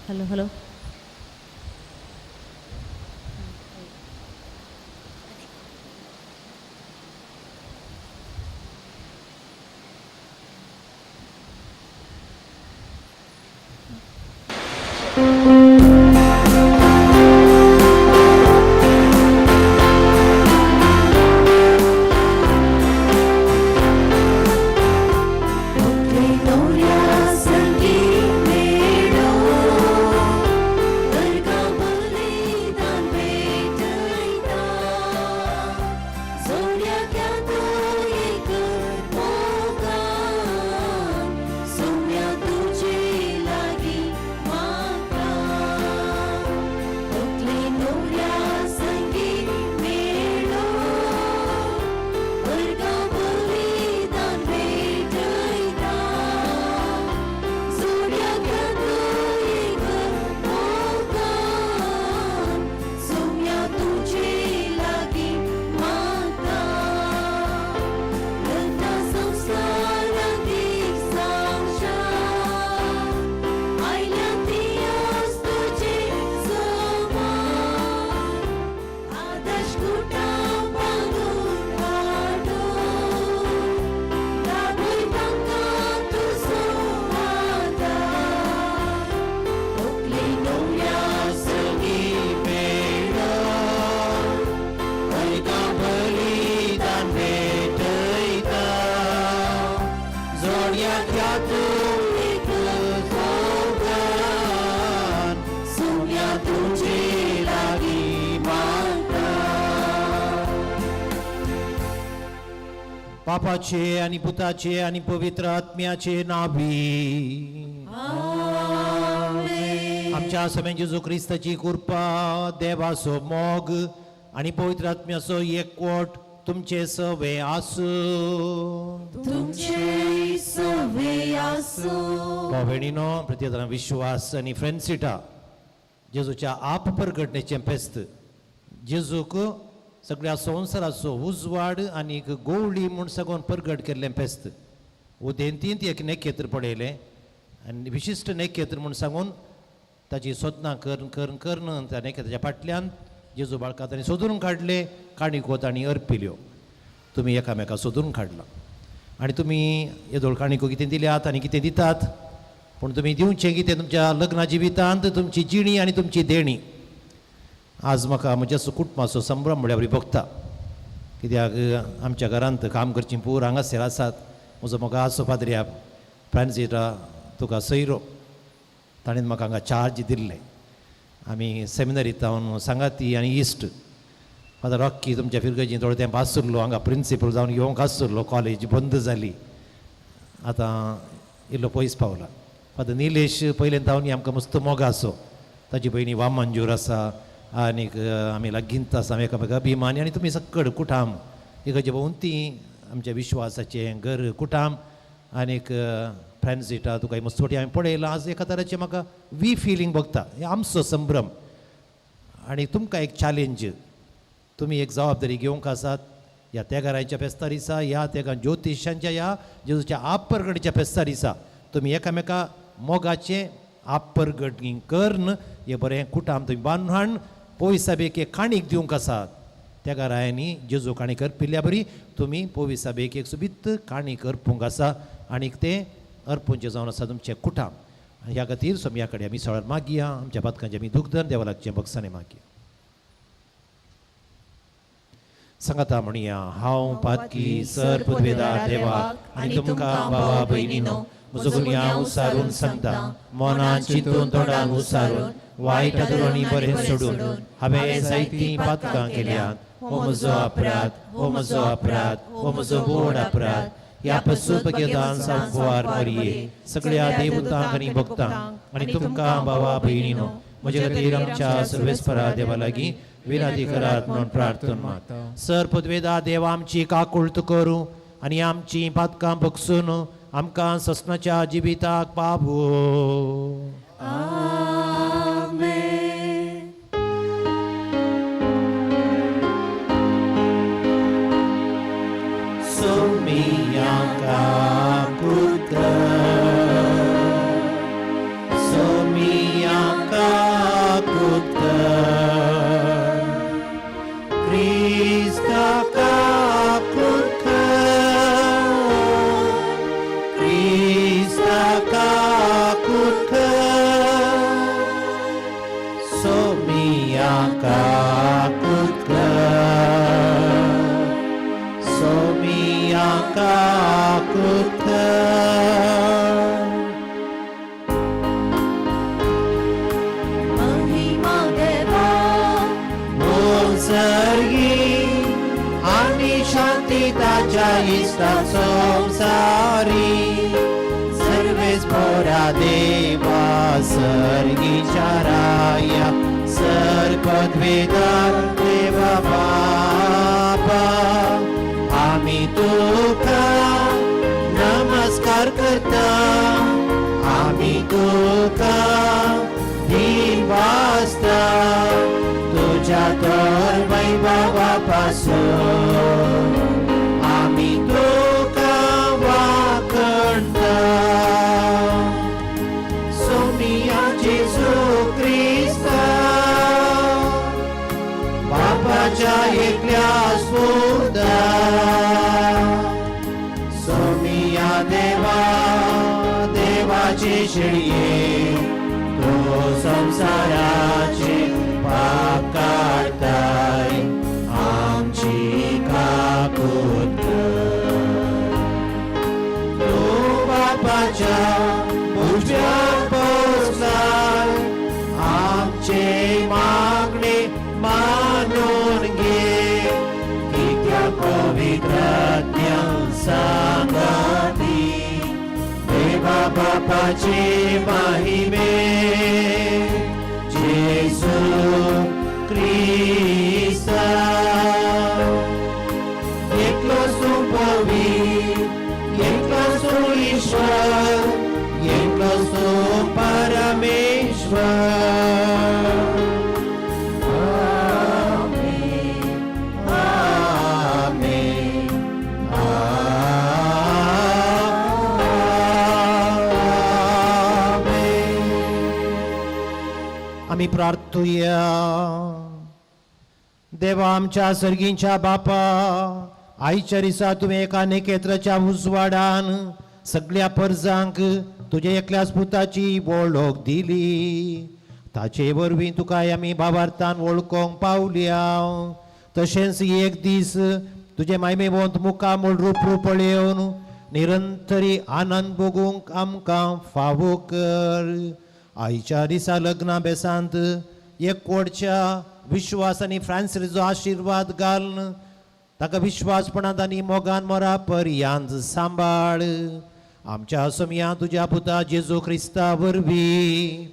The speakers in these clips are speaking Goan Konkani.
Hello hello. बापाचे आणि पुताचे आणि पवित्र आत्म्याचे नावी. आमच्या समेन जेजू क्रिस्ताची कृपा, देवाचो मोग आणि पवित्र आत्म्याचो एकवट तुमचे सवे आसूं. तुमचे सवे आसूं. भाव भयणीनो, प्रत्येक विश्वास आनी फ्रेंडसिटा जेजूच्या आप परगटणेचें फेस्त, जेजूक सगळ्या संवसाराचो उजवाड आनी एक गोवळी म्हूण सगळोन परगट केल्लें फेस्त. उदेंतींत एक नेखेत्र पळयलें आनी विशिश्ट नेखेत्र म्हूण सांगून ताची सोदनां करून करून करून त्या नेखेत्राच्या फाटल्यान जेजू बाळका तांणी सोदून काडले, काणिको तांणी अर्पिल्यो. तुमी एकामेका सोदून काडला आनी तुमी येदोळ काणिको कितें दिल्यात आनी कितें दितात, पूण तुमी दिवचें कितें तुमच्या लग्ना जिवितांत, तुमची जिणी आनी तुमची देणी. आज म्हाका म्हज्या कुटुंबाचो संभ्रम म्हळ्यार बरी भोगता, कित्याक आमच्या घरांत काम करचीं पूर हांगासर आसात. म्हजो म्हाका आसो पाद्रिया फ्रांसिटा तुका सैरो, ताणें म्हाका हांगा चार्ज दिल्ले. आमी सेमिनरींत जावन सांगाती आनी इश्ट. फादर रॉकी तुमच्या फिरगर्जीन थोडो तेंप आसुल्लो, हांगा प्रिंसिपल जावन येवंक आसुल्लो. कॉलेज बंद जाली, आतां इल्लो पयस पावला. फादर निलेश पयलें जावन आमकां मस्त मोग आसो, ताची भयणी वामंजूर आसा आनीक आमी लागींच आसा, आमी एकामेका अभिमानी. आनी तुमी सक्कड कुटाम इगर्जे भोंवती आमच्या विश्वासाचें घर कुटाम आनीक फ्रेंड्सिटा तुका मस्त फावटी हांवें पळयलां. आज एका तराचें म्हाका वी फिलींग भोगता, हें आमचो संभ्रम. आनी तुमकां एक चॅलेंज, तुमी एक जबाबदारी घेवंक आसात ह्या तेगारांच्या फेस्ता दिसा, ह्या तेगा ज्योतिशांच्या, ह्या जेजूच्या आपरगडीच्या फेस्ता दिसा तुमी एकामेका मोगाचें आपरगडणी करून हें बरें कुटाम तुमी बांदून हाडून पोविसाबेक एक काणीक दिवंक आसात. तेगारायांनी जेजू काणी करपिल्ल्या बरी तुमी पोविसाबेक एक सोबीत काणी करपूंक आसा आनीक तें अर्पूंचें जावन आसा तुमचें कुटाम. आनी ह्या खातीर सोमया कडेन आमी सळार मागया, आमच्या पातकांचें आमी दुखदन देवा लागचें बक्षांनी मागया. सांगाता म्हणया, हांव पातकी सर पुदवेदार देवाक आनी तुमकां भावा भयणीनो म्हजो गुन्यांव उसारून सांगता. मनान चिंतून तोंडान उसारून वायट आदरून बरें सोडून हांवें जायतीं पातकां केल्यात. हो म्हजो अपराध, हो म्हजो अपराध, हो म्हजो व्हड अपराध. ह्या पसून भगेदान सावकुवार मरये सगळ्या देवतांक आनी भक्तांक आनी तुमकां भावा भयणीनो म्हजे खातीर आमच्या सर्वेस्परा देवा लागीं विनंती करात म्हणून प्रार्थना मागता. सर पदवेदा देव आमची काकुळट करूं आनी आमची पातकां बगसून आमकां ससनाच्या जिविताक पावो. आमेन. सोमिया काकुळट, सोमिया काकूत कर, सोमिया काकूत कर। महिमा देवा मोसर्गी आनी शांती ताच्या इश्टा संवसारी सर्वेस पोरा देवा सर्गीच्या राया सर पदवेदार देवा बापा आमी तुका नमस्कार करता आमी तुका दिवासता तुझ्या तर वैभवा पासून आमी तुका वाखणता। सोमिया जेजू क्रिस्ता बापाच्या एकल्या सुता सोमिया देवा देवाचे शेळये तो संवसाराचे पाप काडताय आमची काकूत कर। तूं बापाच्या उजव्या बसलाय आमचे मागणे मानून घे कित्याक पवित्र आत्म्या सांगाती देवा बापाचे महिमे जेजू क्रिस्ता एकलो सुपवी एकलो सुईश्वर एकलो सुपरमेश्वर। आमेन, आमेन, आमेन। आमी प्रार्थुया। देवा आमच्या सर्गींच्या बापा आयच्या दिसा तुवें एका नेकेत्राच्या उजवाडान सगळ्या परजांक तुज्या एकल्याच पुताची वळख दिली ताचे वरवीं तुका आमी भावार्थान वळखोंक पावल्या तशेंच एक दीस तुजें मायमेवंत मुखामूळ रूप पळोवन निरंतरी आनंद भोगूंक आमकां फावो कर। आयच्या दिसा लग्ना बेसांत एकवटच्या विश्वास आनी फ्रांसिसचो आशिर्वाद घालून ताका विश्वासपणांत आनी मोगान मोरा पर्यांत सांबाळ। आमच्या सोमया तुज्या पुता जेजू क्रिस्ता वरवीं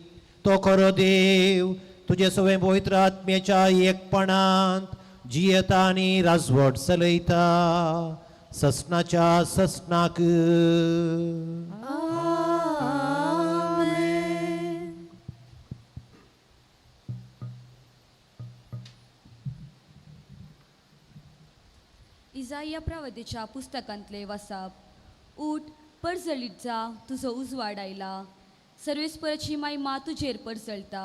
तो खरो देव तुजे सगळे पवित्र आत्म्याच्या एकपणांत जियेता आनी राजवट चलयता ससनाच्या ससनाक। आमेन। इजाया प्रवदेच्या पुस्तकांतले वसाप। उठ परजळीत जा तुजो उजवाड आयला सर्वेस्पराची मायमा तुजेर परजळता।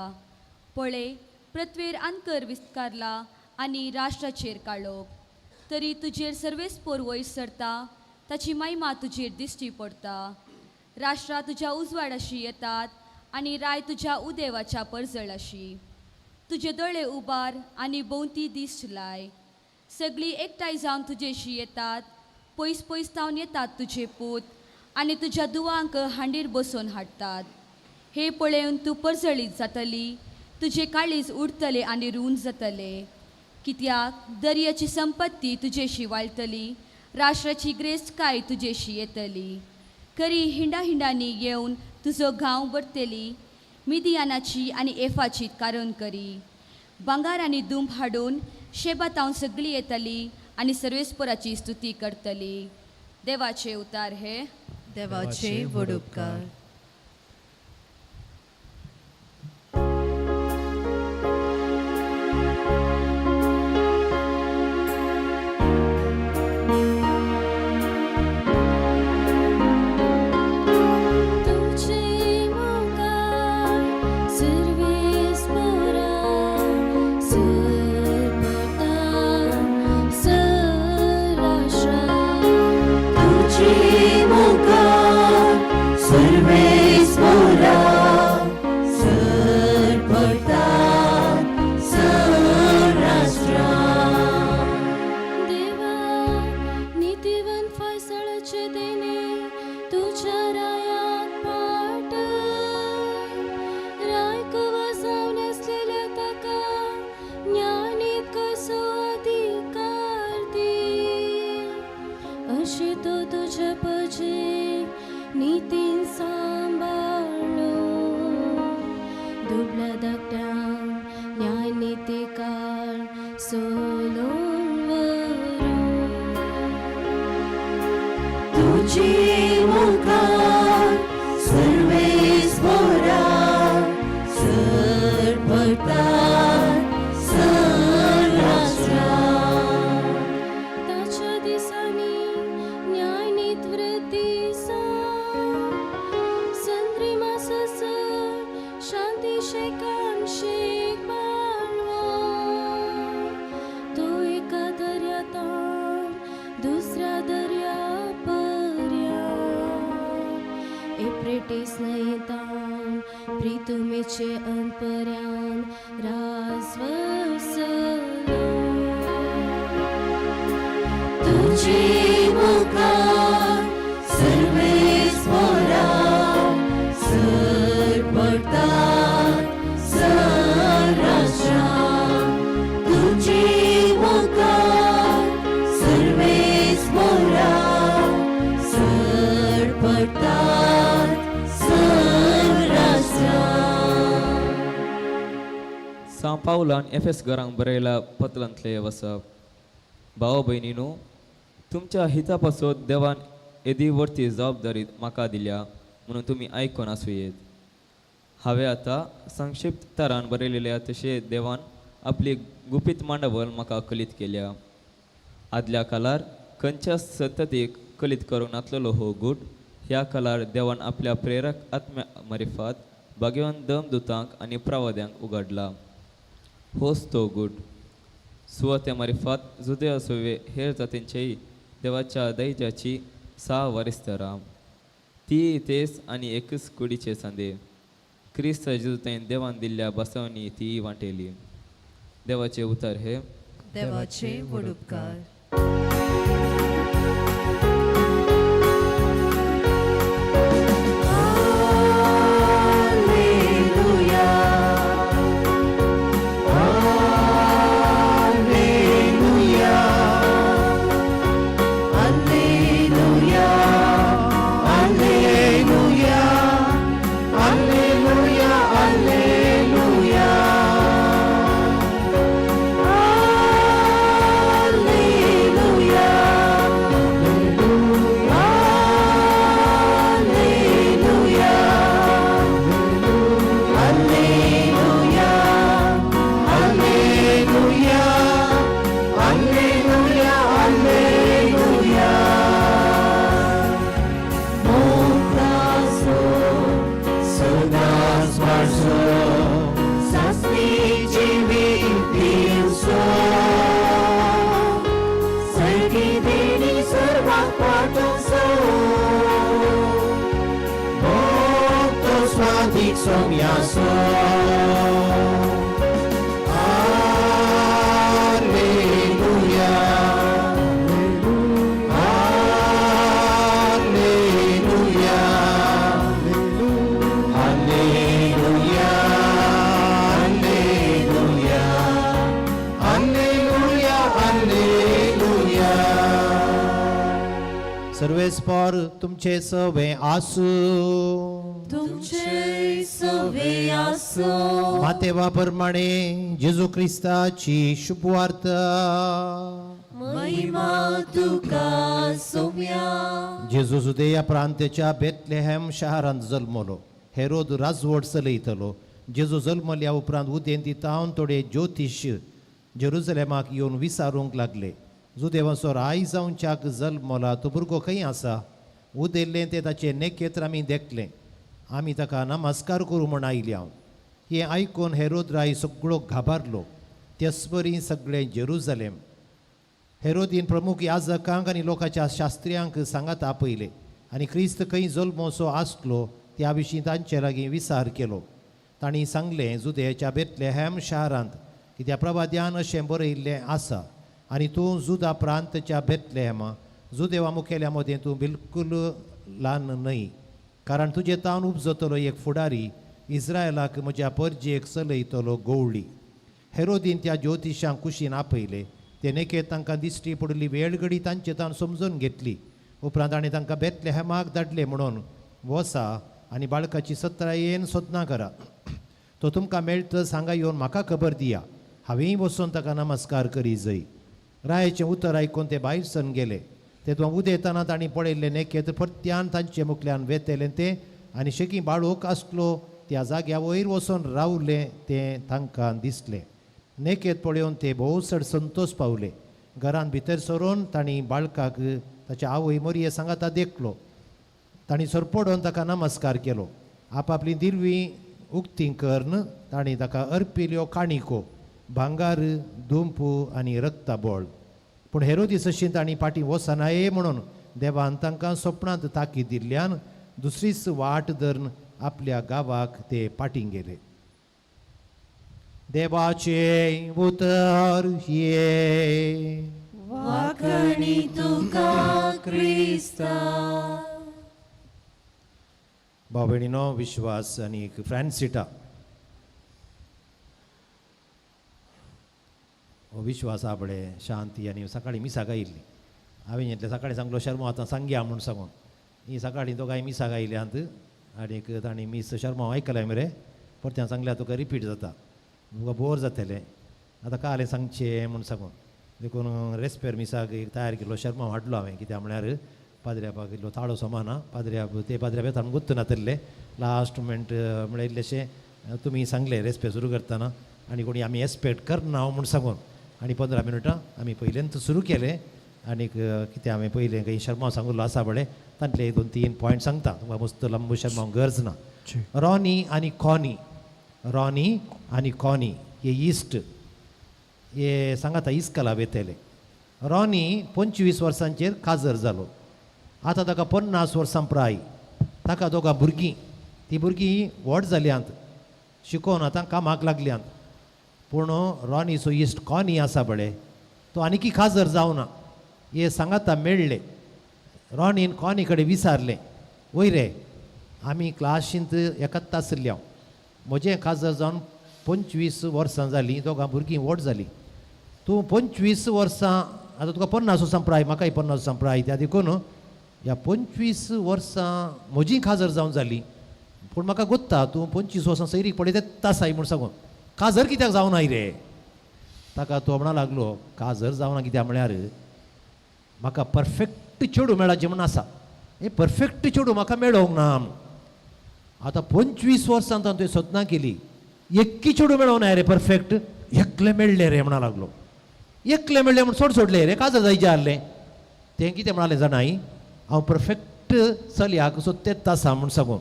पळय पृथ्वेर आनकर विस्कारला आनी राष्ट्राचेर काळोख तरी तुजेर सर्वेस्पोर वयर सरता ताची मायमा तुजेर दिश्टी पडता। राष्ट्रां तुज्या उजवाडाशी येतात आनी राय तुज्या उदेवाच्या परजळाशी। तुजे दोळे उबार आनी भोंवती दिश्ट लाय सगळीं एकठांय जावन तुजेशी येतात पयस पयस तावन येतात तुजे पूत आनी तुज्या दुवांक हांडीर बसोवन हाडटात। हे पळोवन तूं परजळीत जातली तुजें काळीज उरतलें आनी रूंद जातलें कित्याक दर्याची संपत्ती तुजेशी वाळटली राष्ट्राची ग्रेस्तकाय तुजेशी येतली। करी हिंडा हिंडांनी येवन तुजो गांव भरतली मिदियानाची आनी एफाची कारण करी भांगार आनी दुंब हाडून शेबातावन सगळीं येतली आनी सर्वेस्पराची स्तुती करतली। देवाचे उतार हे। देवाचे व्हड उपकार। तुझे मुखार सर्वेस्परा सरपता सराष्ट्रा तुझे मुखार सर्वेस्परा दुबळ्या धाकट्यांक न्याय नितीकाळ सोलून व्हरूं. तुजी मुखार सर्वेस्पोरा सरपडटात सराष्ट्रां. ताच्या दिसांनी न्याय नीत वृत्ती संद्री माससर शांती शेकान शेक बाळवा. तो एका दर्यातान दुसऱ्या दर्या पर्या एप्रेटीस न्हंयतान प्रितुमेचे अंतपर्यान राज वसलो. तुजी मुखार सर्वेस्पोरा सरपडटात सराष्ट्रां. तुजी मुखार सर्वेस्पोरा सरपडटात सराष्ट्रां. सां पावलान एफ एस घरांक बरयला पत्रांतलें वसप. भाव भयणीनू, तुमच्या हिता पासत देवान येदी व्हडती जबाबदारी म्हाका दिल्या म्हणून तुमी आयकून आसुयेत. हांवें आतां संक्षिप्त तरान बरयलेल्या तशें देवान आपली गुपीत मांडावळ म्हाका कलीत केल्या. आदल्या काळार खंयच्या संततीक कलीत करूंक नातलेलो हो गूट ह्या काळार देवान आपल्या प्रेरक आत्म्या मारिफात भाग्यवान दमदुतांक आनी प्रवाद्यांक उगडला. होच तो गूट सुवाते मारिफात जुदया सोवे हेर जातींचेय देवाच्या दैजाची सा वारिसदारां ती तेच आनी एकच कुडीचे सांदे क्रिस्त जेजू देवान दिल्ल्या बसवणी ती वांटेली. देवाचे उतर हे. देवाचे व्हड उपकार. Alleluia. Alleluia. Alleluia. Alleluia. Alleluia. Alleluia. Alleluia. Alleluia. Alleluia. Alleluia, alleluia, alleluia. मोगदासो सदांच वाडसो, सासणी जिवीत दिवसो, सर्गी देणी सर्वांक पाटोसो. मोगतो स्वादीक सोम्यासो. Alleluia, alleluia, alleluia, alleluia, alleluia, alleluia. सर्वेस्पर तुमचे सवे आसू. तुमचे सवे आसो. मातेवा प्रमाणे जेजू क्रिस्ताची शुभवार्ता. महिमा तुका सोम्या. जेजू जुदेया प्रांताच्या बेतलेहम शहरांत जल्मलो. हेरोद राजवट चलयतलो. जेजू जल्मल्या उपरांत उदेंती तावन थोडे ज्योतिश जेरुजलेमाक येवन विचारूंक लागले, जुदेवाचो राय जावच्याक जल्मला तो भुरगो खंय आसा? उदेल्लें तें ताचें नेकेत्र आमी देखलें, आमी ताका नमस्कार करूं म्हूण आयले हांव. हें आयकून हेरोद राय सगळो घाबारलो, तेच परी सगळें जेरुजलेम. हेरोदीन प्रमुख याजकांक आनी लोकांच्या शास्त्र्यांक सांगात आपयले आनी क्रिस्त खंय जल्मोसो आसलो त्या विशीं तांचे लागीं विचार केलो. तांणी सांगलें, जुदेच्या बेतलेहॅम शारांत, कित्याक प्रवाद्यान अशें बरयिल्लें आसा, आनी तूं जुदा प्रांतच्या बेतलेहॅमा, जुदेवा मुखेल्या मदें तूं बिलकूल ल्हान न्हय, कारण तुजे तावन उपजतलो एक फुडारी इस्रायलाक म्हज्या परजेक चलयतलो गवळी. हेरोदीन त्या ज्योतिशांक कुशीन आपयले. ते नेके तांकां दिश्टी पडिल्ली वेळगडी तांचे तान समजून घेतली. उपरांत ताणें तांकां बेतलेहॅमाक धाडले म्हणून, वसा आनी बाळकाची सत्रायेन सोदनां करा. तो तुमकां मेळटच हांगा येवन म्हाका खबर दिया, हांवेंय वचून ताका नमस्कार करी जय. रायाचें उतर आयकून ते भायर सरून गेले. ते तुका उदेतना तांणी पळयल्लें नेकेत परत्यान तांचे मुखल्यान वेतेलें तें आनी शेकी बाळूक आसलो त्या जाग्या वयर वचून रावलें तें तांकां दिसलें. नेकेत पळोवन ते भोव चड संतोश पावले. घरान भितर सरून तांणी बाळकाक ताच्या आवय मोरये सांगाता देखलो. तांणी सरपडोवन ताका नमस्कार केलो. आपापली दिरवी उक्ती करून तांणी ताका अर्पिल्यो काणिको, भांगार, दुंपू आनी रक्ताबोळ. पूण हेरोदीस अशी तांणी फाटीं वचनाये म्हणून देवान तांकां सपनांत ताकीद दिल्ल्यान दुसरीच वाट धरून आपल्या गांवाक ते फाटीं गेले. देवाचें उतर हे. वाखणी तुका क्रिस्ता. भाव भयणीनो, विश्वास आनी फ्रांसिटा हो विश्वास आपले शांती आनी सकाळीं मिसाक आयिल्ली. हांवें घेतलें सकाळीं सांगलो शर्मा आतां सांगया म्हूण सांगून. ही सकाळीं दोगांय मिसाक आयल्यांत आनीक तांणी मीस शर्मा आयकलें मरे, परत्यान सांगल्यार तुका रिपीट जाता, तुका बोर जातलें, आतां कालें सांगचें म्हूण सांगून. देखून रेस्पेर मिसाक एक तयार केल्लो शर्मा हाडलो हांवें. कित्याक म्हळ्यार पाद्र्यापाक इल्लो ताळो समाना, पाद्र्याप ते पाद्र्याप येता म्हूण गुत्त नातल्ले. लास्ट मुमेंट म्हळ्यार इल्लेशें तुमी सांगलें रेस्पेर सुरू करतना आनी कोणी आमी एक्सपेक्ट करना म्हूण सांगून. आनी 15 मिनटां आमी पयल्यान सुरू केलें आनीक कितें हांवें पयलें काही शर्मा सांगुल्लो आसा पळय तांतले 2-3 पॉयंट सांगता तुमकां, मस्त लंबू शर्मा गरज ना. रॉनी आनी कॉनी, रॉनी आनी कॉनी हे इश्ट, हे सांगाता इस्कला वेतले. रॉनी 25 वर्सांचेर काजर जालो. आतां ताका 50 वर्सां प्राय. ताका दोगां भुरगीं, ती भुरगीं व्हड जाल्यांत, शिकोवन आतां कामाक लागल्यांत. पूण रॉनीचो इश्ट कॉनी आसा पळय तो आनीकी काजर जावना. हे सांगाता मेळ्ळे. रॉनीन कॉनी कडेन विचारलें, वय रे आमी क्लासींत एकाच आशिल्ले, हांव म्हजें काजर जावन 25 वर्सां जालीं, दोगां भुरगीं व्हड जालीं, तूं 25 वर्सां आतां तुका 50 वर्सां प्राय, म्हाकाय 50 वर्सां प्राय, त्या देखून ह्या 25 वर्सां म्हजीं काजर जावन जालीं, पूण म्हाका गोत्ता तूं 25 वर्सां सैरीक पळयता तासाय म्हूण सांगून काजर कित्याक जावनाय रे. ताका तो म्हणा लागलो, काजर जावना कित्याक म्हळ्यार म्हाका परफेक्ट चेडूं मेळाचें म्हूण आसा, हें परफेक्ट चेडूं म्हाका मेळोंक ना. आतां 25 वर्सां तुवें सदनां केली, एक्की चेडूं मेळोंक ना रे परफेक्ट, एकलें मेळ्ळें रे म्हणा लागलो. एकलें मेळ्ळें म्हूण सोड सोडलें रे, काजर जायचें आहलें. तें कितें म्हणालें जाणाय, हांव परफेक्ट चलयाक सोदतेच आसा म्हूण सांगून,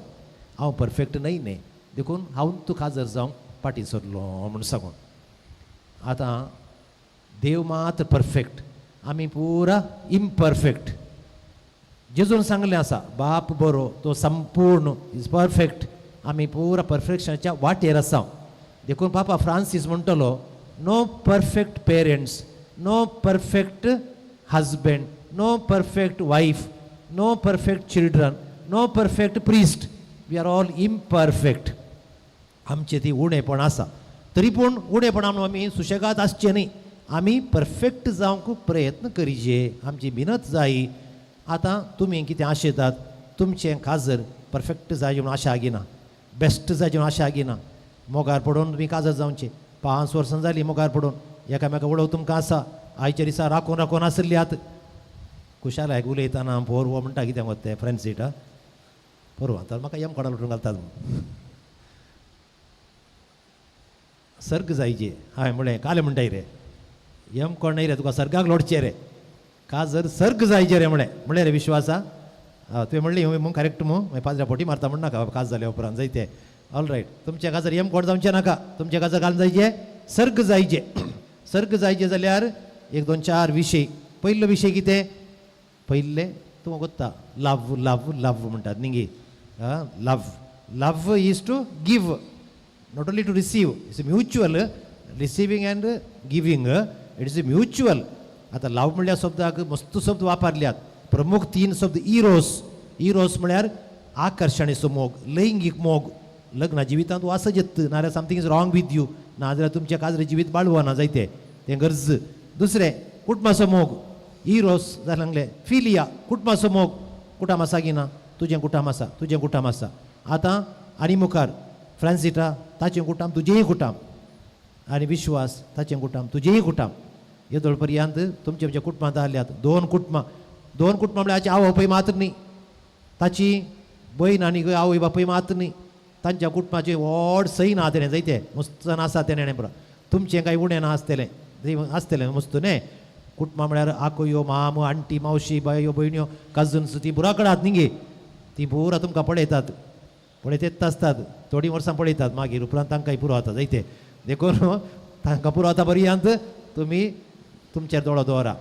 हांव परफेक्ट न्हय न्ही, देखून हांव तूं काजर जावंक फाटीं सरलो म्हूण सांगून. आतां देव मात परफेक्ट, आमी पुरा इम्परफेक्ट. जेजून सांगलें आसा, बाप बरो तो संपूर्ण is perfect, आमी पुरा परफेक्शनाच्या वाटेर आसा. देखून पापा फ्रांसीस म्हणटलो, no perfect parents, no perfect husband, no perfect wife, no perfect children, no perfect priest, we are all imperfect. आमचें ती उणेपण आसा, तरी पूण उणेपणा म्हणून आमी सुशेगाद आसचें न्ही, आमी परफेक्ट जावंक प्रयत्न करिजे, आमची मिनत जाय. आतां तुमी कितें आशेतात, तुमचें काजर परफेक्ट जाय म्हणून आशा आगिना, बेस्ट जाय म्हणून आशा आगिना. मोगार पडून तुमी काजर जावचें, 5 वर्सां जालीं मोगार पडून, एकामेका वळख तुमकां आसा, आयच्या दिसा राखून राखून आसल्यात. खुशालायक उलयतना पोरवो म्हणटा कितें मत तें फ्रेंडसीट पोरवा तर म्हाका यम कोणाक लुटून घालतात म्हूण सर्ग जायचे. हांवें म्हणलें कालें म्हणटाय रे, यम कोण न्हय रे, तुका सर्गाक लोटचें रे, काजर सर्ग जायचे रे म्हणलें. म्हणलें रे विश्वासा तुवें म्हणलें म्हूण करेक्ट मू, मागीर पाद्र्या पोटी मारता म्हण नाका काज जाल्या उपरांत जायते. ऑल रायट, तुमचें काजर यम कोण जावचें नाका, तुमचें काजर घालून जायचे सर्ग जायचे. सर्ग जायचे जाल्यार 1 2 4 विशय. पयलो विशय कितें? पयलें तूं कोत्ता लव लव लव म्हणटात न्ही गे, love. Love is to give, not only to receive. It's mutual, receiving and giving, it is mutual. आतां लव म्हणल्यार शब्दाक मस्त शब्द वापरल्यात. प्रमुख 3 शब्द. इरोस, इरोस म्हळ्यार आकर्शणेचो मोग, लैंगीक मोग. लग्न जिवितांत वास येत नाजाल्यार something is wrong with you, नाजाल्यार तुमच्या काजरे जिवीत बाळवना जायते तें गरज. दुसरें कुटुंबाचो मोग, इरोस जालें सांगलें. फिलिया, कुटुंबाचो मोग, कुटाम आसा की ना, तुजें कुटाम आसा, तुजें कुटाम आसा. आतां आनी मुखार फ्रांसिटा ताचें कुटाम तुजेंय कुटाम आनी विश्वास ताचें कुटाम तुजेंय कुटाम. येदोळ पर्यंत तुमचे आमच्या कुटुंबांत आल्यात दोन कुटुंबां, दोन कुटुंबां म्हळ्यार हाची आवय बापूय मात्र न्ही, ताची बयन आनी आवय बापूय मात्र न्ही, तांच्या कुटुंबाचें व्हड सही ना तेणें जायते मस्त आसा तेणें पुरो. तुमचें कांय उणें ना आसतलें, आसतलें मस्त न्ही. कुटुंबां म्हळ्यार आकोयो, माम, आंटी, मावशी, बायो, भयण्यो, कजन्स, ती पुरा कडात न्ही गे, ती पुरा तुमकां पळयतात, पळयतेच आसतात, थोडीं वर्सां पळयतात, मागीर उपरांत तांकांय पुरो जाता जायते. देखून तांकां पुरो जाता पर्यंत तुमी तुमचेर दोळो दवरा,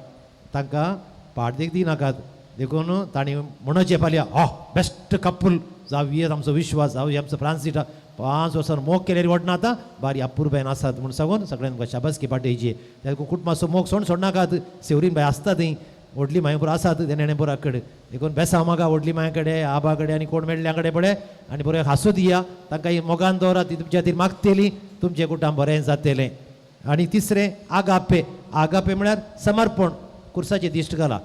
तांकां पाडदेक दिनाकात. देखून तांणी म्हणचें फाल्यां हो बेस्ट कपूल जावये आमचो विश्वास, जावये आमचो फ्रांसिटा, 5 वर्सां मोग केल्यार व्हडना आतां बारी अपुरबायेन आसात म्हूण सांगून सगळ्यांक तुमकां शाबासकी पाठयची. देखून कुटुंबाचो मोग सोड सोडनाकात. सेवरीन बाय आसता थंय, व्हडली माय पुरो आसात तेणें पुरा कडेन, देखून बेसांव म्हाका व्हडली माय कडेन, आबा कडेन आनी कोण मेळ्ळ्या कडेन पळय आनी बरें हांसू दिया, तांकां मोगान दवरा, ती तुमच्या खातीर मागतली, तुमचें कुटुंब बरें जातलें. आनी तिसरें आगापे. आगापे म्हळ्यार समर्पण. कुर्साचें दिश्ट घाला,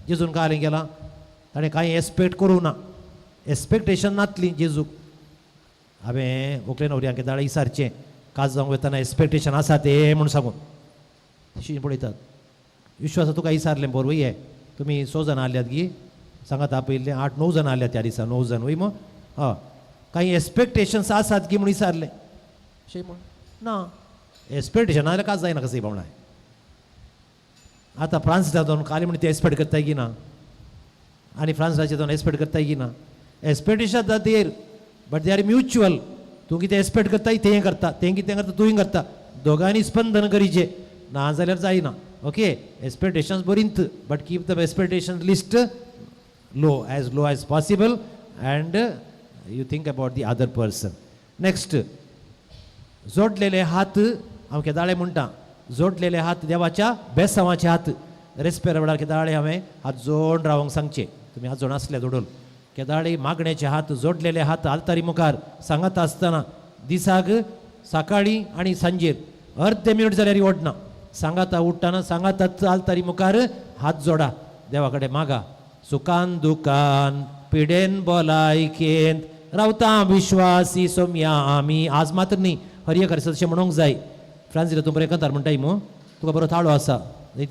जेजून कालें गेलां, ताणें कांय एक्सपेक्ट करूं ना, एक्सपेक्टेशन नातली जेजूक. हांवें व्हंकले न्हवऱ्यांक केदाळ विचारचें, काज जावंक वतना एक्सपेक्टेशन आसा तें म्हूण सांगून तशी पळयतात. विश्वासा तुका विचारलें बरोबर ये, तुमी 6 जाणां आल्यात गी, सांगात आपयल्लें 8-9 जाणां आल्यात त्या दिसा, 9 जाण वय मग हय, कांय एक्सपेक्टेशन्स आसात की म्हूण विचारलें. अशें म्हण ना, एक्सपेक्टेशन जाल्यार काज जायना कसं पावणाय. आतां फ्रांस जावन काली म्हण ते एक्सपेक्ट करताय की ना, आनी फ्रांसाचे जावन एक्सपेक्ट करताय की ना. एक्सपेक्टेशन आसा there, but they are mutual. तूं कितें एक्सपेक्ट करताय तें करता, तें कितें करता तूंय करता, दोगांनी स्पंदन करीचें, ना जाल्यार जायना. ओके, एक्सपेक्टेशन्स बरींत, but keep the expectation list low, as low as possible, and you think about the other person. Next, जोडलेले हात. हांव केदाळे म्हणटा, जोडलेले हात देवाच्या बेसांवाचे हात. रेस्पेर वेळार केदाळे हांवें हात जोड रावंक सांगचें, तुमी हात जोड आसले जोडून. केदाळे मागण्याचे हात, जोडलेले हात आल्तारी मुखार सांगत आसतना दिसाक सकाळी आनी सांजेर अर्दे मिनट जाल्यार ओडना, सांगाता उठ्ठाना सांगाताच आल्तारी मुखार हात जोडा, देवा कडेन मागा. सुखान दुकान पिडेन भलायकेंत रावता विश्वासी सोम्या आमी. आज मात्र न्ही, हर एक तशें म्हणूंक जाय. फ्रांसीस तूं बरें कंतार म्हणटाय मू, तुका बरो ताळो आसा,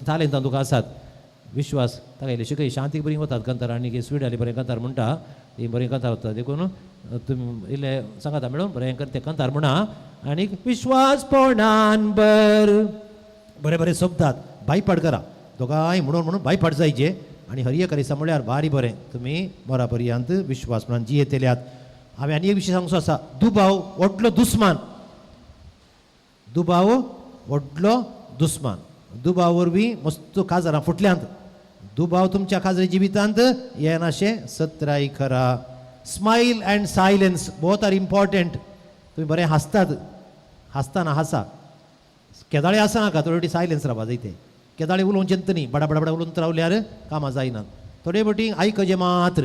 तालेंतां तुका आसात, विश्वास ताका इल्लें शिकय, शांतीक बरीं वतात कंतार, आनी स्वीड बरें कंतार म्हणटा, ती बरें कंतार वता. देखून तुमी इल्लें सांगाता मेळून बरें कर तें कंतार म्हणा आनी विश्वासपणान बर बरें बरें सोबतात भायपाट करा, दोगांय म्हणून म्हणून भायपाट जायचे. आनी हर एक दिसा म्हळ्यार भारी बरें तुमी मरा पर्यंत विश्वासपणान जियेतल्यात. हांवें आनी एक विशय सांगचो आसा, दुबाव व्हडलो दुस्मान, दुबाव व्हडलो दुस्मान. दुबाव वरवीं मस्त काजारां फुटल्यांत, दुबाव तुमच्या काजरी जिवितांत येनाशें सत्राय खरा. Smile and silence both are important. तुमी बरें हांसतात, हांसतना हांसा, केदाळे आसा नाका, थोडे फावटी सायलन्स रावपा जाय. तें केदाळे उलोवचें न्ही, बडा बडा बडा उलोवन रावल्यार कामां जायनात. थोडे फावटी आयकचें मात्र,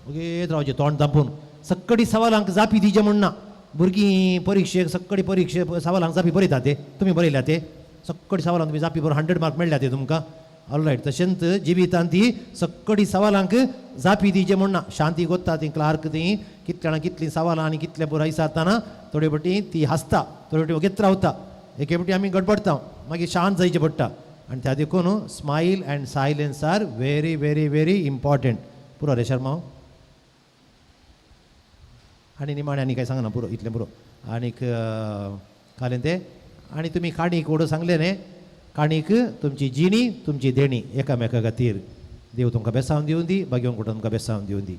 ओगेत रावचें तोंड धांपून. सक्कडी सवालांक जापी दिवचें म्हण ना. भुरगीं परिक्षेक सक्कडी परिक्षे सवालांक जापी बरयतात ते, तुमी बरयल्या ते सक्कडी सवालांक तुमी जापी बरोवन 100 मार्क मेळ्ळ्या ते तुमकां. ऑलरायट, तशेंच जिवितांत ती सक्कडी सवालांक जापी दिवचें म्हण ना. शांती गोत्ता ती क्लार्क, ती कितल्या जाणां कितलीं सवालां आनी कितले पुराय विचारतना थोडे फावटी ती हांसता, थोडे फावटी ओगेत रावता, एके फावटी आमी गडबडटा, मागीर शांत जायचें पडटा. आनी त्या देखून smile and silence are very very very important. पुरो रे शर्मा. आनी निमाणें आनी कांय सांगना, पुरो इतलें पुरो. आनीक कालें तें आनी तुमी काणीक ओडो सांगलें न्ही, काणीक तुमची जिणी तुमची देणी एकामेका खातीर. देव तुमकां बेसावन दिवं दी, भाग्योन कुटुंब तुमकां बेसावन दिवं दी.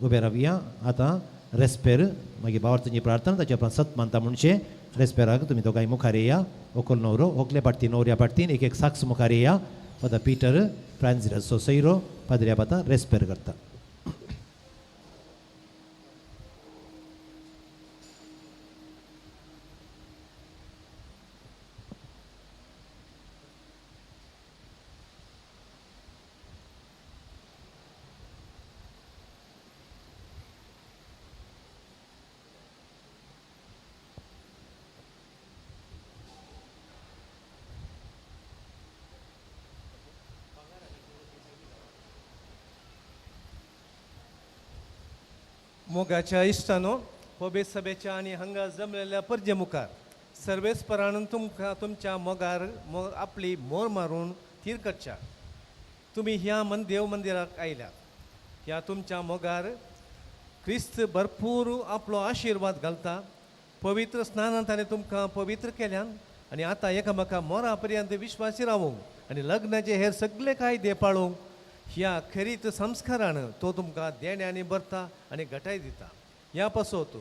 उबे रावया आतां रेस्पेर, मागीर भावार्थांची प्रार्थना, ताच्या उपरांत सत मानता म्हणचें. रेस्पेराक तुमी दोगांय मुखार येया, व्हंकल न्हवरो, व्हंकले पाडती न्हवऱ्या पाडतीन एक एक साक्स मुखार येया. फादर पीटर फ्रांसिसाचो सोयरो पाद्र्याब आतां रेस्पेर करता. मोगाच्या इश्टानो, पबे सभेच्या आनी हांगा जमलेल्या परजे मुखार सर्वेस्परान तुमकां तुमच्या मोगार आपली मोर मारून थीर करच्या. तुमी ह्या देव मंदिराक आयल्यात. ह्या तुमच्या मोगार क्रिस्त भरपूर आपलो आशिर्वाद घालता. पवित्र स्नानान ताणें तुमकां पवित्र केल्यान आनी आतां एकामेका मोरा पर्यंत विश्वासी रावूंक आनी लग्नाचे हेर सगळे कायदे पाळूंक ह्या खेरीत संस्कारान तो तुमकां देण्यांनी भरता आनी घटाय दिता. ह्या पासत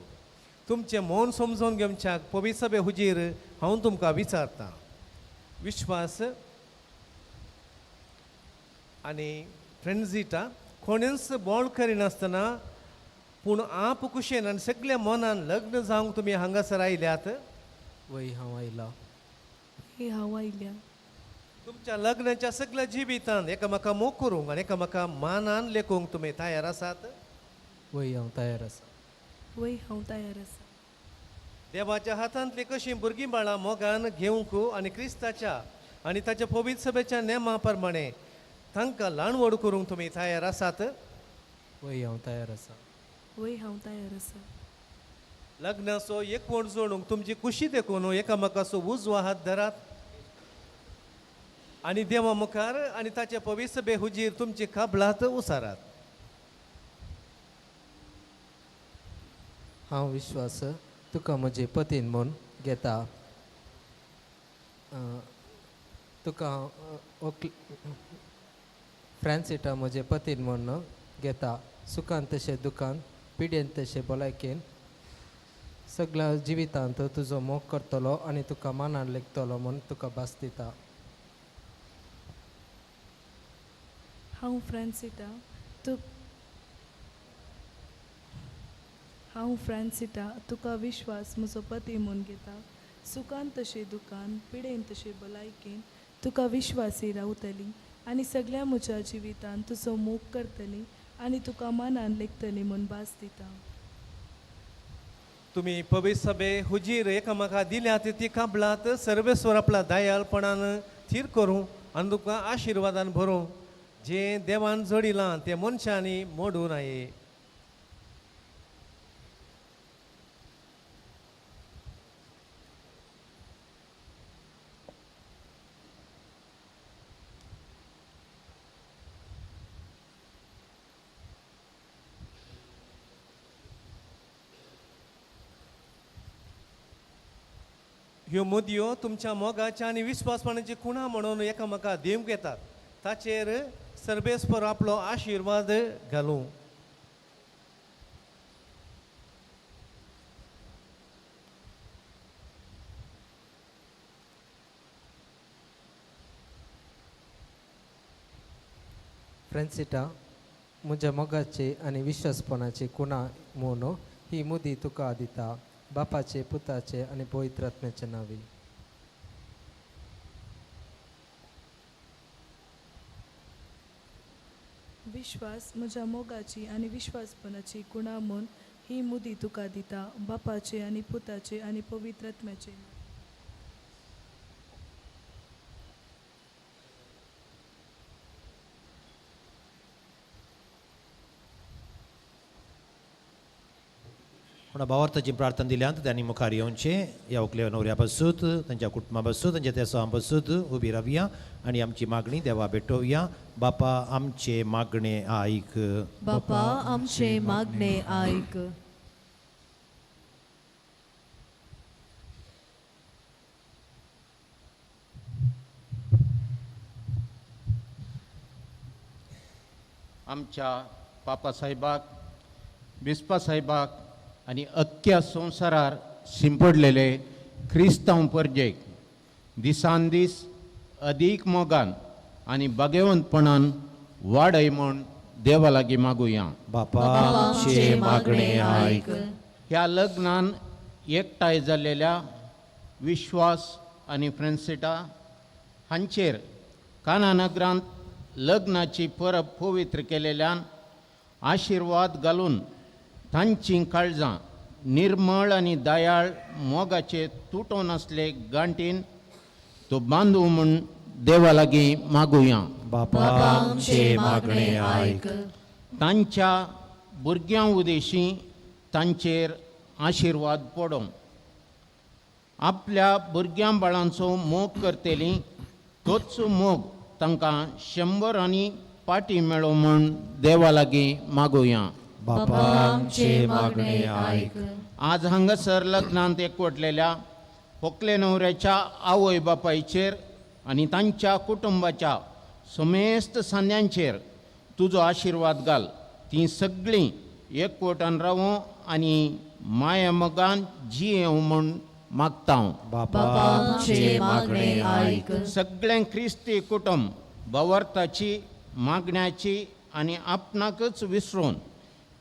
तुमचें मौन समजून घेवच्याक पवित्र सभे हुजीर हांव तुमकां विचारतां. विश्वास आनी फ्रेंडजिटा कोणेंच बोळ करिनासतना पूण आप कुशेन आनी सगल्या मनान लग्न जावंक तुमी हांगासर आयल्यात. वय हांव आयला. हे हांव आयल्या. तुमच्या लग्नाच्या सगल्या जिवितान एकामेका मोग करूंक आनी एकामेका मानान लेखूंक तुमी तयार आसात. वय हांव तयार आसा. वय हांव तयार आसा. देवाच्या हातांतली कशीं भुरगीं बाळां मोगान घेवंक आनी क्रिस्ताच्या आनी ताच्या पवित्र सभेच्या नेमा प्रमाणे तांकां ल्हान व्हड करूंक तुमी तयार आसात. वय हांव तयार आसा. वय हांव तयार आसा. लग्नाचो एकवट जोडूंक तुमची कुशी देखून एकामेकाचो उजवा हात धरात आनी देवा मुखार आनी ताचे पवित्र सभे हुजीर तुमची कबलात उसारात. हांव विश्वास तुका म्हजे पतीन म्हूण घेता. तुका हांव फ्रांसिटा म्हजे पतीन म्हूण घेता. सुखान तशें दुखान, पिडेन तशें भलायकेन, सगळ्या जिवितांत तुजो मोग करतलो आनी तुका मानान लेखतलो म्हूण तुका भास दिता. हांव फ्रांसिटा हांव फ्रांसिटा तुका विश्वास म्हजो पती म्हूण घेता. सुखान तशें दुखान, पिडेन तशें भलायकेन तुका विश्वासी रावतली आनी सगळ्या म्हज्या जिवितान तुजो मोग करतली आनी तुका मानान लेखतली म्हूण भास दिता. तुमी पवित्र सभे हुजीर एकामेका दिल्यात ती कबलात सर्वेस्वर आपल्या दयाळपणान थीर करूं आनी तुका आशिर्वादान भरूं. जें देवान जोडिलां तें मनशांनी मोडूं नये. ह्यो मुदयो तुमच्या मोगाच्या आनी विस्वासपणाची खुणा म्हणून एकामेका दिवंक येतात. ताचेर सर्वेस्पर आपलो आशिर्वाद घालूं. फ्रेंसिटा म्हज्या मोगाची आनी विश्वासपणाची खुणा म्हूण ही मुदी तुका दिता. बापाचे, पुताचे आनी पवित्र आत्म्याचे नांवी. विश्वास म्हज्या मोगाची आनी विश्वासपणाची खुणा म्हूण ही मुदी तुका दिता. बापाचे आनी पुताचे आनी पवित्र आत्म्याचे. कोणा भावार्थाची प्रार्थना दिल्यान त्यांनी मुखार येवचें. ह्या व्हंकले न्हवऱ्या पासूत, तांच्या कुटुंबा पासूत, तांच्या तेसां पासूत उबी रावया आनी आमची मागणी देवा भेटोवया. बापा आमचे मागणे आयक. बापा आमचे मागणे आयक. आमच्या पापा साहेबाक, बिस्पा साहेबाक आनी अख्ख्या संवसारार शिंपडलेले क्रिस्तांव परजेक दिसान दीस अदीक मोगान आनी बागेवंतपणान वाडय म्हूण देवा लागीं मागुया. बापा आमचे मागणे आयक. ह्या लग्नान एकठांय जाल्लेल्या विश्वास आनी फ्रेंसिटा हांचेर कानानगरांत लग्नाची परब पवित्र केलेल्यान आशिर्वाद घालून तांचीं काळजां निर्मळ आनी दयाळ मोगाचे तुटोन आसले गांठीन तो बांदू म्हूण देवा लागीं मागुया. बापा आमचे मागणे आयक. तांच्या भुरग्यां उदेशी तांचेर आशिर्वाद पडों. आपल्या भुरग्यां बाळांचो मोग करतली तोच मोग तांकां 100 आनी पाटी मेळो म्हूण देवा लागीं मागुया. बापा आमचे मागणे आयक. आज हांगासर लग्नांत एकवटलेल्या होकले न्हवऱ्याच्या आवय बापायचेर आनी तांच्या कुटुंबाच्या समेस्त सांद्यांचेर तुजो आशिर्वाद घाल. तीं सगळीं एकवटान रावूं आनी माया मोगान जियेवं म्हूण मागता. बापा आमचे मागणे आयक. सगळें क्रिस्ती कुटुंब भावार्थाची मागण्याची आनी आपणाकच विसरून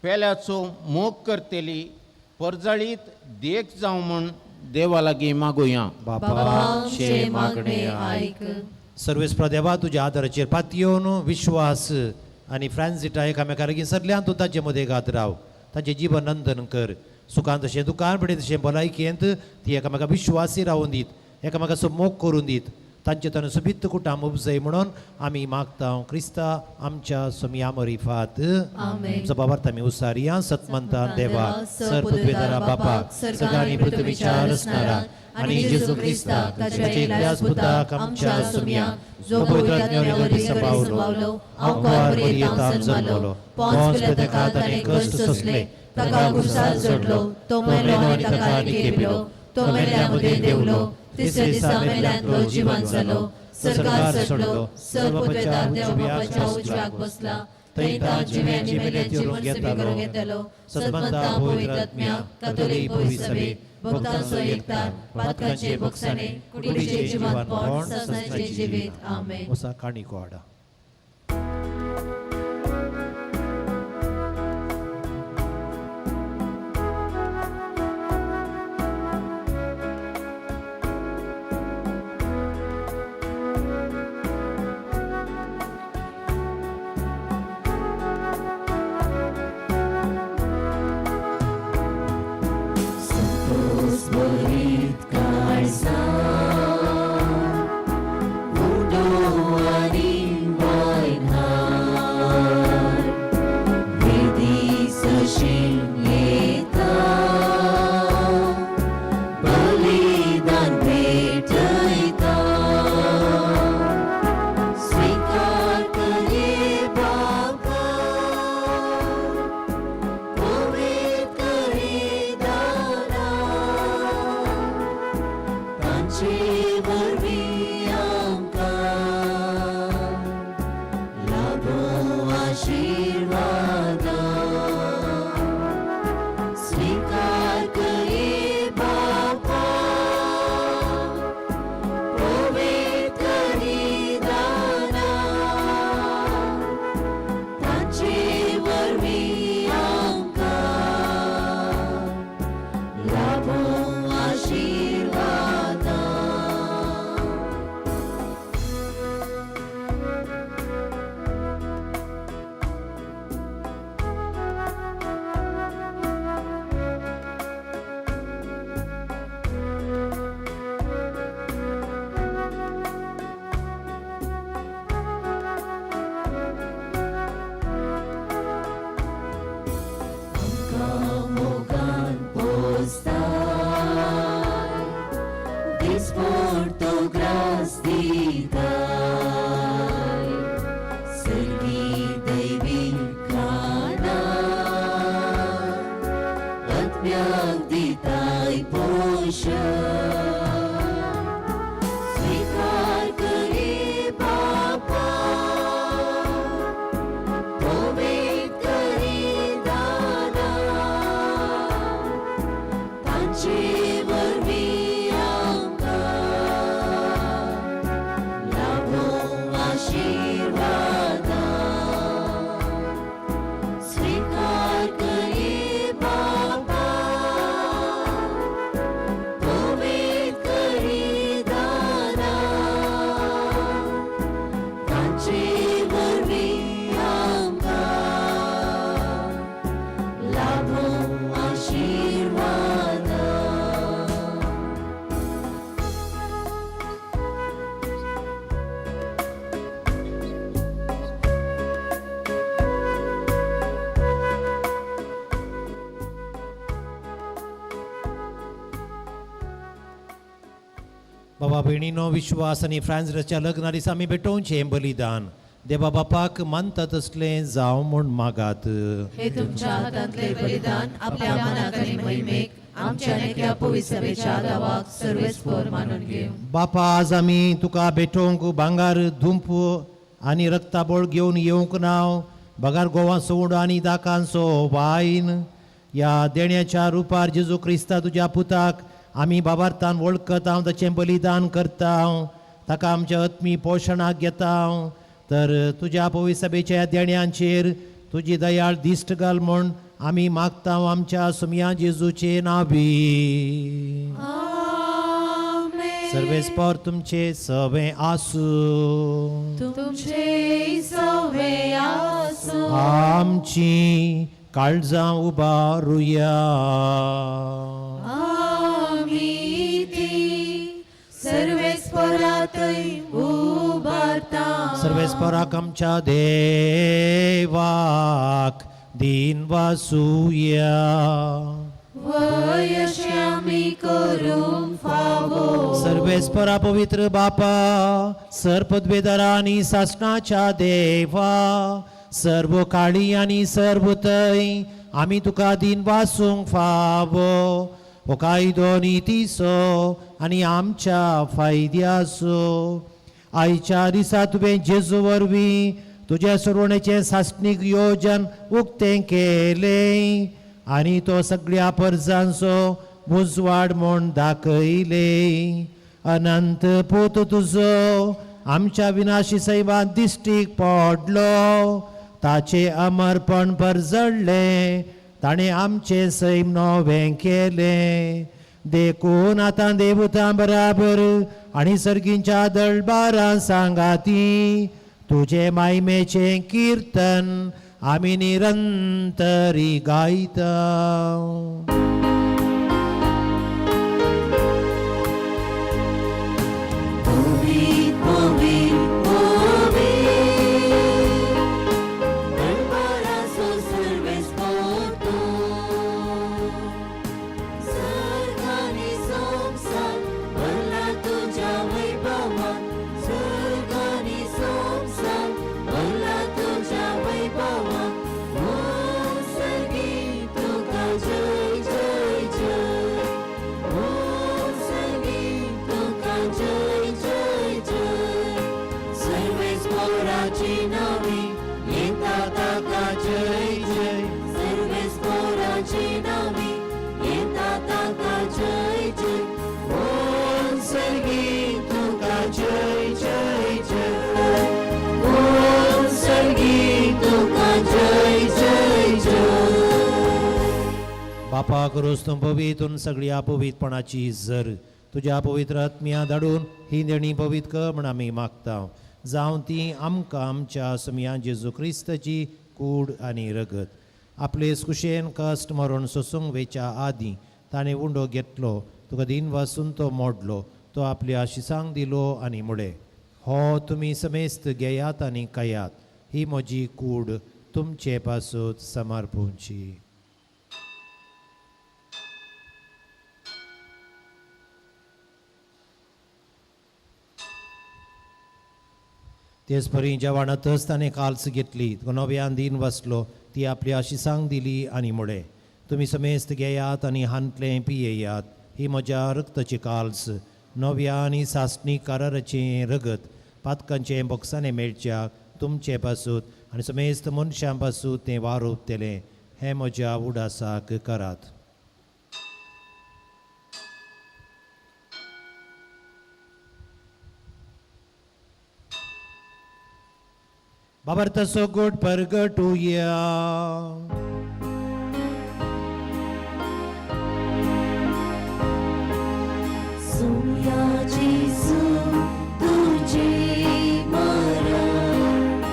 पेल्याचो मोग करतली परजळीत देख जावं म्हूण देवा लागीं मागुया. बापा आमचे मागणे आयक. सर्वेस्पर देवा तुज्या आदाराचेर पातयेवन विश्वास आनी फ्रांसिटा एकामेका लागीं सरल्यान तूं तांचे मदें गात राव. तांचें जीवन नंदन कर. सुखान तशें दुकान पडे तशें भलायकेंत ती एकामेका विश्वासी रावून दीत, एकामेकाचो मोग करून दीत. तांचे ताणें सुबीत कुटाम उपजय म्हणून आमी मागता क्रिस्ता आमच्या सोमिया मरिफात. आमचो बाबार्थ आमी उसारिया सतमंता देवा सर पृथ्वीधरा बापाक सगळ्यांनी पृथ्वीच्या रचणारा आनी जेजू क्रिस्ताक ताच्या एकल्याच पुताक आमच्या सोमिया जो पवित्र आत्म्यावरी सभावलो आंकवार मरियेंत जल्मलो पोन्स पिलाताक ताणें कश्ट सोंसले ताका खुर्सार चडलो तो मेलो आनी ताका लिखेपिलो तो मेल्या मदें देंवलो तिसऱ्या दिसा मेल्ल्यांतलो जिवन जालो सरकार चडलो सर पृथ्वीदार देव बापाच्या उजव्याक बसला थंय ता जिव्यांची मेल्यांची मनसबी करूंक येतलो. सतमंता पवित्र आत्म्या कातोलीक पवित्र सभेक भक्तांचो एकतार पातकांचे बोगसाणे कुडीचें जिवनपण ससनाचें जिवीत. आमेन. ओसा काणिको हाडा. Love. बाबा भयणीनो विश्वास आनी फ्रांसच्या लग्ना दिसा आमी भेटोवचें बलिदान देवा बापाक मानता तसलें जावं म्हूण मागात. हे तुमच्या हातांतले बलिदान आपल्या मनाक आनी महिमेक आमच्या नेक्या पवित्र सभेच्या दावाक सर्वेस्पर मानून घेवं. बापा आज आमी तुका भेटोवंक भांगार धुंप आनी रक्ताबळ घेवन येवंक ना, बगार गोवांचो उंडो आनी दाकांचो वायन. ह्या देण्याच्या रुपार जेजू क्रिस्ता तुज्या पुताक आमी बाबार्थान वळखता, ताचें बलिदान करता, ताका आमच्या आत्मी पोशणाक घेता. तर तुज्या पवित्र सभेच्या देण्यांचेर तुजी दयाळ दिश्ट घाल म्हूण आमी मागता आमच्या सुमया जेजूचे नावी. सर्वेस्पर तुमचे सवे आसूं. तुमचे सवे आसूं. आमची काळजां उबारुया. आमी ती सर्वेस्परातय उबारता. सर्वेस्पराक आमच्या देवाक दीन वासुया. वयश्यामी करूंक फावो. सर्वेस्परा पवित्र बापा, सर्पद्वेदरा आनी सासणाच्या देवा, सर्व काळी आनी सर्व थंय आमी तुका दीन वासूंक फावो. हो कायदो नितीचो आनी आमच्या फायद्याचो. आयच्या दिसा तुवें जेजू वरवीं तुज्या सुरवणेचें सासणीक योजन उक्तें केलें आनी तो सगळ्या परजांचो उजवाड म्हूण दाखयले. अनंत पूत तुजो आमच्या विनाशी सैमांत दिश्टीक पडलो, ताचें अमरपण परजळ्ळें, ताणें आमचें सैम नवें केलें. देखून आतां देवतां बराबर आनी सर्गींच्या दळबारां सांगाती तुजे मायमेचें किर्तन आमी निरंतरी गायता. बापा करूस तूं पवित्र सगळ्या पवित्रपणाची जर तुज्या पवित्र आत्म्या धाडून ही देणी पवित्र कर म्हण आमी मागता. जावं ती आमकां आमच्या सुमया जेजू क्रिस्ताची कूड आनी रगत. आपले कुशेन कश्ट मरण सोसूंक वेच्या आदीं ताणें उंडो घेतलो, तुका दीन वासून तो मोडलो, तो आपल्या शिसांक दिलो आनी मुळे, हो तुमी समेस्त घेयात आनी खायात, ही म्हजी कूड तुमचे पासून समर्पूंची. तेच परी जेवणातच ताणें काल्स घेतली, नव्यान दीन वाचलो, ती आपली आशिसांक दिली आनी मुळे, तुमी समेस्त घेयात आनी हांतलें पियेयात, ही म्हज्या रक्ताची काल्स, नव्या आनी सासणी कराराचें रगत, पातकांचें बोक्सांनी मेळच्या तुमचे पासून आनी समेस्त मनशां पासून तें वारोवतलें. हें म्हज्या उडासाक करात. बाबर तसो गोड परगटुया. सुया जेजू तुझे मरण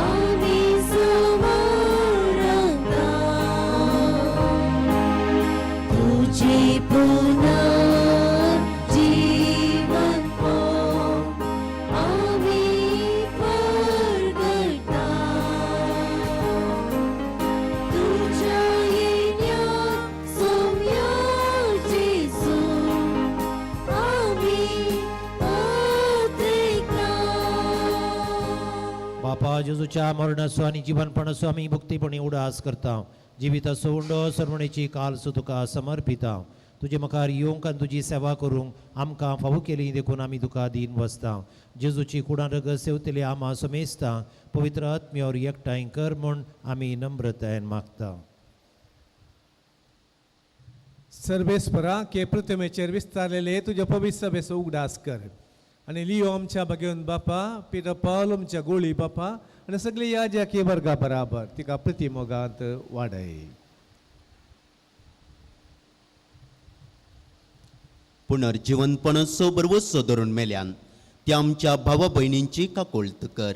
आमी समरता, तुझे पुनर्जीवन आमी परगटा, बापा जेजूच्या मरणाचो आनी जिवनपणाचो आमी भक्तीपणी उडास करता. जिविताचो उंडो सरवणेची कालसो तुका समर्पिता. तुजे मुखार येवंक आनी तुजी सेवा करूंक आमकां फावो केली देखून आमी तुका दीन बसता. जेजूची कुडां रगत सेवतली आमा समेस्ता पवित्र आत्म्यावर एकठांय कर म्हूण आमी नम्रतायेन मागता. सर्वेस्परा के प्रतिमेचेर विस्तारलेले तुज्या पवित्र सभेचो उगडास कर आनी लियो आमच्या भगेवन बापा, पिटर पावल आमच्या गोळी बापा आनी सगळी याज्या वर्गा बराबर तिका प्रतिमोगांत वाडय. पुनर्जिवनपणाचो बरवसो धरून मेल्यान त्या आमच्या भावा भयणींची काकोळत कर.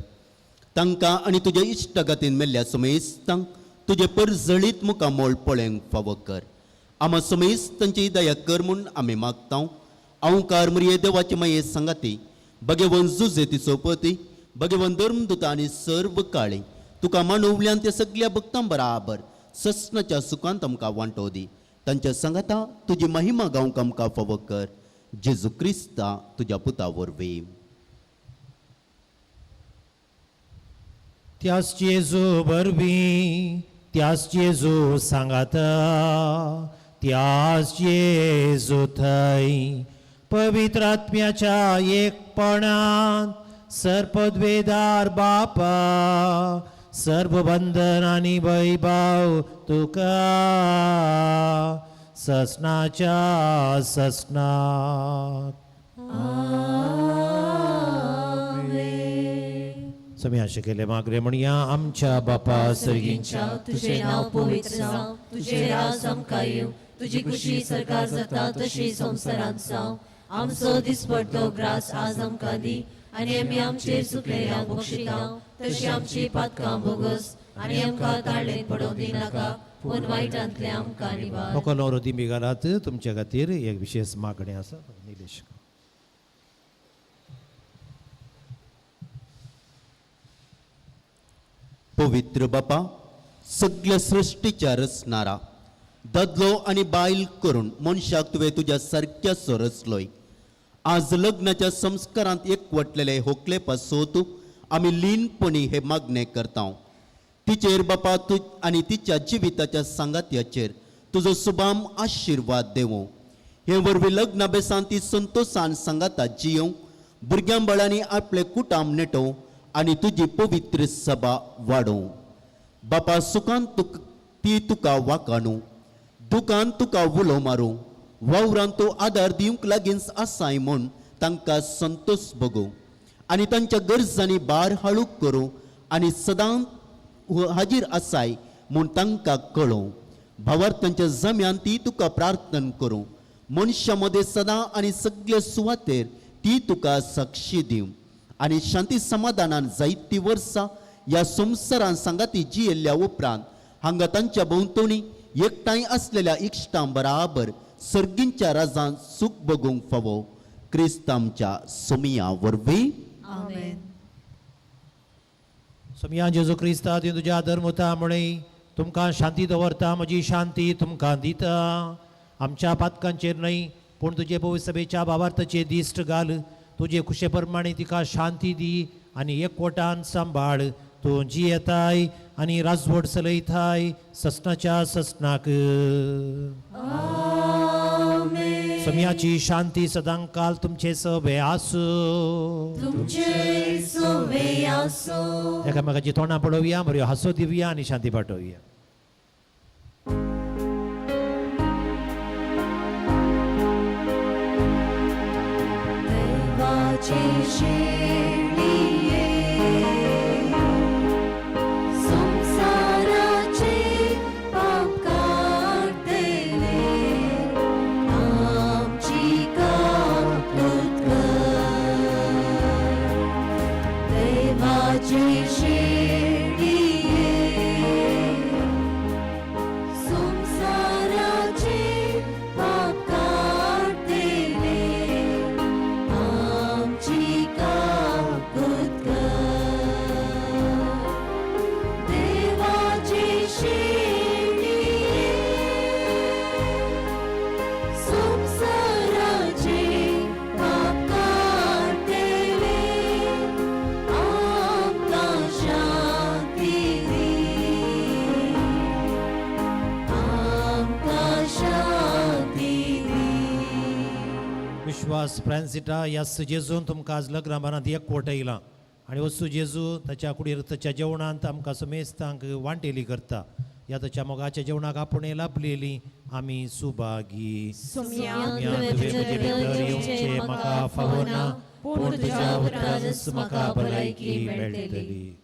तांकां आनी तुज्या इश्टागतीन मेल्ल्या समेस्तांक तुजे परजळीत मुखामोळ पळोवंक फावो कर. आमा समेस्तांची दया कर म्हूण आमी मागता. अंकार मुरये देवाचे माये सांगाती भगेवन जुजे तिचो पती भगेवन धर्मदुता आनी सर्व काळी तुका मानवल्यान त्या सगल्या भक्तां बराबर ससनाच्या सुखांत आमकां वांटो दी. तांच्या सांगाता तुजी महिमा गावंक आमकां फावो कर. जेजू क्रिस्ता तुज्या पुता वरवीं. त्याच जेजू वरवीं, त्याच जेजू सांगाता, त्याच जेजू थंय पवित्र आत्म्याच्या एकपणांत सर्पद्वेदार बापा सर्व बंधन आनी वैभव तुका ससनाच्या ससनाक. समी शिकयले मागरे म्हणया. आमच्या बापा सर्गींच्या तुझे नाव पवित्र जावं, तुझे राज आमकां येवं, तुजी खुशी सरकार जाता तशी संवसारांत जावं. आमचो दिसपडतो ग्रास आज आमकां दी आनी आमी आमचेर चुकलेल्यांक बक्षिता तशी आमची पातकां भोगस आनी आमकां ताळेंत पडोवंक दिनाका पूण वायटांतलें आमकां निवार. मोकलो दिमी घालात तुमच्या खातीर एक विशेष मागणें आसा. निलेश पवित्र बापा, सगल्या सृश्टीच्या रचणारा दादलो आनी बायल करून मनशाक तुवें तुज्या सारक्याचो रचलोय. आज लग्नाच्या संस्कारांत एकवटलेले होकले पासत आमी लीनपणी हे मागणें करता. तिचेर बापा तूं आनी तिच्या जिविताच्या सांगात्याचेर तुजो सुबाम आशिर्वाद देवूं. हे वरवीं लग्ना बेसान ती संतोशान सांगाता जियोवं, भुरग्यां बाळांनी आपलें कुटाम नेटोवं आनी तुजी पवित्र सभा वाडोवं. बापा सुखान ती तुका वाकाणू, दुकान तुका उलो मारूं, वावरान तूं आदार दिवंक लागींच आसाय म्हूण तांकां संतोश भोगूं आनी तांच्या गरजांनी भार हाळूक करूं आनी सदां हाजीर आसाय म्हूण तांकां कळोवं. भावार्थांच्या जम्यान ती तुका प्रार्थना करूं. मनशां मदें सदां आनी सगळे सुवातेर ती तुका साक्षी दिवं आनी शांती समाधानान जायतीं वर्सां ह्या संवसारान सांगाती जियेल्ल्या उपरांत हांगा तांच्या भोंवतणी एकठांय आसलेल्या इश्टां बराबर सर्गींच्या राजान सूख भोगूंक फावो. क्रिस्त आमच्या सोमिया वरवीं. आमेन. सोमिया जेजू क्रिस्ता ती तुज्या धर्मता म्हळे तुमकां शांती दवरता, म्हजी शांती तुमकां दिता. आमच्या पातकांचेर न्हय पूण तुजे पवित्र सभेच्या भावार्थाचेर दिश्ट घाल. तुजे खुशे प्रमाणे तिका शांती दी आनी एकवटान सांबाळ. तूं जियेताय आनी राजवट चलयताय ससनाच्या ससनाक. सम्याची शांती सदांकाल तुमचे सवे आसूं. तुमचे सवे आसूं. एकामेकाची तोंडां पळोवया, बऱ्यो हांसो दिवया आनी शांती पाठोवया. देवाची शेळये संवसाराचे पाप काडटले आमची काकूत कर. देवाची शेळये संवसाराचे पाप काडटले आमची काकूत कर. विश्वास फ्रांसिटा यास जेजून तुमकां आज लग्ना बारांत एकवट येयला आनी वस्तू जेजू ताच्या कुडीर ताच्या जेवणांत आमकां समेस्तांक वांटेली करता. ह्या ताच्या मोगाच्या जेवणाक आपूण लाभलेली आमी सुभागी. तुवें म्हजे भितर येवचें म्हाका फावना, पूण तुज्या उतरानच म्हाका भलायकी मेळटली.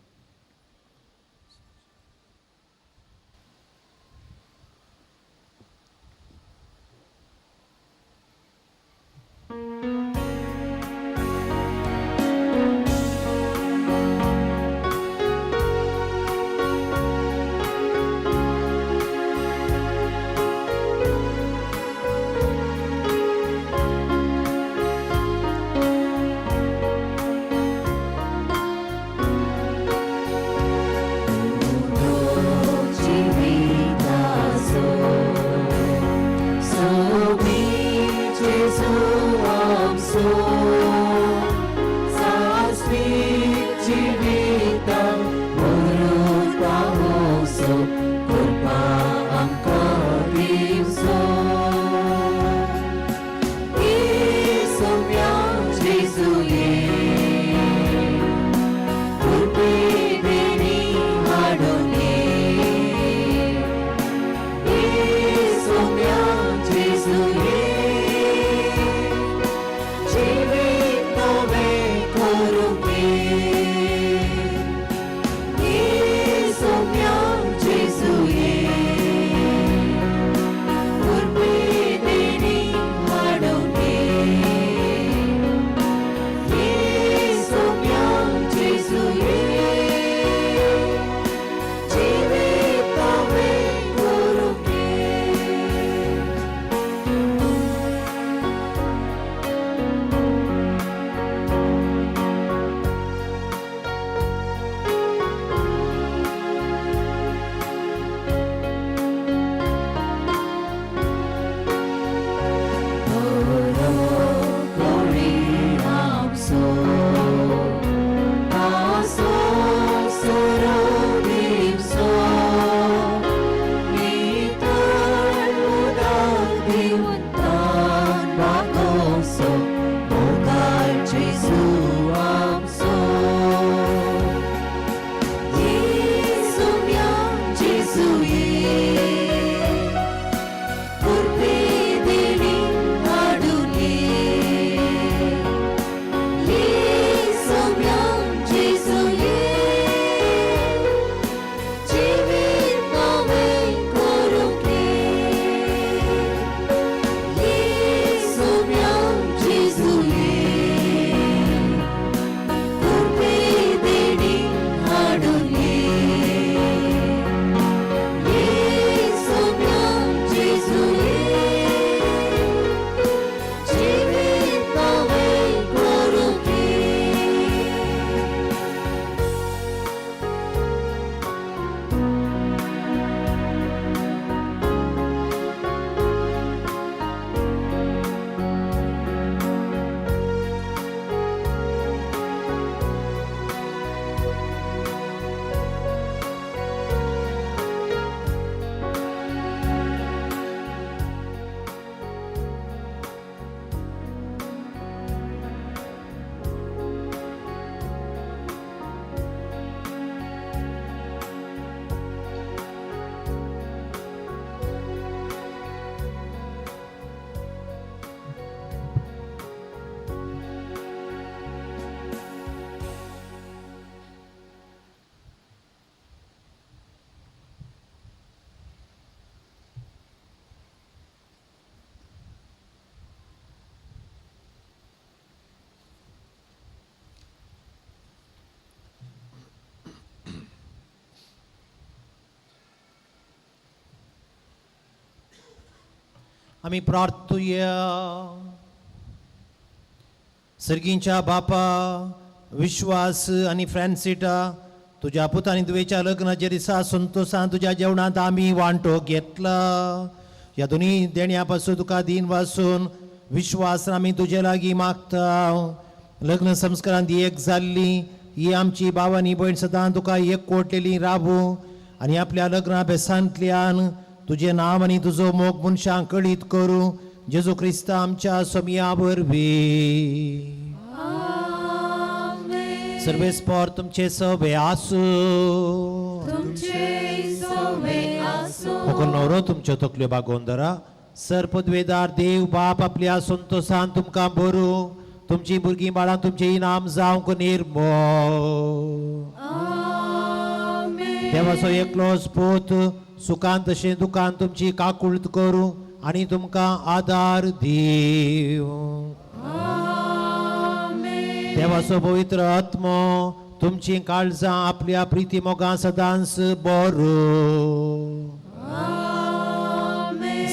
आमी प्रार्थुया. सर्गींच्या बापा, विश्वास आनी फ्रांसिटा तुज्या पुता आनी धुवेच्या लग्नाच्या दिसा संतोसान तुज्या जेवणांत आमी वांटो घेतला. ह्या दोनी देण्या पासून तुका दीन वासून विश्वास आमी तुजे लागीं मागता. लग्न संस्कारांत एक जाल्ली ही आमची भाव आनी भयण सदां तुका एक कोटलेली राबू आनी आपल्या लग्ना बेसांतल्यान तुजें नांव आनी तुजो मोग मनशांक कळीत करूं. जेजू क्रिस्ता आमच्या सोमया वरवीं. सर्वेस्पर तुमचे सवे आसूं. होको नवरो तुमच्यो तकल्यो बागोवन धरा. सर पदवेदार देव बाप आपल्या संतोसान तुमकां बरूं, तुमची भुरगीं बाळां तुमचें इनाम जावंक निर्मो. देवाचो एकलोच पूत सुखान तशें दुखान तुमची काकूळत करूं आनी तुमकां आदार दिवं. देवाचो पवित्र आत्मो तुमची काळजां आपल्या प्रिती मोगां सदांच बरो.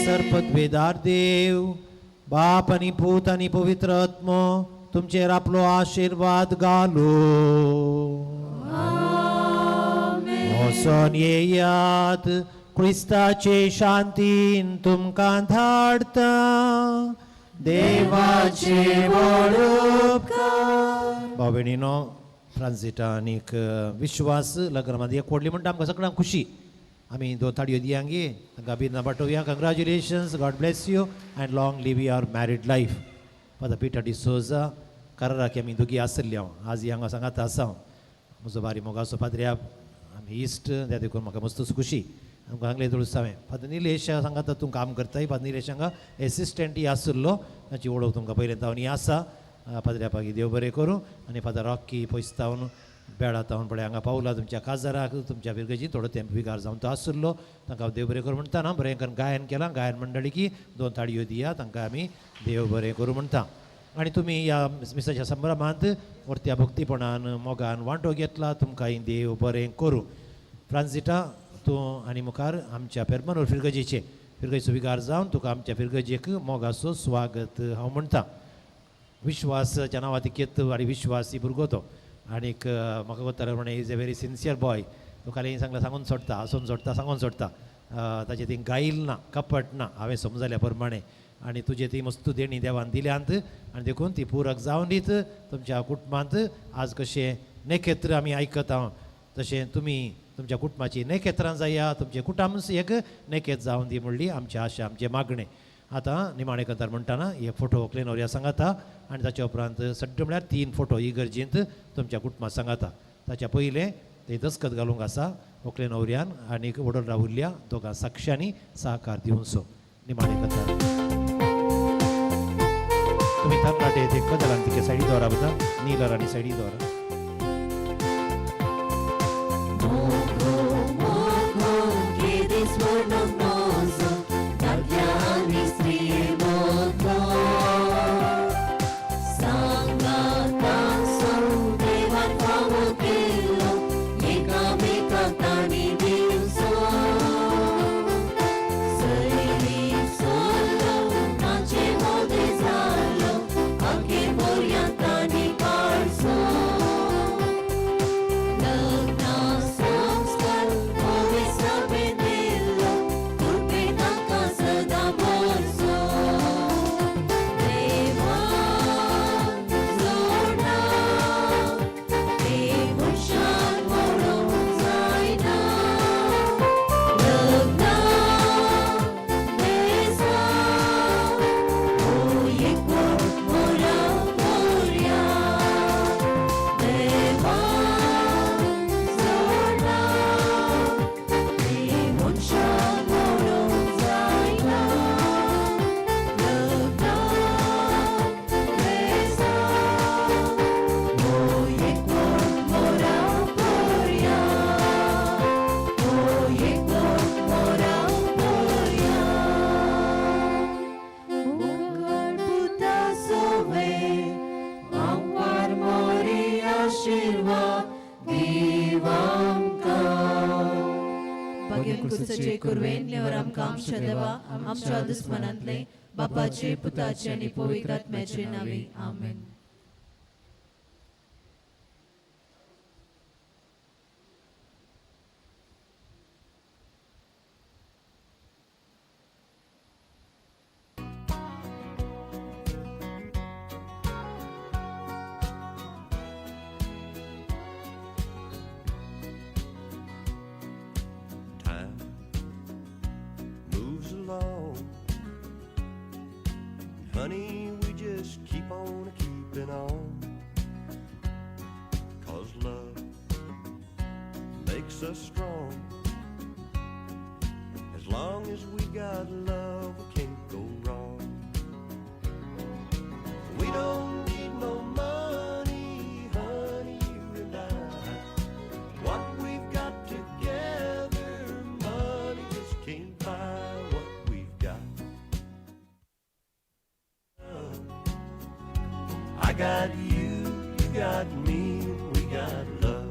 सरपदवेदार देव बाप आनी पूत आनी पवित्र आत्मो तुमचेर आपलो आशिर्वाद घालू. वचोन येयात, क्रिस्ताचे शांतीन तुमकां धाडटा. देवाचे व्हड उपकार. भाव भयणीनो, फ्रांसिटा आनीक विश्वास लग्न एक व्हडली म्हणटा आमकां सगळ्यांक खुशी. आमी दोन ताळयो दिया गे, तांकां अभिनंदन पाठोवया. Congratulations, God bless you and long live your married life. Father Peter D'Souza कराराक आमी दोगी आसल्ले हांव आज हांगा सांगात आसा. हांव म्हजो बारी मोगाचो पाद्र्याब, आमी इश्ट, त्या देखून म्हाका मस्तूच खुशी. आमकां सांगलें तुळस हांवें फादर निलेश सांगाता तूं काम करताय. फादर निलेश हांगा एसिस्टंटय आशिल्लो, ताची वळख तुमकां पयलें तावन ही आसा. पाद्र्यापाक देव बरें करूं. आनी फादर रॉकी पयस तावन बेळा तावन पळय हांगा पावला तुमच्या काजाराक, तुमच्या फिरगजी थोडो तेंप विगार जावन तो आशिल्लो, तांकां देव बरें करूं म्हणटा. ना बरें करून गायन केलां, गायन मंडळी दोन ताळयो दिया, तांकां आमी देव बरें करूं म्हणटा. आनी तुमी ह्या मिसाच्या संभ्रमांत व्हरत्या भक्तीपणान मोगान वांटो घेतला, तुमकांय देव बरें करूं. फ्रांसिटा, तूं आनी मुखार आमच्या पेरमनूर फिरगजेचे फिरगजेचो विगार जावन तुका आमच्या फिरगजेक मोगाचो स्वागत हांव म्हणटा. विश्वासाच्या नांवा तिकेत आनी विश्वासी भुरगो तो, आनीक म्हाका कोत्ता म्हणे is a very sincere boy. तो खाली सांगला सांगून सोडटा, हांसून सोडटा, सांगून सोडटा, ताचें ती गायल ना, कपट ना हांवें समजल्या प्रमाणे. आनी तुजें ती मस्तू देणी देवान दिल्यांत आनी देखून ती पुरक जावन दीत तुमच्या कुटुंबांत. आज कशें नेखेत्र आमी आयकता तशें तुमी तुमच्या कुटुंबाची नेखेत्रां जाया, तुमचें कुटुंब एक नेकेत जावन दी म्हणली आमची आशा, आमचें मागणें. आतां निमाणें कंतार म्हणटाना एक फोटो व्हंकले न्हवऱ्या सांगाता आनी ताच्या उपरांत सड्ड म्हळ्यार 3 फोटो इगर्जेंत तुमच्या कुटुंबा सांगाता. ताच्या पयलें ते दस्खत घालूंक आसा व्हंकले न्हवऱ्यान आनीक वडोल रावुल्ल्या दोगां साक्षांनी सहकार दिवचो. निमाणें कंतार तुमी तरणाटे ते कदलान तिके सायडी दवरा, बता नीलर आनी सायडी दवरा. आमच्या दुस्मनांतले बापाचे पुताचे आनी पवित्र आत्म्याचे नावे आमेन. Time moves along, Honey, we just keep on keeping on. 'Cause love makes us strong. As long as we got love, we can't go wrong. We don't need no money, honey, you and I. What we've got together, money just can't buy what we've got. I got you, you got me, we got love.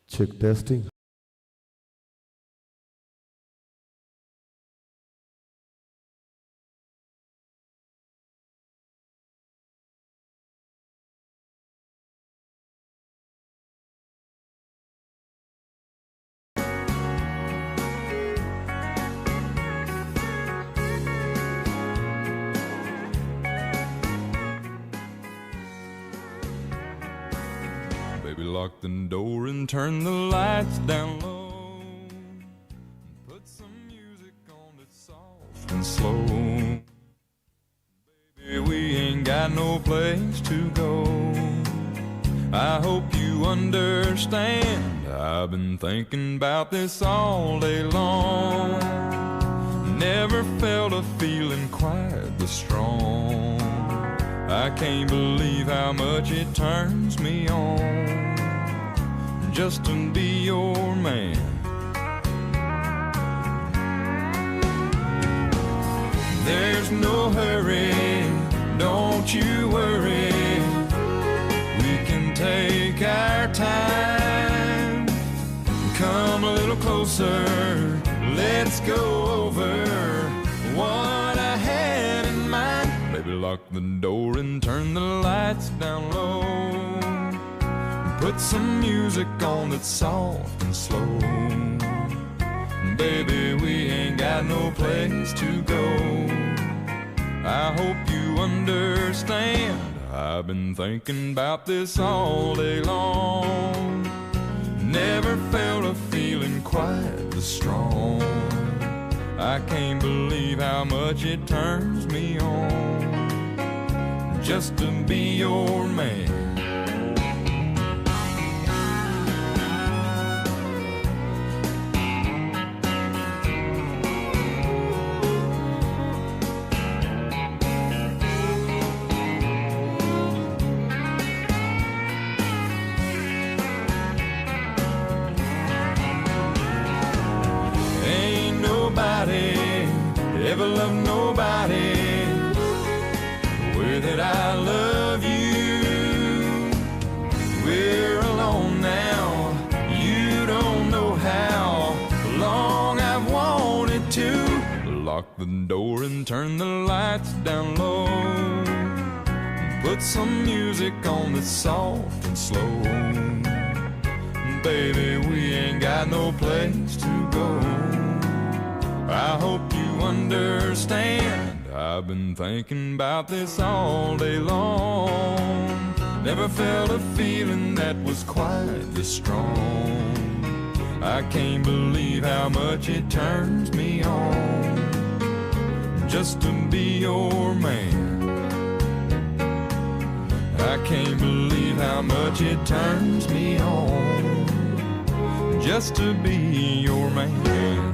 Check testing. Baby, lock the door and turn the lights down low. Put some music on that's soft and slow. Baby, we ain't got no place to go. I hope you understand. I've been thinking about this all day long. Never felt a feeling quite this strong. I can't believe how much it turns me on just to be your man. There's no hurry, don't you worry. We can take our time. Come a little closer, let's go over what I had in mind. Baby, lock the door and turn the lights down low. Put some music on that's soft and slow. Baby, we ain't got no place to go. I hope you understand. I've been thinking about this all day long. Never felt a feeling quite this strong. I can't believe how much it turns me on just to be your man. Ain't nobody ever loved nobody the way that I love you. We're alone now. You don't know how long I've wanted to lock the door and turn the lights down low. Put some music on that's soft and slow. Baby, we ain't got no place to go. I hope you understand. I've been thinking about this all day long. Never felt a feeling that was quite this strong. I can't believe how much it turns me on just to be your man. I can't believe how much it turns me on just to be your man.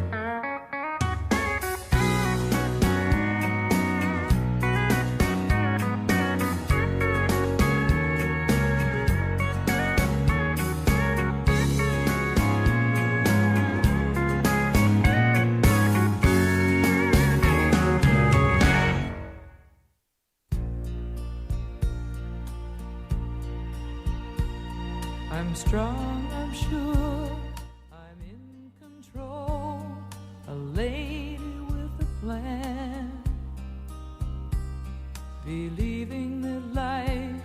I'm strong, I'm sure, I'm in control, a lady with a plan, believing that life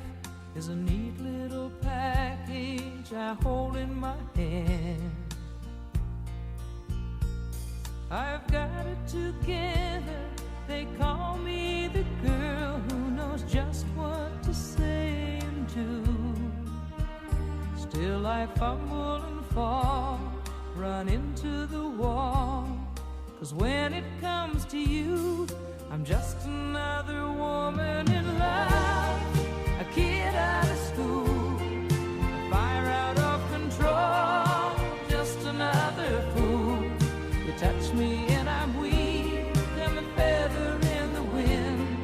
is a neat little package I hold in my hand. I've got it together, they call me the girl who knows just what to say and do. Still I fumble and fall, run into the wall, 'cause when it comes to you, I'm just another woman in love, a kid out of school, a fire out of control, just another fool. You touch me and I'm weak, I'm a feather in the wind,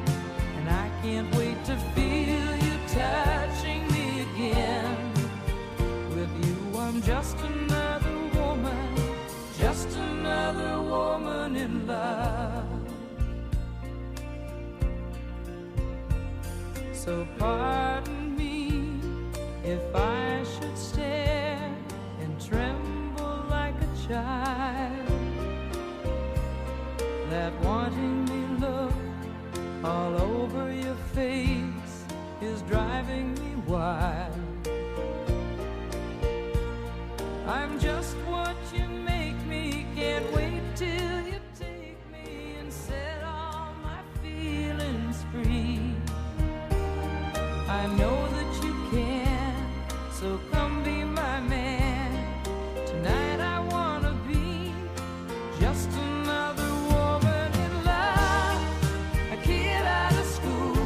and I can't wait to feel you touching me again. With you, I'm just another woman, just another woman in love. So pardon me if I should stare and tremble like a child. That wanting me look all over your face is driving me wild. I'm just what you make me, can't wait till you take me and set all my feelings free. I know that you can, so come be my man. Tonight I wanna be just another woman in love, a kid out of school,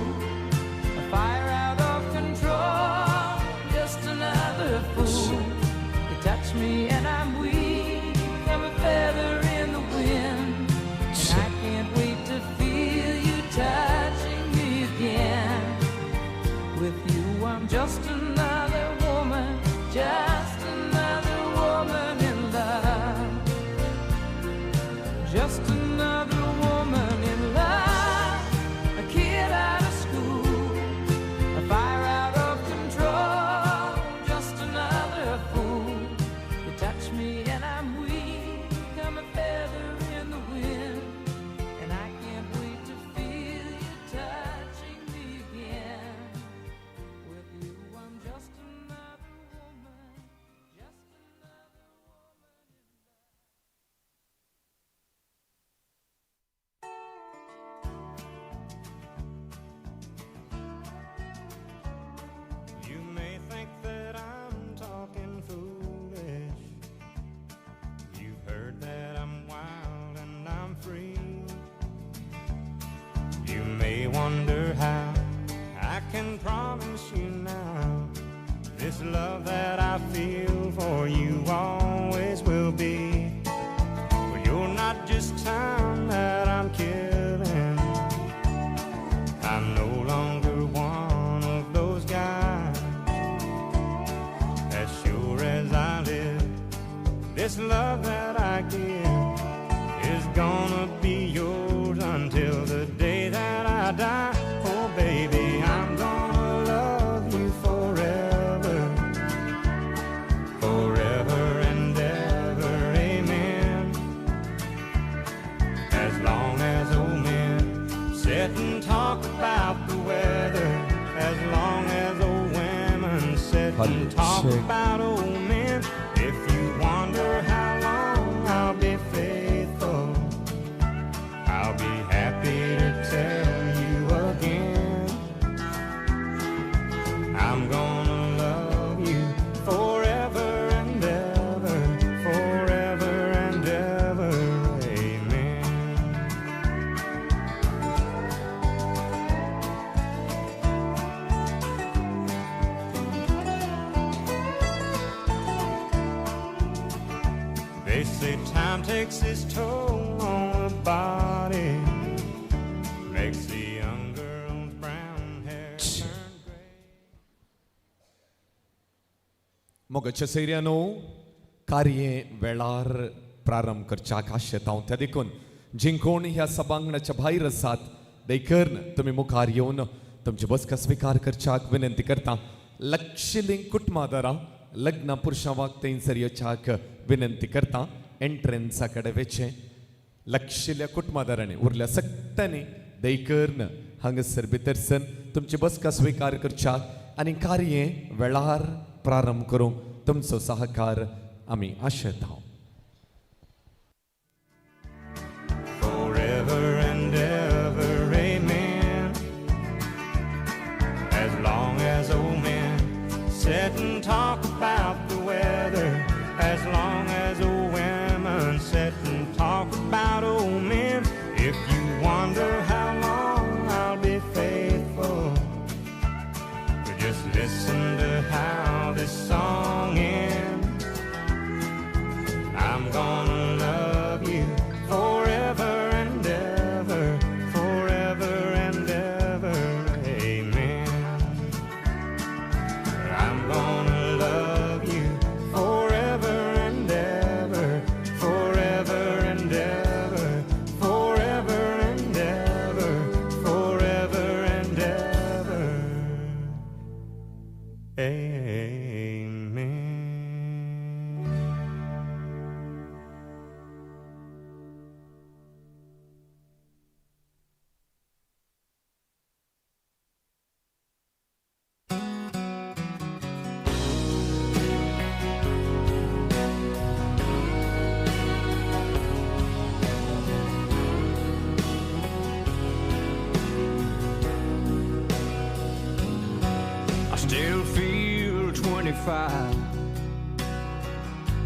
a fire out of control, just another fool. You touch me and I'm weak, I'm a feather in the wind, and I can't wait to feel you touching me again. With you, I'm just another woman, just another woman in love. Just another woman in love, a kid out of school, a fire out of control, just another fool. You touch me and I'm weak, I'm a feather in the wind, and I can't wait to feel you touching me again. With you, I'm just another woman, just another woman. You may think that I'm talking foolish. You've heard that I'm wild and I'm free. You may wonder how I can promise you now this love that I feel for you always will be. Well, you're not just time that I'm killing. I'm no longer one of those guys. As sure as I live, this love that I give is gonna be yours until the day that I die. Oh, baby, I'm gonna love you forever, forever and ever, amen. As long as old men sit and talk about the weather, as long as old women sit and talk about old men, if you wonder how long I'll be faithful, I'll be happy to tell I'm gonna love you forever and ever, forever and ever. Amen. They say time takes its toll on the body, makes the young girl's brown hair turn gray. मोगाच्या सैर्यानो, कार्ये वेळार प्रारंभ करच्याक आशेता हांव. त्या देखून जी कोण ह्या सभांगणाच्या भायर आसात, देखून तुमी मुखार येवन तुमची बसका स्विकार करच्याक विनंती करता. लक्षिलीं कुटुंबादारां लग्न पुरुषावाक थंयसर येवच्याक विनंती करता. एंट्रन्सा कडेन वेचें लक्षिल्या कुटुंबादारांनी, उरल्या सगळ्यांनी दैकर्न हांगासर भितर सन तुमची बसका स्विकार करच्याक आनी कार्ये वेळार प्रारंभ करूंक तुमचो सहकार आमी आशेता. Forever and ever, amen. As long as old men sit and talk about the weather, as long as old women sit and talk about old men, if you wonder how long I'll be faithful, just listen to how this song ends. I'm gonna love you forever and ever, forever and ever, amen. I'm gonna love you forever and ever, forever and ever, forever and ever, forever and ever, amen. I still feel 25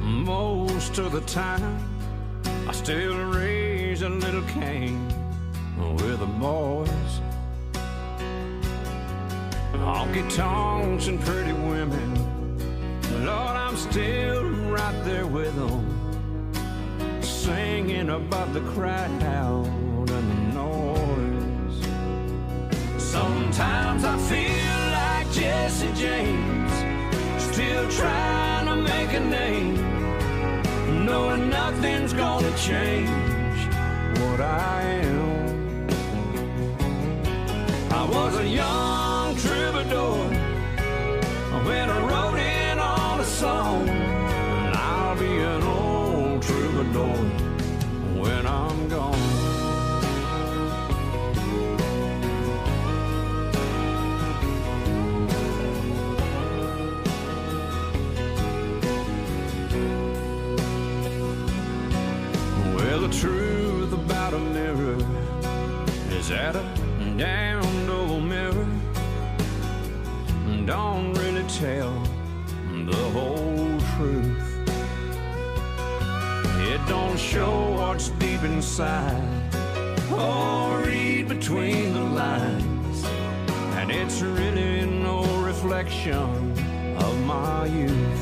most of the time. I still raise a little Cain with the boys. Honky tonks and pretty women, Lord, I'm still right there with them, singing above the crowd and the noise. Sometimes I feel like Jesse James, still trying to make a name, knowing nothing's gonna change what I am. I was a young troubadour when I wrote in on a song, and I'll be an old troubadour when I'm gone. Well, the truth about a mirror is that a damned old mirror don't really tell the whole truth. It don't show what's deep inside or read between the lines, and it's really no reflection of my youth.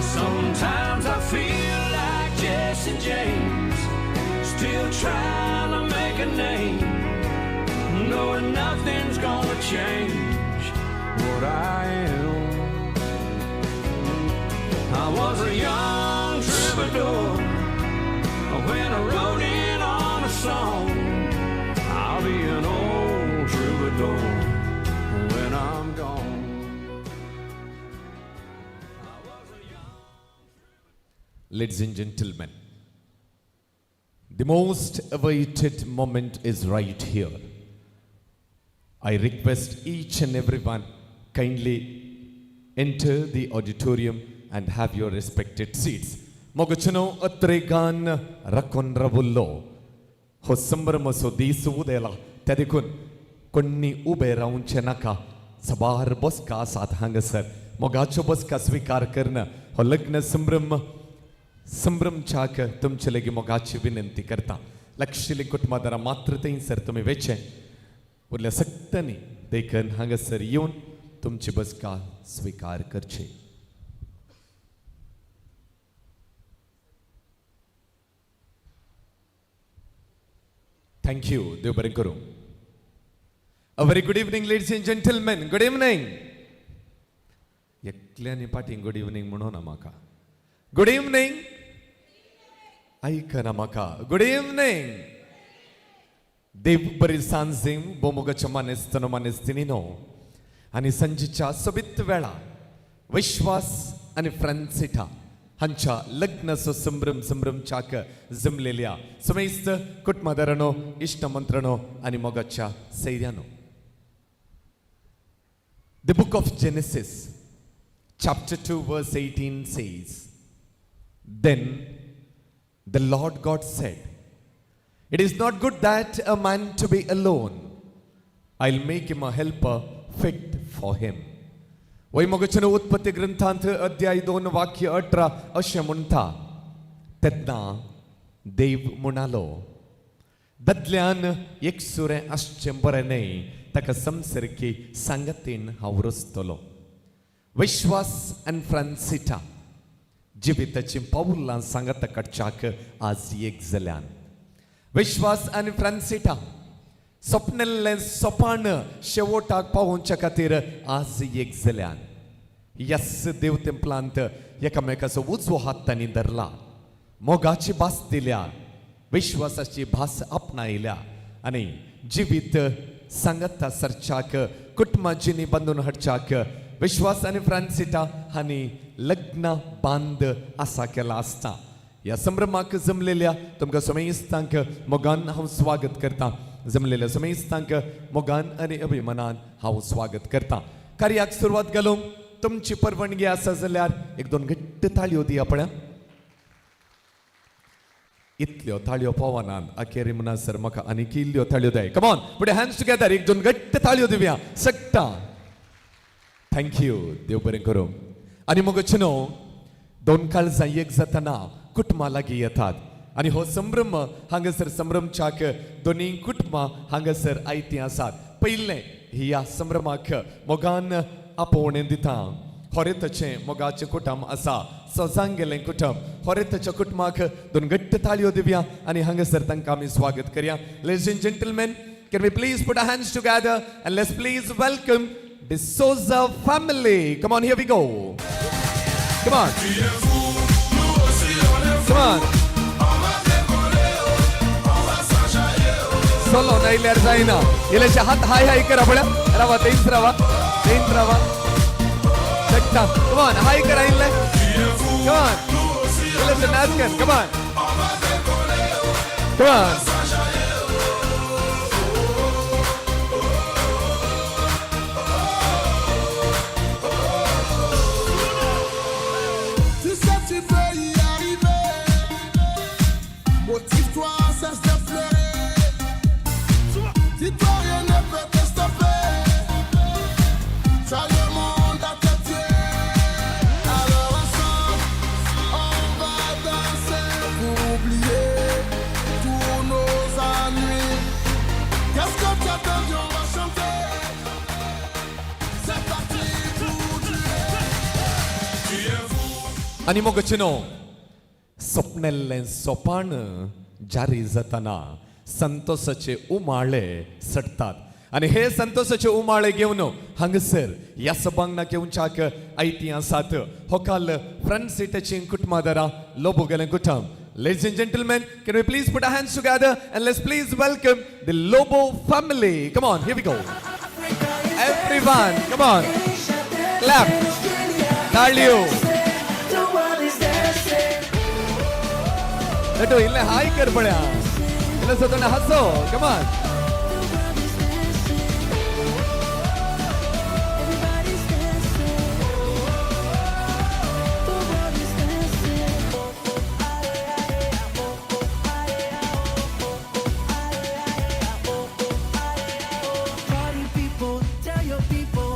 Sometimes I feel like Jesse James, still trying to make a name, knowing nothing's gonna change what I am. I was a young troubadour when I wrote in on a song. I'll be an old troubadour when I'm gone. Ladies and gentlemen, the most awaited moment is right here. I request each and everyone kindly enter the auditorium and have your respected seats. मोगचनो अत्रेगान राखून रावल्लो हो संभ्रमाचो दीस उदेला, त्या देखून कोणी उबे रावचें नाका. सबार बसका आसात हांगासर. मोगाच्यो बसका स्विकार करून हो लग्न संभ्रम संभ्रमच्याक तुमचे लागीं मोगाची विनंती करता. लक्षिल्ली कुटुंबादारां मात्र थंयसर तुमी वेचें, उरल्या सगळ्यांनी देखून हांगासर येवन तुमची बसका स्विकार करची. Thank you. देव बरें करूं. A very good evening, ladies and gentlemen. Good evening. एकल्यानी पाटीं गुड इवनींग म्हणून म्हाका. गुड इवनींग आयकना म्हाका. Good evening. देव बरी सांज बोमोगाच्या मानेस्तनो मानेस्तिनी न्हू आनी सांजेच्या सोबीत वेळा विश्वास आनी फ्रांसिटा हांच्या लग्नाचो संभ्रम संभ्रमच्याक जमलेल्या समेस्त कुटुंबादारांनो, इश्टमंत्रांनो आनी मोगाच्या सैऱ्यानो. The book of Genesis, chapter 2, verse 18 says, "Then the Lord God said, 'It is not good that a man to be alone. I'll make him a helper fit for him.'" वैमोगचन उत्पत्ती ग्रंथांत अध्याय 2 वाक्य 18 अशें म्हणटा, तेन्ना देव म्हणालो, दादल्यान एकसुरें आसचें बरें न्हय, ताका संसर्गी सांगातीन हांव रचतलो. विश्वास आनी फ्रांसिटा जिविताचीं पावलां सांगाता काडच्याक आज एक जाल्यान. विश्वास आनी फ्रांसिटा सपनेल्लें सोपान शेवटाक पावोवच्या खातीर आज एक जाल्यान. यस देव तेंपलांत एकामेकाचो उजवो हात तांणी धरला, मोगाची भास दिल्या, विश्वासाची भास आपणायल्या आनी जिवीत सांगाता सरच्याक, कुटुंबा जिणी बांदून हाडच्याक विश्वास आनी फ्रांसिटा हांणी लग्न बांद आसा केला आसता. ह्या संभ्रमाक जमलेल्या तुमकां समेस्तांक मोगान हांव स्वागत करता. जमलेल्या समेस्तांक मोगान आनी अभिमानान हांव स्वागत करता. कार्याक सुरवात घालूंक तुमची परवानगी आसा जाल्यार एक दोन घट्ट ताळयो दिया पळया. इतल्यो ताळयो पावनात, अखेरी म्हणसर म्हाका आनीक इल्ल्यो ताळयो जाय. Come on, put hands together. एक दोन घट्ट ताळयो दिवया सगटा. Thank you. देव बरें करूं. आनी मग न्हू दोन काळजां एक जातना कुटुंबां लागीं येतात आनी हो संभ्रम हांगासर संभ्रमच्याक दोनी कुटुंबां हांगासर आयतीं आसात. पयलें ह्या संभ्रमाक मोगान आपोवणें दिता होरेताचें मोगाचें कुटुंब आसा, सजांगेलें कुटुंब. होरेताच्या कुटुंबाक दोन घट्ट ताळयो दिवया आनी हांगासर तांकां आमी स्वागत करया. Ladies and gentlemen, can we please put our hands together and let's please welcome the Souza family. Come on, here we go. Come on. Come on. Solo नायल्यार जायना. इल्लेशे हात हाय हाय करा पळया. रावा, थंयच रावा, थंयच रावा. शकता. Come on, हाय करा इल्ले. Come on. इल्लेशे नाच कर. Come on. Come on. Tu sais, tu peux y arriver. Motive-toi, cesse de pleurer. Dis-toi, rien ne peut te stopper. Tu as le monde à tes pieds. Alors ensemble, on va danser pour oublier tous nos ennuis. Qu'est-ce que tu attends? On va chanter. C'est parti pour durer. आनी मोगाचे न्हू सपनेल्लें सोपान जारी जातना संतोषाचे उमाळे सटतात आनी हे संतोषाचे उमाळे घेवन हांगासर ह्या सभांगणाक येवच्याक आयती आसात होकाल फ्रांसिटाची कुटुंबादारां, लोबो गेलें कुटुंब. Ladies and gentlemen, can we please put our hands together and let's please welcome the Lobo family. Come on, here we go. Everyone, come on. Clap. ताळयो. नटो इल्ले हाय कर पळया. इल्ले सतोंड हासो. Come on. Party people, tell your people,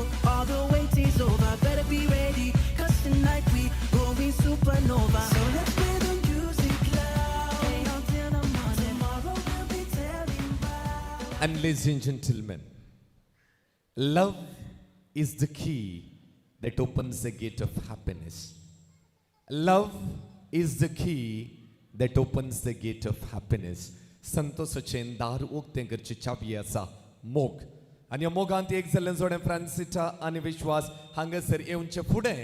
And ladies and gentlemen, love is the key that opens the gate of happiness. Love is the key that opens the gate of happiness. संतोषाचें दार उक्तें करची चावी आसा मोग. आनी ह्या मोगांत एक जाल्लें जोडें फ्रांसिटा आनी विश्वास हांगासर येवचे फुडें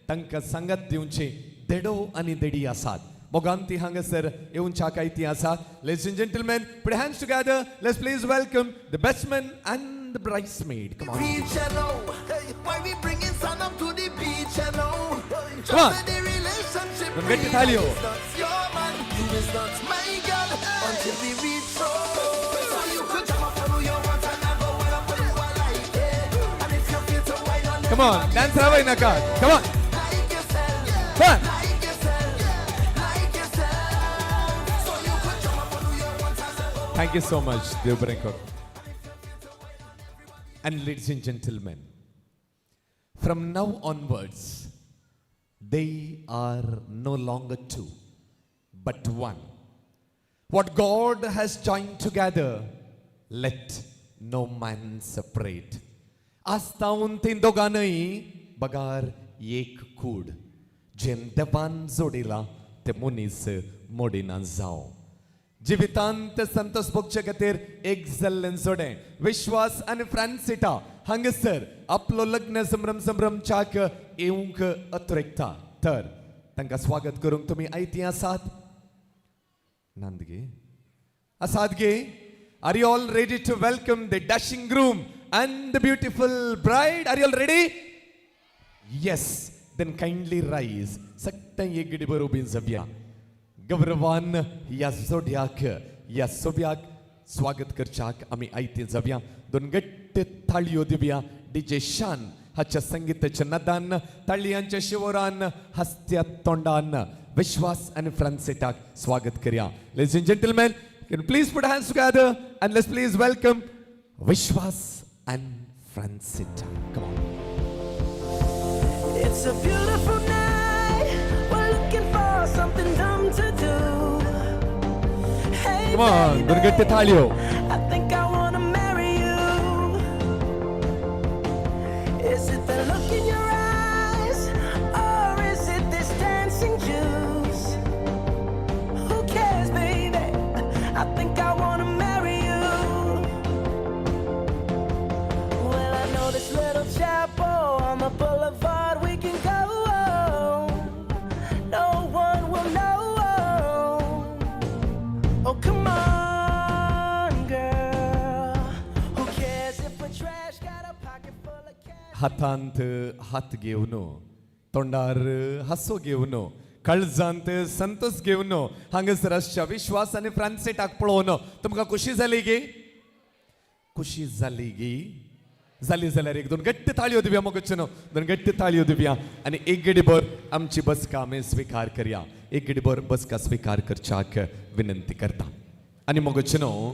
तांकां सांगात दिवची देडो आनी देडी आसात. मोगान ती हांगासर येवच्या कायती आसा. Ladies and gentlemen, put your hands together. Let's please welcome the best man and the bridesmaid. Come on. Beach, you know. Hey, why we bringing sun up to the beach, you know? Just Come on. say the relationship Don't get real. Italio. It's not your man, you is not my girl until we reach so. So you could jump up on who you want and I go wild up on who I like, yeah. And if you feel too wild on Come on, dance रावय नाका. Come on. Like yourself, Come on. like yourself, like yourself. So you could jump up on who you want and I go Thank you so much, Dev Brenko. And ladies and gentlemen, from now onwards, they are no longer two, but one. What God has joined together, let no man separate. आस्तावन तीं दोगांनय बगार एक कूड जें देवान जोडिलां तें मनीस मोडिना जावं. जिवितांत संतोष भोगचे खातीर एक जाल्लें जोडें विश्वास आनी फ्रांसिटा हांगासर आपलो लग्न संभ्रम संभ्रमच्याक येवंक अत्रेकता. तर तांकां स्वागत करूंक तुमी आयती आसात नंद गे आसात गे. Are you all ready to welcome the dashing groom and the beautiful bride? Are you all ready? Yes, then kindly rise. सगळ्यां एक गडी बरोबर उबीं जावया. गौरवान ह्या जोड्याक ह्या सोब्याक स्वागत करच्याक आमी आयती जावया. दोन गट्ट थाळयो दिवया. डीजे शान हाच्या संगीताच्या नदान ताळयांच्या शिवरान हस्त्या तोंडान विश्वास आनी फ्रांसिटाक स्वागत करया. Ladies and gentlemen, can please put hands together and let's please welcome Vishwas and Francita. Come on. It's a beautiful night. We're looking for something dumb to do. Hey, Come on, दोन गट्ट थाळयो. I think I wanna marry you. Is it the look in your eyes, or is it this dancing juice? Who cares, baby? I think I wanna marry you. Well, I know this little chapel on the boulevard we can go. No one will know. Oh, come on, girl. Who cares if we're trash? Got a pocket full of cash. हातांत हात घेवन तोंडार हांसो घेवन काळजांत संतोष घेवन हांगासर आसच्या विश्वास आनी फ्रांसिटाक पळोवन तुमकां खुशी जाली गे? खुशी जाली गी? जाली जाल्यार एक दोन गट्ट ताळयो दिवया मोगच्यो न्हू. दोन गट्ट ताळयो दिवया आनी एक गडीभर आमची बसका आमी स्विकार करया. एक गडीभर बसका स्विकार करच्याक विनंती करता. आनी मोगच्यो न्हू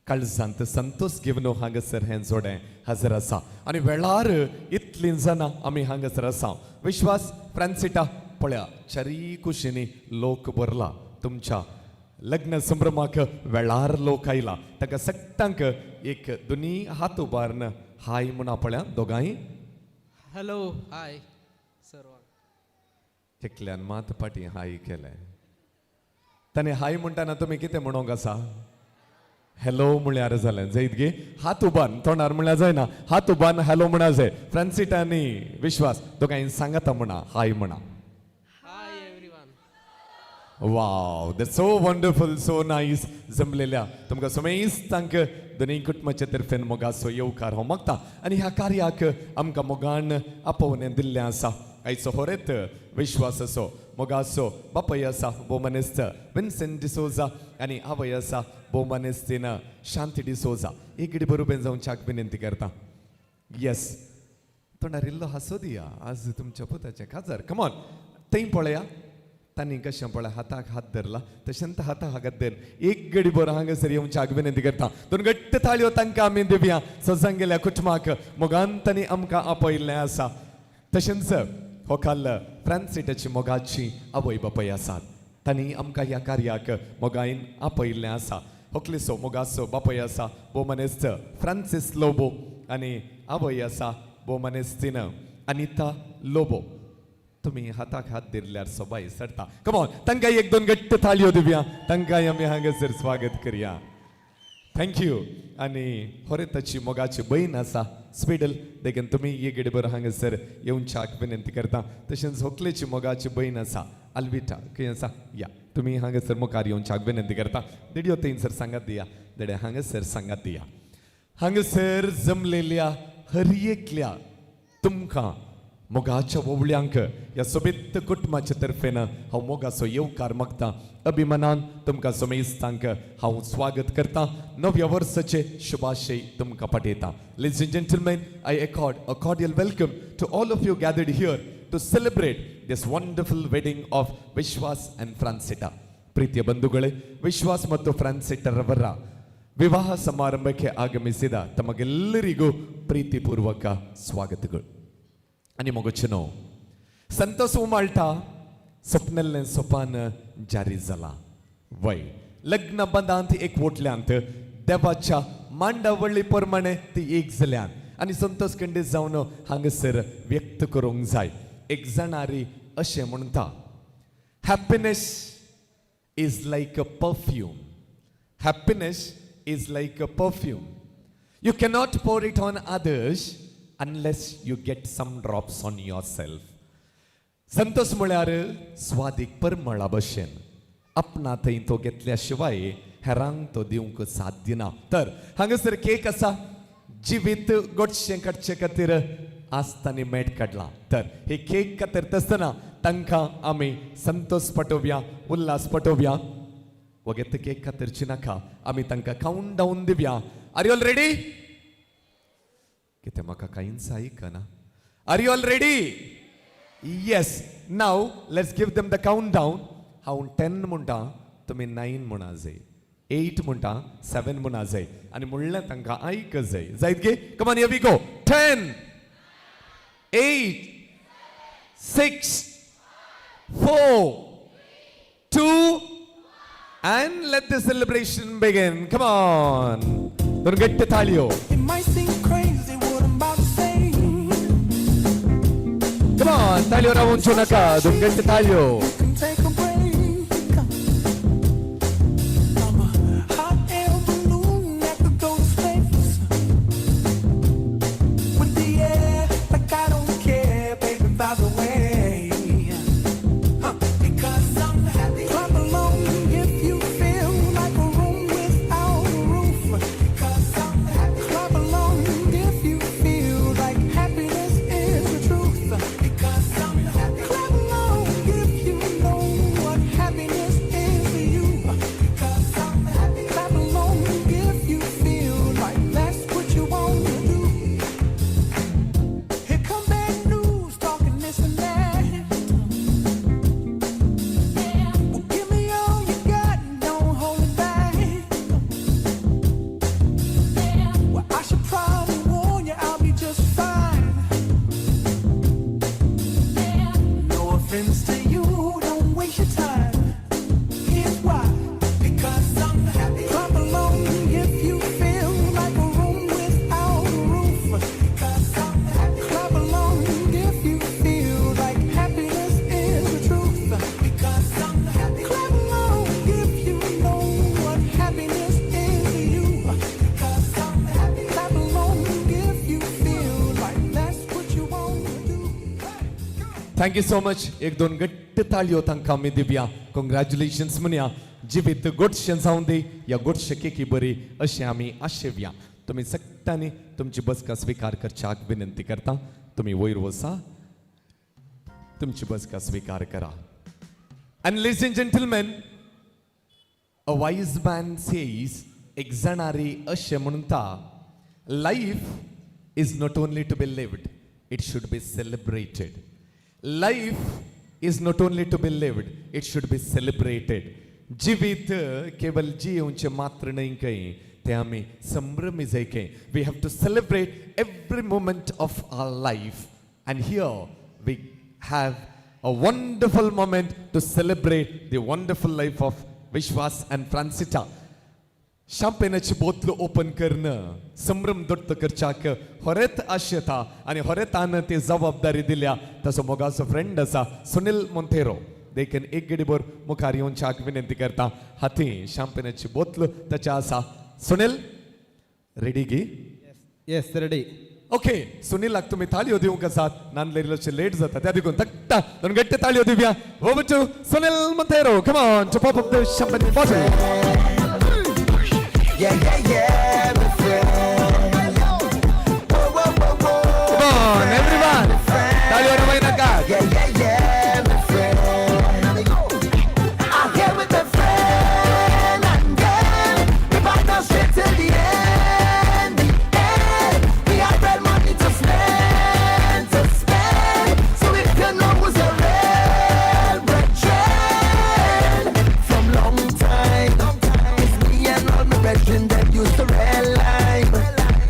काळजांत संतोष घेवन हांगासर हें जोडें हजर आसा आनी वेळार इतलीं जाणां आमी हांगासर आसा. विश्वास फ्रांसिटा पळया चारीय कुशींनी लोक भरला. तुमच्या लग्न संभ्रमाक वेळार लोक आयला. ताका सगळ्यांक एक दोनी हात उबारून हाय म्हणा पळया दोगांय. हॅलो, हाय सर्वांक. एकल्यान मात फाटीं हाय केलें. ताणें हाय म्हणटाना तुमी कितें म्हणूंक आसा? हॅलो म्हळ्यार जालें जैत गे. हात उबान तोंडार म्हळ्यार जायना, हात उबान हॅलो म्हणा जाय. फ्रांसिटा आनी विश्वास दोगांय सांगाता म्हणा हाय म्हणा. Hi everyone. Wow, that's so wonderful, so nice. जमलेल्या तुमकां समेस्तांक दोनूय कुटुंबाचे तर्फेन मोगाचो येवकार हांव मागता. आनी ह्या कार्याक आमकां मोगान आपोवणें दिल्लें आसा. आयचो होरेत विश्वासाचो मोगाचो बापाय आसा भोवमानेस्त विन्सेंट डिसोजा आनी आवय आसा भोवमानेस्तीन शांती डिसोजा. एक घडी बरोबर जावच्याक विनंती करता. येस, तोंडार इल्लो हांसो दिया. आज तुमच्या पुताचें काजार. कमॉन, थंय पळया तांणी कशें पळय हाताक हात धरला तशेंच हाताक हात धर एक गडी बरो हांगासर येवच्याक विनंती करता. दोन गट्ट ताळयो तांकां आमी दिवया. सजांगेल्या कुटुंबाक मोगान तांणी आमकां आपयल्लें आसा. तशेंच हो काल फ्रांसिटाची मोगाची आवय बापाय आसात. तांणी आमकां ह्या कार्याक मोगायन आपयल्लें आसा. होकलेचो मोगाचो बापूय आसा भोवमानेस्त फ्रांसीस लोबो आनी आवय आसा भोवमानेस्तीन अनिता लोबो. तुमी हाताक हात धरल्यार सोबाय सरता. कमॉन, तांकां एक दोन घट्ट ताळयो दिवया. तांकां आमी हांगासर स्वागत करया. Thank you. आनी होरेताची मोगाची बयन आसा स्विडल, देखून तुमी एक गडबर हांगासर येवच्याक विनंती करता. तशेंच होकलेची मोगाची बयन आसा अल्विटा, खंय आसा? या, तुमी हांगासर मुखार येवच्याक विनंती करता. देडियो थंयसर सांगात दिया, देडे हांगासर सांगात दिया. हांगासर जमलेल्या हर एकल्या तुमकां मोगाच्या ओवळ्यांक ह्या सोबीत कुटुंबाच्या तर्फेन हांव मोगाचो येवकार मागता. अभिमानान तुमकां समेस्तांक हांव स्वागत करता. नव्या वर्साचे शुभाशय तुमकां पाठयता. Ladies and gentlemen, I accord a cordial welcome to all of you gathered here to celebrate this wonderful wedding of Vishwas and Francita. ಪ್ರೀತಿಯ ಬಂಧುಗಳೇ, ವಿಶ್ವಾಸ್ ಮತ್ತು ಫ್ರಾನ್ಸಿಟರವರ ವಿವಾಹ ಸಮಾರಂಭಕ್ಕೆ ಆಗಮಿಸಿದ ತಮಗೆಲ್ಲರಿಗೂ ಪ್ರೀತಿಪೂರ್ವಕ ಸ್ವಾಗತಗಳು. आनी मोगोचेनो संतोष उमाळटा सपनेल्लें सोपान जारी जाला वय. लग्न बंदांत एकवटल्यांत देवाच्या मांडावळी प्रमाणे ती एक जाल्यान आनी संतोष खंडीत जावन हांगासर व्यक्त करूंक जाय. एक जाणारी अशें म्हणटा, happiness is like a perfume. Happiness is like a perfume. You cannot pour it on others unless you get some drops on yourself. Santosh म्हळ्यार स्वादीक परमळा भशेन, आपणा थंय तो घेतल्या शिवाय हेरांक तो दिवंक साध्य ना. तर हांगासर केक आसा. जिवीत गोडशें काडचे खातीर आज तांणी मेट काडला. तर ही केक कातरता आसतना तांकां आमी संतोष पटोवया, उल्हास पटोवया. वगेत केक कातरची नाका, आमी तांकां काउंट डावन दिवया. Are you all ready? कितें म्हाका कांयच आयकना. Are you all ready? Yes. Now let's give them the count down. हांव 10 म्हणटा, तुमी 9 म्हणा जाय, 8 म्हणटा, 7 म्हणा जाय आनी म्हणलें तांकां आयक जाय. जायत गे? Come on, here we go. 10, 8, 6, 4, 2 and let the celebration begin. Come on. दोन गट्ट ताळयो. It might seem crazy what I'm about to say. Come on, ताळयो रावोवच्यो नाका. दोन गट्ट ताळयो. Can take a break. I'm a hot air balloon that could go to space. With the air, like I don't care, baby, by the way. Huh, because I'm happy. Clap along if you feel like a room without a roof. Because I'm happy. Clap along if you feel like happiness is the truth. Because I'm happy. Clap along if you know what happiness is to you. Because I'm happy. Clap along if you feel like that's what you want to do. Here come bad news, talking this and that. Well, give me all you got and don't hold it back. Well, I should probably warn you, I'll be just fine. No offense to you, don't waste your time. Here's why. Because I'm happy. Clap along if you feel like a room without a roof. Because I'm happy. Clap along if you feel like happiness is the truth. Because I'm happy. Clap along if you know what happiness is to you. Because I'm happy. Clap along if you feel like that's what you want to do. Thank you so much. एक दोन घट्ट ताळयो तांकां आमी दिवया. कॉंग्रॅच्युलेशन्स म्हणया. जिवीत गोडशें जावं दी, ह्या गोडशे केकी बरी अशें आमी आशेवया. तुमी सगळ्यांनी तुमची बसका स्विकार करच्याक विनंती करता. तुमी वयर वसा, तुमची बसका स्विकार करा. And ladies and gentlemen, a wise man says, एक जाणारी अशें म्हणटा, life is not only to be lived, it should be celebrated. Life is not only to be lived, it should be celebrated. जिवीत केवल जियेवचें मात्र न्हय खंय, ते आमी संभ्रमी जाय खंय. We have to celebrate every moment of our life, and here we have a wonderful moment to celebrate the wonderful life of Vishwas and Francita. शांपेनाची बोतल ओपन करून संभ्रम दत्त करच्याक हरेत आशेता आनी हरेतान ती जबाबदारी दिल्या. ताचो मोगाचो फ्रेंड आसा सुनील मोंतेरो, देखून एक गडीभर मुखार येवच्याक विनंती करता. हाती शांपेनाची बोतल ताच्या आसा. सुनील रेडी गी? Yes ready. Okay सुनीलाक तुमी ताळयो दिवंक आसात, नांदलें लेट जाता त्या देखून तट्टा दोन गट्टे ताळयो दिवया. Over to Sunil Monteiro, come on to pop up the champagne bottle. Yeah, yeah, yeah, my friend. Whoa, whoa, whoa, whoa. Come on, everyone. ताळयो रवय नाका. Yeah, yeah, yeah, my friend. I'm here with a friend and then we fight our straight till the end. The end. We have real money to spend, to spend. So if you know who's your real brethren from long time, it's me and all my brethren that used to red line.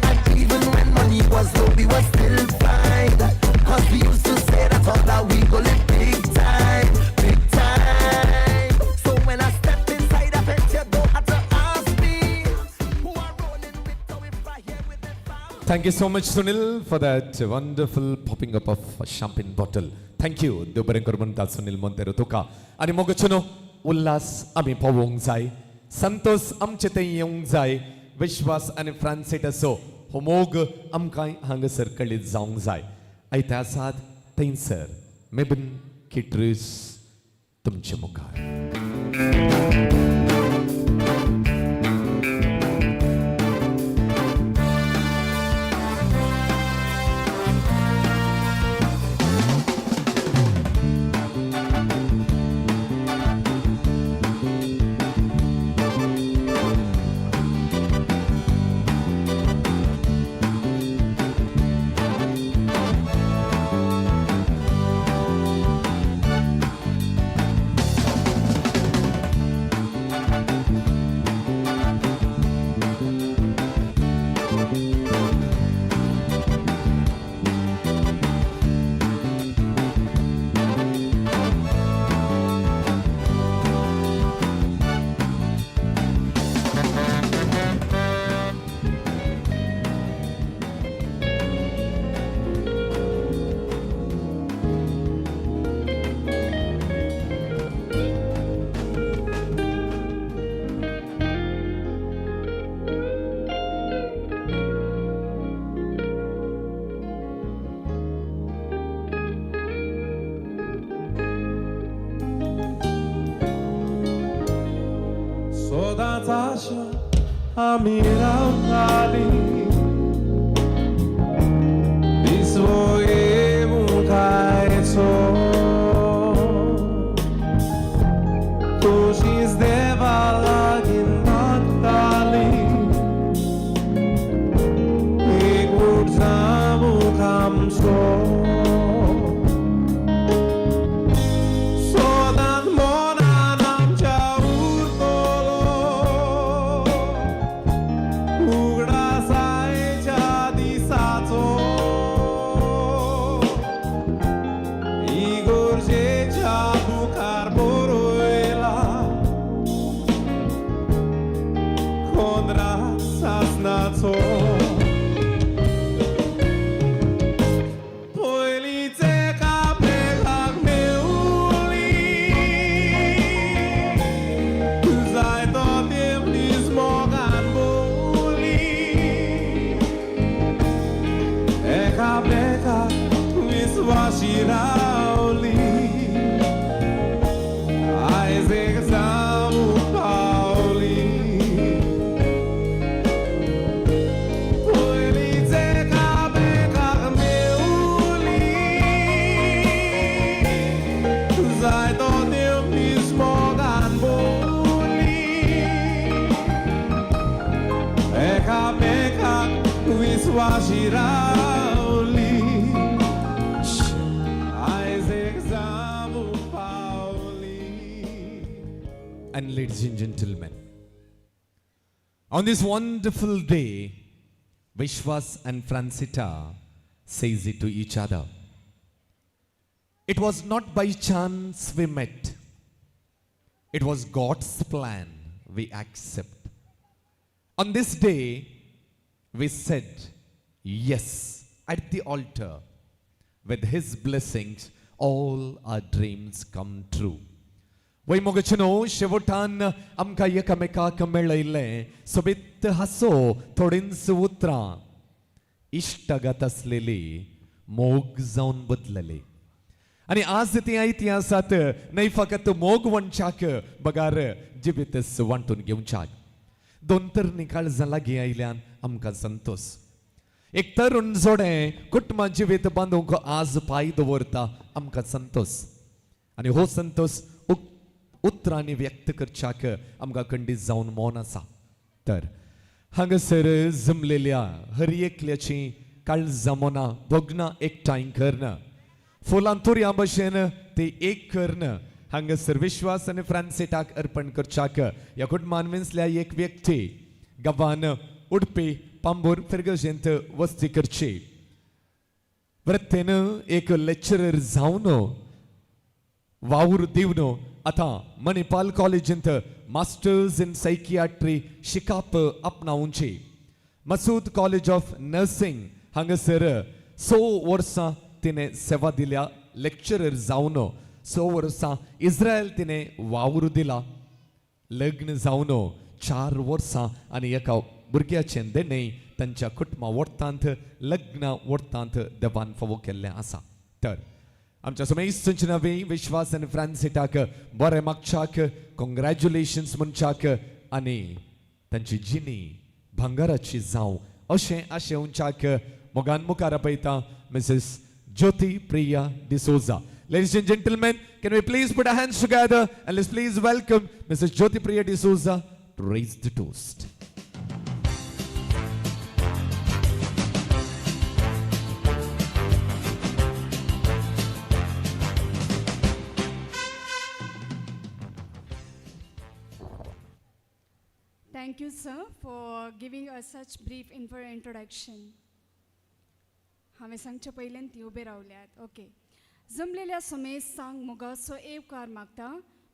And even when money was low, we were still fine. 'Cause we used to say that all that we go live big time, big time. So when I step inside a pet, you don't have to ask me who I'm rolling with, so if I here with the family. Thank you so much, Sunil, for that wonderful popping up of a champagne bottle. Thank you. देव बरें कर म्हणटा सुनील मोंतेरो तुका. आनी मोगचनो उल्हास आमी पळोवंक जाय, संतोष आमचे थंय येवंक जाय, विश्वास आनी फ्रांसिटाचो हो मोग आमकां हांगासर कळीत जावंक जाय. आयते आसात थंयसर मेबन किट्रूस तुमचे मुखार. सदांच आशा आमी रावताली विसवो येवंक आयचो तुजीच देवा लागीं मागताली एकवट जावंक आमचो सदांच मनान आमच्या उरतलो उगडासायच्या दिसाचो इगोर्जेच्या मुखार बरयला कोंद्रा सासनाचो पयलींच एका मेघाक मेवली जायतो तेंप दीस मोगान बोली एकामेकाक विस्वाशी रावली आयज एक जावंक पावली पयलींच एकामेकाक मेवली जायतो तेंप दीस मोगान बोली एकामेकाक विस्वाशी रावली आयज एक जावंक पावली. And ladies and gentlemen, on this wonderful day, Vishwas and Francita says it to each other. It was not by chance we met. It was God's plan we accept. On this day, we said yes at the altar. With his blessings, all our dreams come true. वय मोगाचे न्हू शेवटान आमकां एकामेकाक मेळयल्लें सोबीत हांसो, थोडींच उतरां, इश्टागत आसलेली मोग जावन बदलली. आनी आज ती इतिहासांत न्हय फकत मोग वणच्याक बगार जिवीतच वांटून घेवच्याक दोन तरणी काळजां लागीं आयल्यान आमकां संतोश. एक तरुण जोडें कुटुंबा जिवीत बांदूंक आज पांय दवरता, आमकां संतोश. आनी हो संतोश उतरांनी व्यक्त करच्याक आमकां खंडीत जावन मौन आसा. तर हांगासर जमलेल्या हर एकल्याची काळजां मनां भोगणां एकठांय करून फुलां तुरयां भशेन ती एक करून हांगासर विश्वास आनी फ्रांसिटाक अर्पण करच्याक ह्या कुटुंबान विंचल्या एक व्यक्ती गांवान उडपी पांबूर फिर्गजेंत वस्ती करची, वृत्तेन एक लेक्चरर जावन वावर दिवन आतां मणिपाल कॉलेजींत मास्टर्स इन सायकियाट्री शिकाप आपणावची, मसूद कॉलेज ऑफ नर्सिंग हांगासर 6 वर्सां तिणें सेवा दिल्या लेक्चरर जावन, 6 वर्सां इस्रायल तिणें वावर दिला, लग्न जावन 4 वर्सां आनी एका भुरग्याचें देणें तांच्या कुटुंबा वरतांत लग्न वरतांत देवान फावो केल्लें आसा. तर आमच्या समेस्तंचे नवे विश्वास आनी फ्रांसिटाक बरें मागच्याक कॉंग्रॅच्युलेशन्स म्हणच्याक आनी तांची जिणी भांगराची जावं अशें आशेवच्याक मोगान मुखार आपयता Mrs Jyoti Priya D'Souza. Ladies and gentlemen, can we please put our hands together and let's please welcome Mrs. Jyoti Priya D'Souza to raise the toast. Thank you, sir, for giving us such brief introduction. हांवें सांगचे पयल्यान ती उबे रावल्यात. ओके, जमलेल्या समेस्तांक मोगाचो येवकार मागता,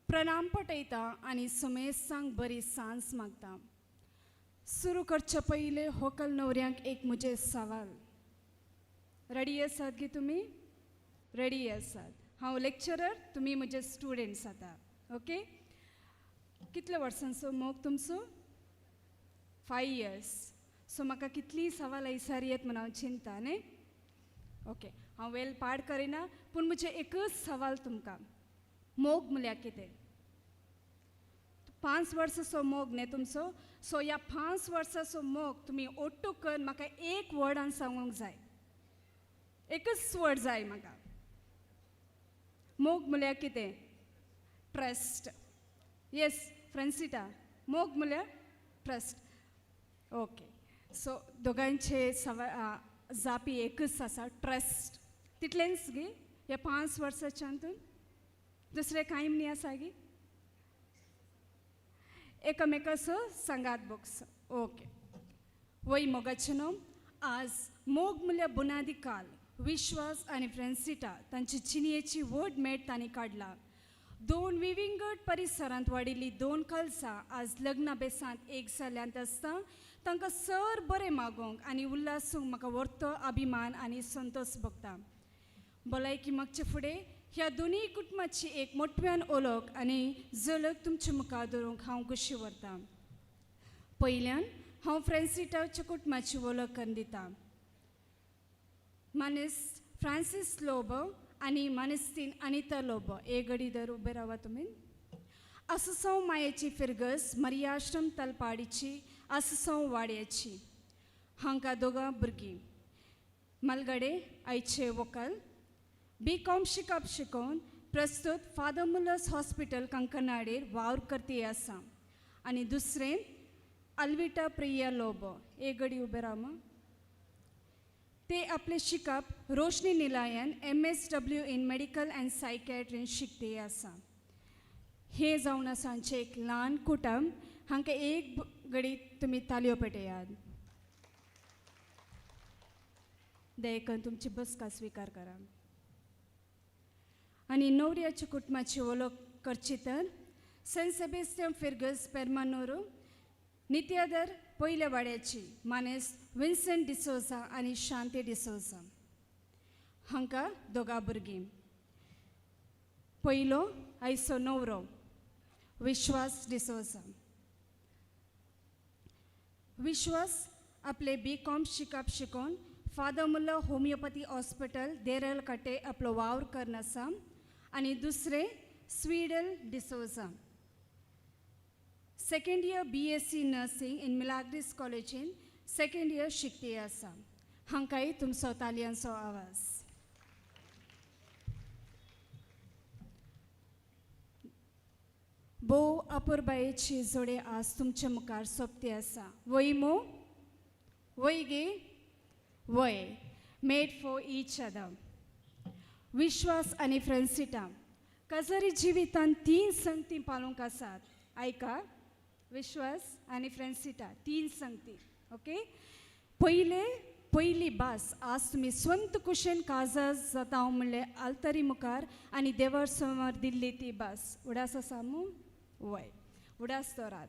प्रणाम पटयता आनी समेस्तांक बरी सांज मागता. सुरू करचे पयले होकल न्हवऱ्यांक एक म्हजें सवाल. रेडी आसात गी तुमी? रेडी आसात. हांव लेक्चरर, तुमी म्हजे स्टुडंट्स आतां. ओके, कितले वर्सांचो मोग तुमचो? 5 years. सो म्हाका कितलीं सवाल ऐसार येत म्हूण हांव चिंता न्ही. ओके, हांव वेल पाड करिना, पूण म्हजें एकच सवाल तुमकां, मोग म्हळ्यार कितें? 5 वर्सांचो मोग न्ही तुमचो? सो ह्या 5 वर्सांचो मोग तुमी ओट्टू करून म्हाका एक वर्डान सांगूंक जाय, एकच वर्ड जाय म्हाका. मोग म्हळ्यार कितें? ट्रस्ट. येस फ्रेंसिटा, मोग म्हळ्यार ट्रस्ट. ओके, सो दोगांयचे सवा जापी एकच आसा, ट्रस्ट. तितलेंच गी ह्या 5 वर्साच्या हातून दुसरें कांय न्ही आसा गी? एकामेकाचो सांगात बोक्स. ओके, वय मोगाचें न्हू, आज मोग म्हळ्यार बुनादी काल विश्वास आनी फ्रेंसिटा तांची जिणयेची व्हड मेट तांणी काडला. 2 विविंगड परिसरांत वाडिल्ली 2 कलसां आज लग्ना बेसांत एक जाल्यांत आसता तांकां सर बरें मागोवंक आनी उल्हासूंक म्हाका व्हरतो अभिमान आनी संतोश भोगता. भलायकी मागचे फुडें ह्या दोनूय कुटुंबाची एक मोठ्यान ओळख आनी झलक तुमचे मुखार दवरूंक हांव खुशी व्हरतां. पयल्यान हांव फ्रेंसिटाच्या कुटुंबाची वळख करून दितां. मानेस फ्रांसीस लोबो आनी मानेस्तीन अनिता लोबो, एक घडी दर उबे रावा तुमी. आसुसो मायेची फिरगस मरियाश्रम तलपाडीची आसुसो वाड्याची, हांकां दोगां भुरगीं. मलगडे आयचे वकल बी.कॉम शिकप शिकोवन प्रस्तुत फादर मुलर्स हॉस्पिटल कंकनाडेर वावर करती आसा. आनी दुसरें अल्विटा प्रिया लोबो, एक घडी उबे राव. ते आपले शिकप Roshni निलायन MSW in medical and सायकॅट्रीन शिकते आसा. हें जावन आसा आमचें एक ल्हान कुटुंब. हांकां एक घडी तुमी तालयो पेटयात. दयेकन तुमची बसका स्विकार करा. आनी न्हवऱ्याच्या कुटुंबाची वळख करची तर सेंट सेबेस्टियन फिर्गज पेरमानोरू नित्यादर पयल्या वाड्याची मानेस्त विन्संट डिसोजा आनी शांती डिसोजा. हांकां दोगां भुरगीं. पयलो आयचो नवरो विश्वास डिसोजा. विश्वास आपले बी कॉम शिकप शिकोवन फादर मुल्लो होमियोपॅथी हॉस्पिटल देरलकाटे आपलो वावर करून आसा आनी दुसरें Swedel D'Souza second year BSc nursing in Milagres कॉलेजीन second year शिकती आसा. हांकांय तुमचो तालयांचो आवाज. भोव अपुरबायेची जोडे आज तुमचे मुखार सोंपती आसा. वय मो वय गे वय मेड फॉर ईच अदर. विश्वास आनी फ्रेंडसिटा काजारी जिवितान तीन संगती पाळूंक आसात. आयका, विश्वास आनी फ्रेंडसिटा तीन संगती. ओके, पयले पयली भास आज तुमी स्वंत कुशेन काजार जाता हांव म्हणलें आल्तरी मुखार आनी देवार समोर दिल्ली ती भास उडास आसा मू वय उडास दवरात.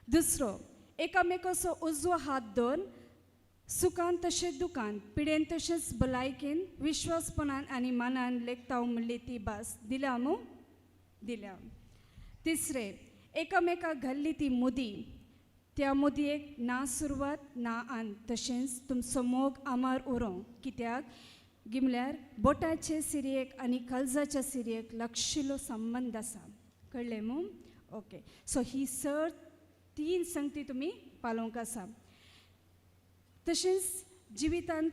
दुसरो एकामेकाचो उजवो हात धरून सुखान तशेंच दुखान पिडेन तशेंच भलायकेन विश्वासपणान आनी मानान लेखता म्हणली ती भास दिल्या मू दिल्या. तिसरें एकामेकाक घाल्ली ती मुदी त्या मुदयेक ना सुरवात ना अंत तशेंच तुमचो मोग आमार उरोंक कित्याक गिमल्यार बोटाचे सिरयेक आनी काळजाच्या सिरयेक लागशिल्लो संबंद आसा. कळ्ळें मू? ओके, सो ही सर तीन संगती तुमी पालोवंक आसा. तशेंच जिवितांत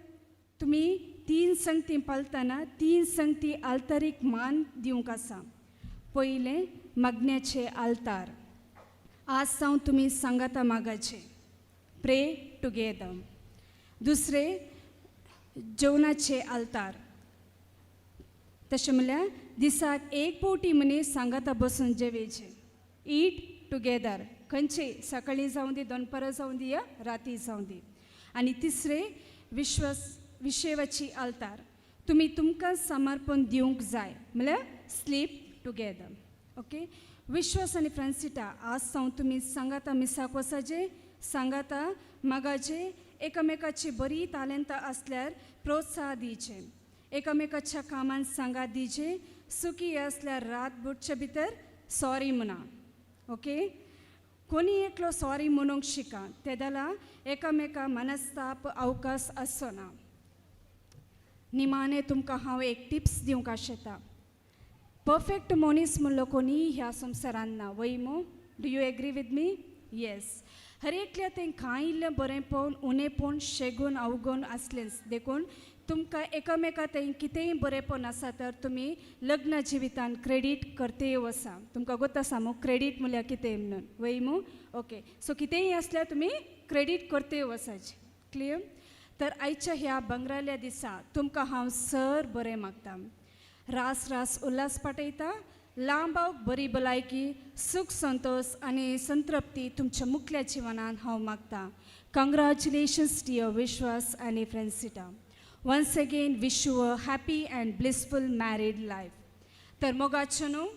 तुमी तीन संगती पालतना तीन संगती आल्तारीक मान दिवंक आसा. पयलें मागण्याचें आल्तार. आज सावन तुमी सांगाता मागाचें प्रे टुगेदर. दुसरें जेवणाचें आल्तार. तशें म्हणल्यार दिसाक एक फावटी मनीस सांगाता बसून जेवेचें ईट टुगेदर. खंयचे सकाळीं जावं दी, दनपारां जावं दी या राती जावं दी. आनी तिसरें विश्वास विशेवाची आल्तार. तुमी तुमकां समर्पण दिवंक जाय म्हणल्यार स्लीप टुगेदर. ओके, विश्वास आनी फ्रांसिटा आज सावन तुमी सांगाता मिसाक वचाचे, सांगाता मागाचे, एकामेकाची बरी तालेंतां आसल्यार प्रोत्साह दिवचें, एकामेकाच्या कामान सांगात दिवचें, सुखी आसल्यार रात बुडचे भितर सॉरी म्हणा. ओके, कोणी एकलो सॉरी म्हणूंक शिका तेदला एकामेका मनस्ताप अवकाश आसचो ना. निमाणें तुमकां हांव एक टिप्स दिवंक आशेता. परफेक्ट मनीस म्हणलो कोणी ह्या संवसारान ना. वय मू? Do you agree with me? Yes. हर एकल्या तें कांय इल्लें बरेंपण उणेपण शेगून अवगूण आसलेंच. देखून तुमकां एकामेका थंय कितेंय बरेंपण आसा तर तुमी लग्न जिवितान क्रेडीट करते वसा. तुमकां गोत आसा मू क्रेडीट म्हणल्यार कितें म्हणून? वय मू? ओके, सो कितेंय आसल्यार तुमी क्रेडीट करते वसाचें. क्लियर? तर आयच्या ह्या बंगराल्या दिसा तुमकां हांव सर बरें मागता. रास रास उल्हास पाठयता. लांबावक बरी भलायकी सुख संतोष आनी संतृप्ती तुमच्या मुखल्या जिवनान हांव मागता. कंग्रेच्युलेशन्स डियर विश्वास आनी Francita. Once again wish you a happy and blissful married life. तर मोगाचो न्हू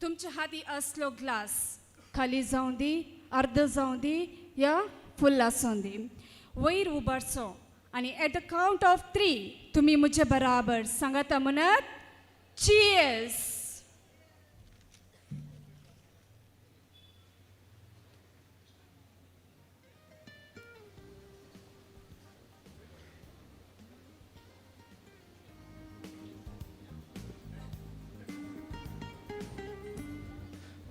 तुमच्या हाती असलो ग्लास खाली जावं दी, अर्द जावं दी या फुल आसूं दी, वयर उबारचो आनी at the count of 3 तुमी म्हजे बराबर सांगाता म्हणत cheers.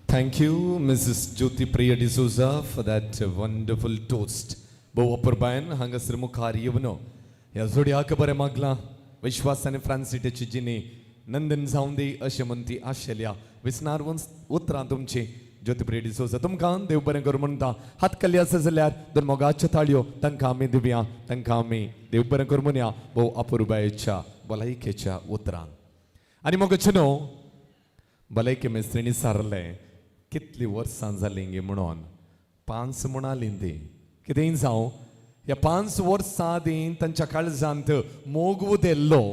Thank you, Mrs. Jyoti Priya D'Souza, for that wonderful toast. भोव अपुरबायन हांगासर मुखार येवन ह्या जोडयाक बरें मागलां. विश्वास आनी फ्रांसिटाची जिणी नंदन जावं दी अशें म्हण ती आशेल्या. विसनार उतरां तुमची ज्योती प्रिया डिसोजा तुमकां देव बरें करूं म्हणटा. हात खाली आसा जाल्यार दोन मोगाच्यो ताळयो तांकां आमी दिवया, तांकां आमी देव बरें करूं म्हणया भोव अपुरबायेच्या भलायकेच्या उतरान. आनी मोगाचे न्हू भलायके मेस्त्रीनी सारलें कितलीं वर्सां जालीं गे म्हणून 5 म्हणालीं ती. कितेंय जावं ह्या 5 वर्सां आदीं तांच्या काळजांत मोग उदेल्लो.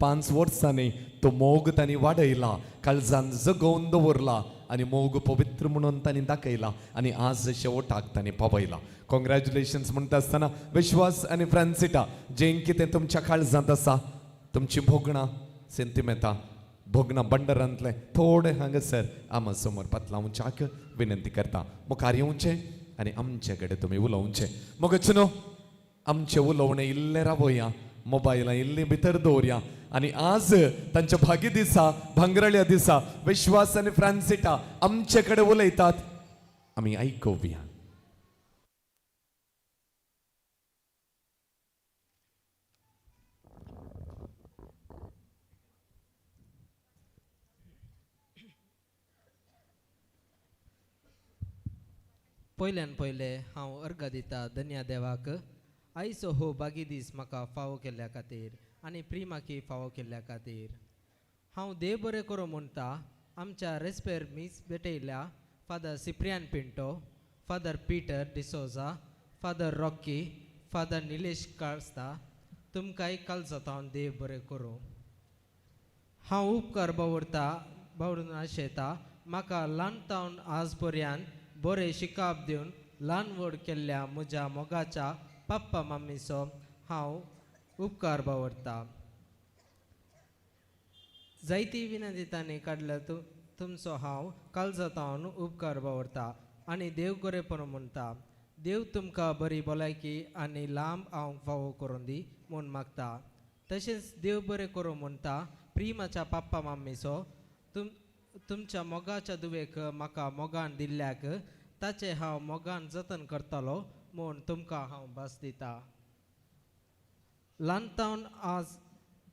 5 वर्सांनी तो मोग तांणी वाडयला, काळजान जगोवन दवरला आनी मोग पवित्र म्हणून तांणी दाखयला आनी आज शेवटाक तांणी पावयला. कॉंग्रॅच्युलेशन्स म्हणटा आसतना विश्वास आनी फ्रांसिटा, जें कितें तुमच्या काळजांत आसा, तुमची भोगणां सेंतिमेंतां भोगणां बंडरांतलें थोडें हांगासर आमा समोर पातलावच्याक विनंती करता. मुखार येवचें आनी आमचे कडेन तुमी उलोवचें. मगच न्हू आमचें उलोवणें इल्लें रावया, मोबायलां इल्लीं भितर दवरया आनी आज तांच्या भागी दिसा, भांगराळ्या दिसा विश्वास आनी फ्रांसिटा आमचे कडेन उलयतात, आमी आयकुया. पयल्यान पयले हांव अर्घ दिता धन्या देवाक आयचो हो बागी दीस म्हाका फावो केल्ल्या खातीर आनी प्रिमाकी फावो केल्ल्या खातीर. हांव देव बरें करूं म्हणटा आमच्या रेस्पेर मीस भेटयल्या Father Cyprian Pinto, Father Peter D'Souza, Father Rocky, Father Nilesh Kasta, तुमकांय कालजातावन देव बरें करूं. हांव उपकार बावुरता बावरून आशेता म्हाका ल्हान तावन आज पर्यंत बरें शिकाप दिवन ल्हान व्हड केल्ल्या म्हज्या मोगाच्या पप्पा मम्मीचो हांव उपकार बावरता. जायती विनंती तांणी काडल्या तुमचो हांव काळजातावन उपकार बावरता आनी देव गोरेपण म्हणटा. देव तुमकां बरी भलायकी आनी लांब हांव फावो करून दी म्हूण मागता. तशेंच देव बरें करूं म्हणटा प्रिमाच्या पप्पा मम्मीचो तुमच्या मोगाच्या दुवेक म्हाका मोगान दिल्ल्याक ताचें हांव मोगान जतन करतलो म्हूण तुमकां हांव भास दिता. ल्हान तावन आज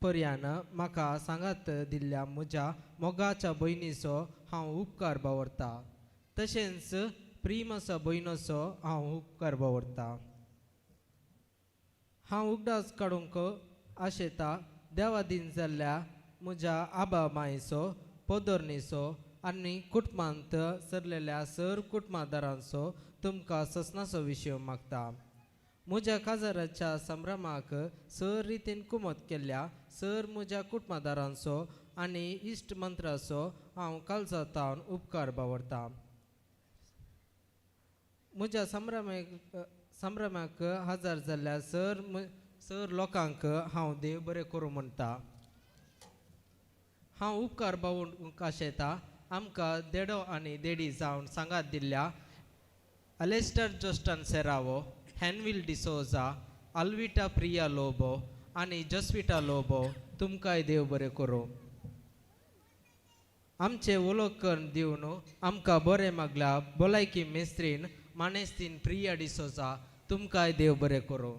पर्यान म्हाका सांगात दिल्ल्या म्हज्या मोगाच्या भयणीचो हांव उपकार बावरता. तशेंच प्रिमाचो भयणीचो हांव उपकार बावरता. हांव उगडास काडूंक आशेता देवा दीन जाल्ल्या म्हज्या आबा मायचो, पोदोर्नीचो आनी कुटुंबांत सरलेल्या सर कुटुंबादारांचो तुमकां ससनाचो विशय मागता. म्हज्या काजाराच्या संभ्रमाक सर रितीन कुमत केल्ल्या सर म्हज्या कुटुंबादारांचो आनी इश्ट मंत्राचो हांव काळजातावन उपकार बावरता. म्हज्या संभ्रमाक हजर जाल्ल्या सर लोकांक हांव देव बरें करूं म्हणटा. हांव उपकार बावूंक आशेता आमकां देडो आनी देडी जावन सांगात दिल्ल्या अलेस्टर जोस्टन सेरावो, हॅनवील डिसोजा, अल्विटा प्रिया लोबो आनी जस्विटा लोबो तुमकांय देव बरें करूं. आमचें उलोकन दिवन आमकां बरें मागल्या भलायकी मेस्त्रीन मानेस्तीन प्रिया डिसोजा तुमकांय देव बरें करूं.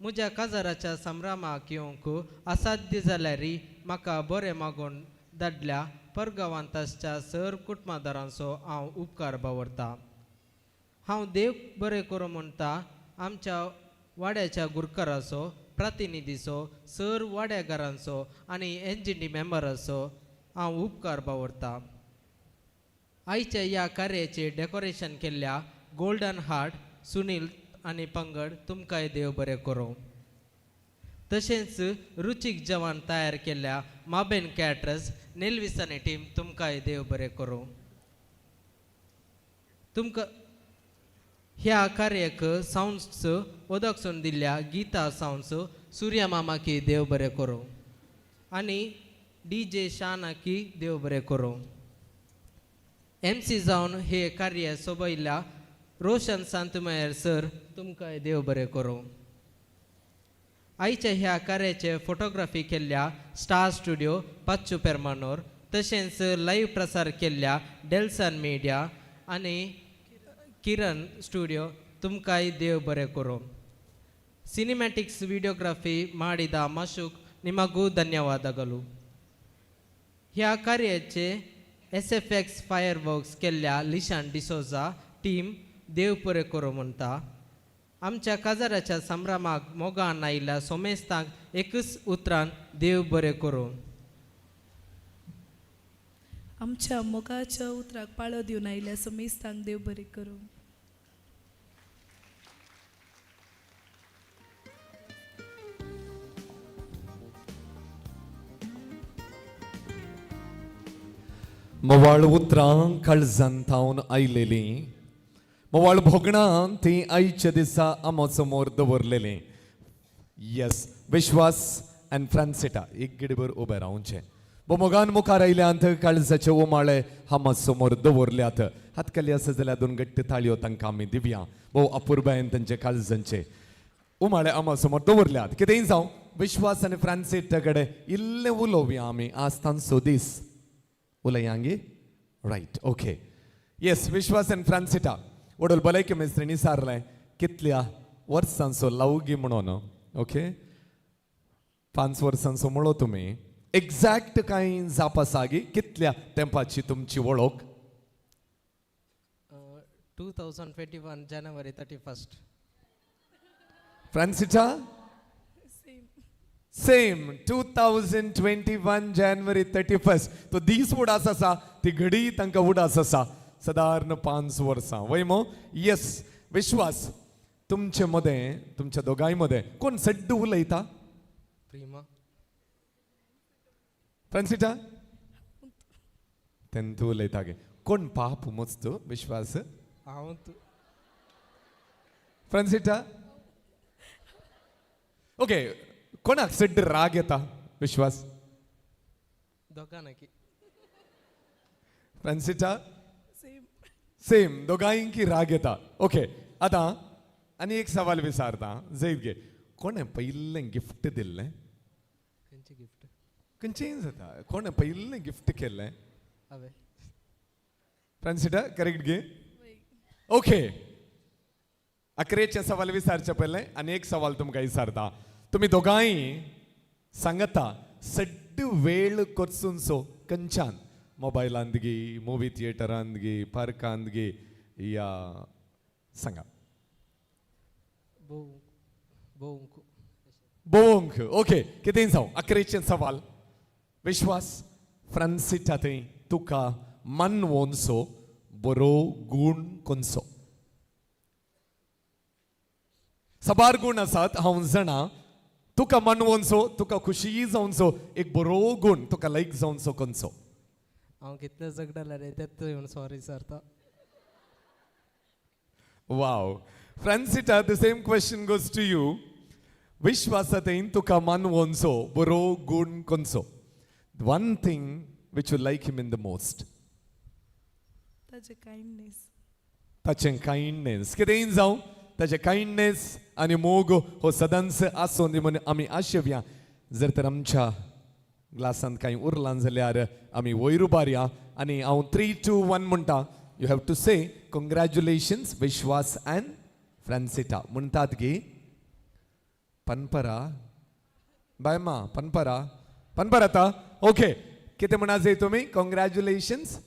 म्हज्या काजाराच्या संभ्रमाक येवंक असाध्य जाल्यार म्हाका बरें मागून धाडल्या परगांवांत सर कुटुंबादारांचो हांव उपकार बावरता. हांव देव बरें करूं म्हणटा आमच्या वाड्याच्या गुरकाराचो, प्रतिनिधीचो, सर वाड्यागारांचो आनी एन जी डी मेंबराचो हांव उपकार बावरता. आयच्या ह्या कार्याचें डेकोरेशन केल्ल्या गोल्डन हार्ट सुनील आनी पंगड तुमकांय देव बरें करूं. तशेंच रुचीक जेवण तयार केल्ल्या माबेन कॅटरस नेल्विस आनी टीम तुमकांय देव बरें करूं. तुमकां ह्या कार्याक सावंड्स ओदकसून दिल्ल्या गीता सावंड्स सुर्या मामाकी देव बरें करूं आनी डी जे शानाकी देव बरें करूं. एम सी जावन हे कार्य सोबयल्ल्या रोशन सांतमेर सर तुमकांय देव बरें करूं. आयच्या ह्या कार्याचे फोटोग्राफी केल्ल्या स्टार स्टुडियो पाच्चू पेरमानोर, तशेंच लायव्ह प्रसार केल्ल्या डेल्सन मिडिया आनी किरण स्टुडियो तुमकांय देव बरें करूं. ಸಿನಿಮ್ಯಾಟಿಕ್ಸ್ ವಿಡಿಯೋಗ್ರಫಿ ಮಾಡಿದ ಮಶುಕ್ ನಿಮಗೂ ಧನ್ಯವಾದಗಳು. ह्या कार्याचे SFX fire works केल्ल्या लिशान डिसोजा टीम देव बरें करूं म्हणटा. आमच्या काजाराच्या संभ्रमाक मोगान आयिल्ल्या सोमेस्तांक एकच उतरान देव बरें करूं. आमच्या मोगाच्या उतराक पाळो दिवन आयिल्ल्या सोमेस्तांक देव बरें करूं. मोवाळ उतरां काळजान थावन आयलेलीं, मोवाळ भोगणां ती आयच्या दिसा आमो समोर दवरलेलीं. येस, विश्वास आनी फ्रांसिटा एक गडीभर उबें रावचें. बोमोगान मुखार आयल्यांत, काळजाचे उमाळे हामा समोर दवरल्यात. हातकाली आसा जाल्यार दोन घट्ट ताळयो तांकां आमी दिवया. भोव अपुरबायेन तांचे काळजांचे उमाळे आमा समोर दवरल्यात. कितेंय जावं, विश्वास आनी फ्रांसिटा कडेन इल्लें उलोवया आमी. आज तांचो दीस. उलयांगी? Right, okay. येस, विश्वास आनी फ्रांसिटा, वडोल भलायकी मेस्त्रींनी सारलें कितल्या वर्सांचो लावगी म्हणून. ओके, 5 वर्सांचो म्हणलो तुमी. एग्जॅक्ट कांय जाप आसा गी कितल्या तेंपाची तुमची वळख? 2021 January 31. Francita? Same, 2021 January 31. तो दीस उडास आसा, ती घडी तांकां उडास आसा. सादारण 5 वर्सां वय मो. येस, विश्वास, तुमचे मदें, तुमच्या दोगांय मदें कोण सड्ड उलयता? प्रिमा. फ्रांसिटा तेंतू उलयता गे. कोण पाप मोजतो विश्वास? हांव. फ्रांसिटा? ओके, कोणाक सड्ड राग येता विश्वास? दोगांकी. फ्रांसिटा? सेम, दोगांयकी राग येता. ओके, आतां आनी एक सवाल विचारता जैत गे. कोणें पयलें गिफ्ट दिल्लें? खंयचें गिफ्ट? खंयचेंय जाता. कोणें पयलें गिफ्ट केल्लें? हांवें. फ्रांसिटा, करेक्ट गे? ओके, अकरेचे सवाल विचारचे पयलें आनी एक सवाल तुमकां विचारता. तुमी दोगांय सांगता सड्ड वेळ करसूनसो खंयच्यान, मोबायलांत गी, मुवी थिएटरांत गी, पार्कांत गी, या सांगा. भोवंक. भोवंक. ओके, कितेंय जावं, अकरेचें सवाल. विश्वास, फ्रांसिटा थंय तुका मानवोनसो बरो गूण कोनसो? साबार गूण आसात हांव जाणा. तुका मानवोनसो, तुका खुशी जावचो एक बरो गूण, तुका लायक जावचो कोनसो? हांव कितलें झगडलें रे तें येवन सॉरी विचारता. Wow. Francita, the same question goes to you. विश्वासातेन तुका मानवोनसो बरो गूण कोनसो? One thing which you like him in the most. ताजें कायंडनेस. ताचें कायंडनेस. कितेंय जावं, ताचें कायंडनेस आनी मोग हो सदांच आसूं दी म्हणून आमी आशेवया. जर तर आमच्या ग्लासांत कांय उरलां जाल्यार आमी वयर उबारया आनी हांव 3 2 1 म्हणटा. You have to say congratulations Vishwas and Francita. म्हणटात गी? पनपरा बायमा, पनपरा पनपर आतां. ओके, कितें म्हणा जाय तुमी? Congratulations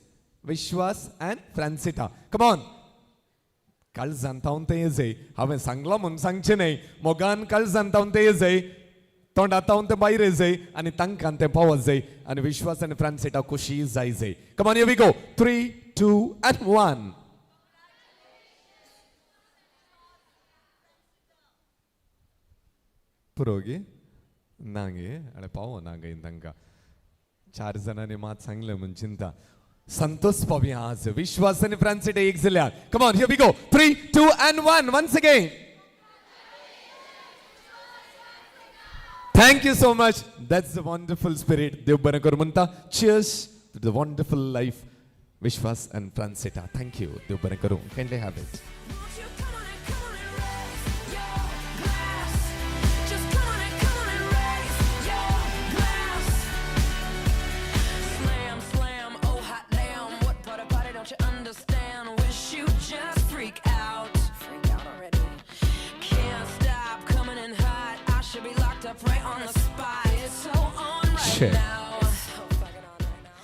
Vishwas and Francita. Come on, काळजान तावन तें येजय. हांवें सांगलां म्हूण सांगचें न्हय. मोगान काळजान तावन तें येजय, तोंडात तावन तें भायर येजय आनी तांकां तें पावत जाय आनी विश्वास आनी फ्रांसिटा खुशी जाय जाय. Come on, we go. 3 2 and 1. पुरो गे? ना गे, अरे पावो ना गे तांकां. 4 जाणांनी मात सांगलें म्हूण चिंता. संतोष पावया आज विश्वास आनी फ्रांसिटा एक जाल्यार. Come on, here we go. 3 2 and 1. Once again. Thank you so much. That's the wonderful spirit. देव बरें करूं म्हणटा. Cheers to the wonderful life, Vishwas and Francita. Thank you. देव बरें करूं. Kindly have it. Just come on and come on and raise your glass. Slam, slam, oh hot damn. What part of party don't you understand? Wish you just freak out. Freak out already. Can't stop coming in hot. I should be locked up right on the spot. It's so on right Shit. now.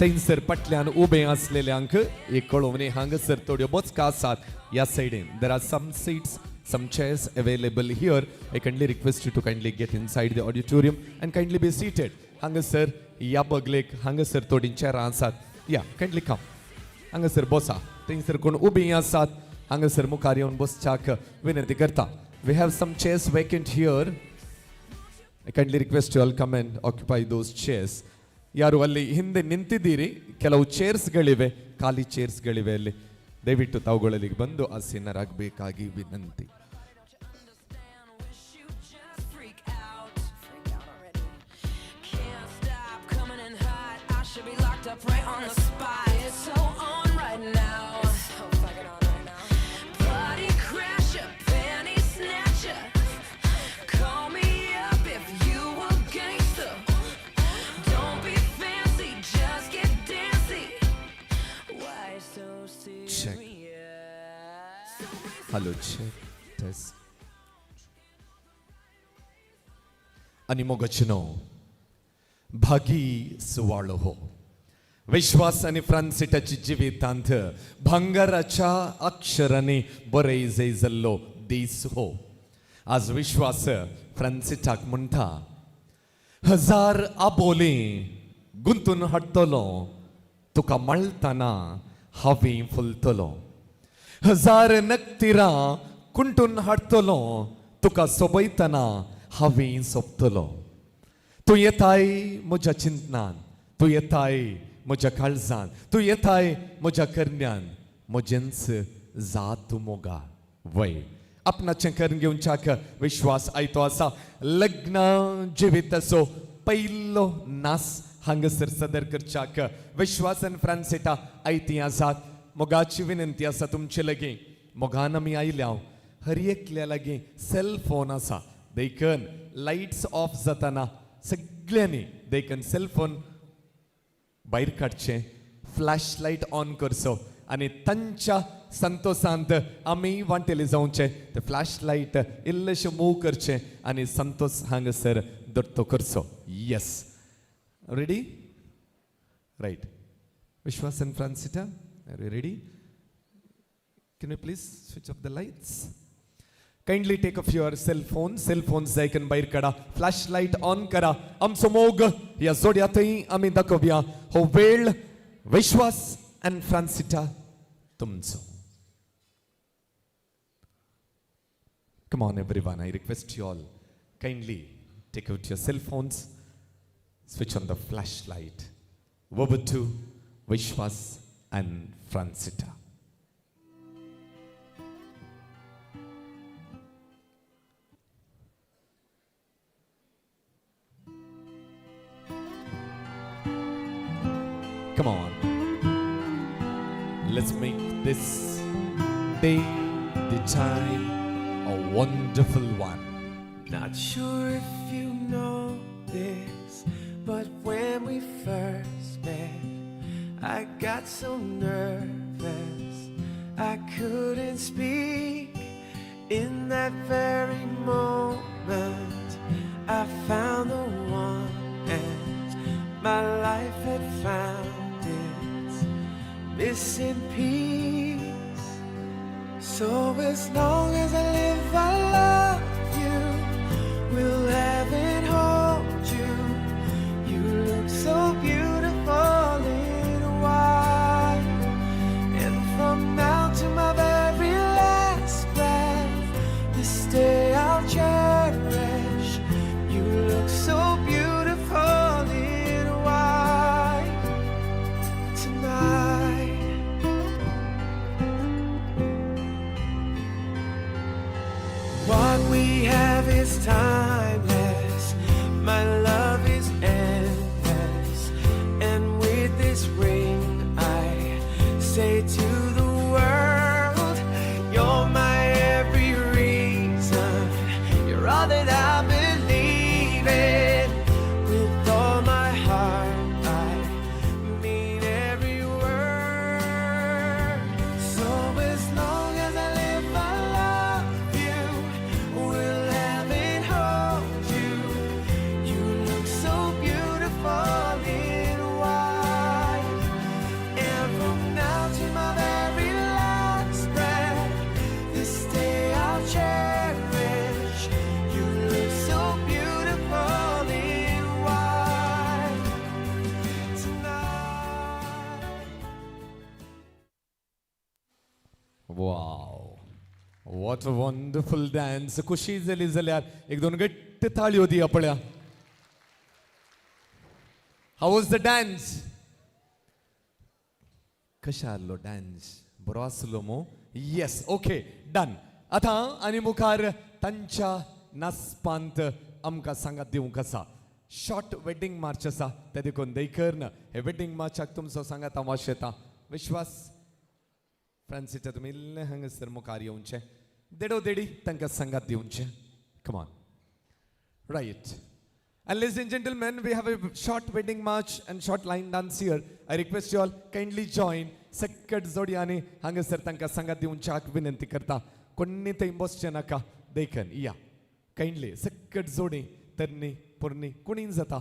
थंयसर फाटल्यान उबे आसलेल्यांक एक कळोवणी, हांगासर थोड्यो बसका आसात ह्या सायडीन. There are some seats, some chairs available here. I kindly request you to kindly get inside the auditorium and kindly be seated. हांगासर ह्या बगलेक हांगासर थोडीं चेरां आसात. या, कायंडली कम, हांगासर बसा. थंयसर कोण उबीं आसात हांगासर मुखार येवन बसच्याक विनंती करता. We have some chairs vacant here. I kindly request you all come and occupy those chairs. ಯಾರು ಅಲ್ಲಿ ಹಿಂದೆ ನಿಂತಿದ್ದೀರಿ, ಕೆಲವು ಚೇರ್ಸ್ಗಳಿವೆ, ಖಾಲಿ ಚೇರ್ಸ್ಗಳಿವೆ ಅಲ್ಲಿ, ದಯವಿಟ್ಟು ತಾವುಗಳಲ್ಲಿ ಬಂದು ಆಸೀನರಾಗಬೇಕಾಗಿ ವಿನಂತಿ. Check. Hello, check, test. आनी मोगाचेनो भागी सुवाळो हो विश्वास आनी फ्रांसिटाची जिवितांत भांगराच्या अक्षरांनी बरय जय जाल्लो दीस हो. आज विश्वास फ्रांसिटाक म्हणटा, हजार आबोली गुंतून हाडटलो, तुका मळटना हांवें फुलतलो, हजार नकतिरां कुंटून हाडटलो, तुका सोबयतना हांवें सोंपतलो, तूं येताय म्हज्या चिंतनान, तूं येताय म्हज्या काळजान, तूं येताय म्हज्या करण्यान, म्हजेंच जात मोगा वय. आपणाचें करून घेवच्याक विश्वास आयतो आसा. लग्न जिविताचो पयलो नास हांगासर सदर करच्याक विश्वासन फ्रांसिटा आयती आसात. मोगाची विनंती आसा तुमचे लागीं, मोगान आमी आयल्या, हर एकल्या लागीं सेलफोन आसा, देखून लायट्स ऑफ जाताना सगळ्यांनी देखून सेलफोन भायर काडचें, फ्लॅश लायट ऑन करचो आनी तांच्या संतोषांत आमी वांटेले जावचें. ते फ्लॅश लायट इल्लेशें मूव करचें आनी संतोष हांगासर दत्तो करचो. Yes, ready? Right. Vishwas and Francita, are you ready? Can you please switch off the lights? Kindly take off your cell phone. Cell phones जायकन भायर काडा, फ्लॅश लायट ऑन करा. आमचो मोग ह्या जोड्यांतय आमी दाखोवया. हो वेळ विश्वास आनी फ्रांसिटा तुमचो. Come on everyone, I request you all, kindly take out your cell phones, switch on the flashlight. Over to Vishwas and Francita. Come on. Let's make this day, the time, a wonderful one. Not sure if you know this, but when we first met, I got so nervous I couldn't speak. In that very moment, I found the one, and my life had found its missing piece. So as long as I live, I love you. Will have and hold you. You look so beautiful in white. And from now to my very last breath, this day I'll cherish. You look so beautiful in white tonight. What we have is timeless. My love is endless. And with this ring I say to the world, you're my every reason. You're all that I believe in. With all my heart I mean every word. So as long as I live, I love you. Will have and hold you. You look so beautiful in white. And from now to my very last breath, this day I'll cherish. You look so beautiful in white tonight. Wow, what a wonderful dance. खुशी जाली जाल्यार एक दोन घट्ट ताळयो दिया पळया. How was the dance? कशें आहलो डान्स? बरो आसलो मू? Yes, okay, done. आतां आनी मुखार तांच्या नाचपांत आमकां सांगात दिवंक आसा. शॉर्ट वेडिंग मार्च आसा, ते देखून देखून हे वेडिंग मार्चाक तुमचो सांगात हांव आशेता. विश्वास फ्रांसीच्या तुमी इल्लें हांगासर मुखार येवचें, देडो देडी तांकां सांगात दिवचें. Come on. Right. And ladies and gentlemen, we have a short wedding march and short line dance here. I request you all kindly join. सक्कट जोडयांनी हांगासर तांकां सांगात दिवच्याक विनंती करता. कोणी थंय बसचें नाका, देखन या कायंडली सक्कट जोडी, तरणी पोरणी कोणी जाता.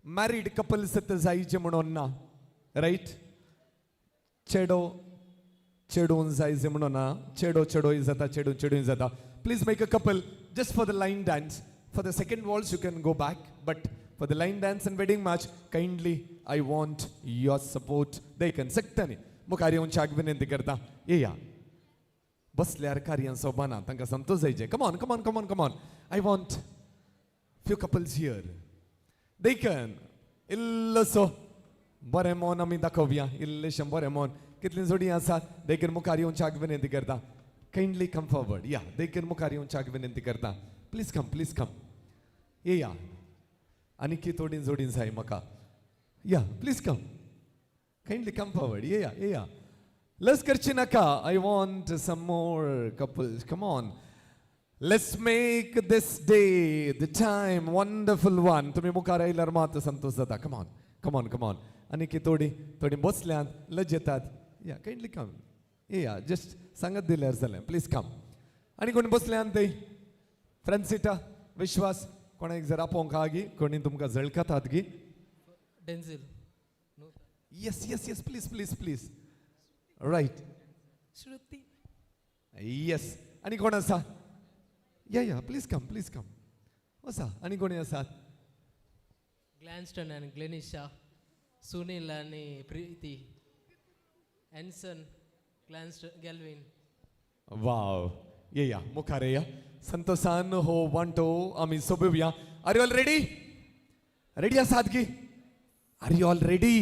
मॅरीड कपल्स जायचे म्हणून ना, रायट? चेडो चेडून जायचे म्हणून ना, चेडो चेडोय जाता, चेडून चेडून जाता. Please make a couple just for the line dance. For the second waltz you can go back, but for the line dance and wedding march kindly I want your support. देखन सक्तानी मुखार येवच्याक विनंती करता. येया बसल्यार कार्यां सोबाना, तांकां संतोष जायचे. Come on, come on, come on, come on. I want few couples here. देखन इल्लोसो बरें मन आमी दाखोवया, इल्लेशें बरें मन. कितलीं जोडी आसात देखून मुखार येवच्याक विनंती करता. कायंडली कम फॉरवर्ड. या देखून मुखार येवच्याक विनंती करता. Please come, please come. येया आनी की थोडी जोडी जाय म्हाका. या please come, kindly come forward. येया येया, लस करची नाका. I want some more couples. Come on, let's make this day the time wonderful one. तुमी मुखार आयल्यार मात संतोश जाता. Come on, come on, come on. आनी की थोडी थोडी बसल्यांत लजेतात. या कायंडली कम. येया, जस्ट सांगत दिल्यार जालें. Please come. आनी कोणी बसल्यांत थंय? फ्रांसिटा, विश्वास, कोणाक जर आपोवंक आहा गी? कोणी तुमकां झळकतात गी? Denzil. Yes yes yes, please please please. Right. Shruti. Yes. आनी कोण आसा? या या, प्लीज कम, प्लीज कम. आसा आनी कोणी आसात? ग्लॅन्स्टन आनी ग्लेनिशा, सुनील आनी प्रीती, एन्सन, ग्लॅन्स्टन, गॅल्विन. वाव, येया मुखार येया. संतोषान हो वांटो आमी सोबोवया. Are you all ready? Ready आसात की? Are you all ready?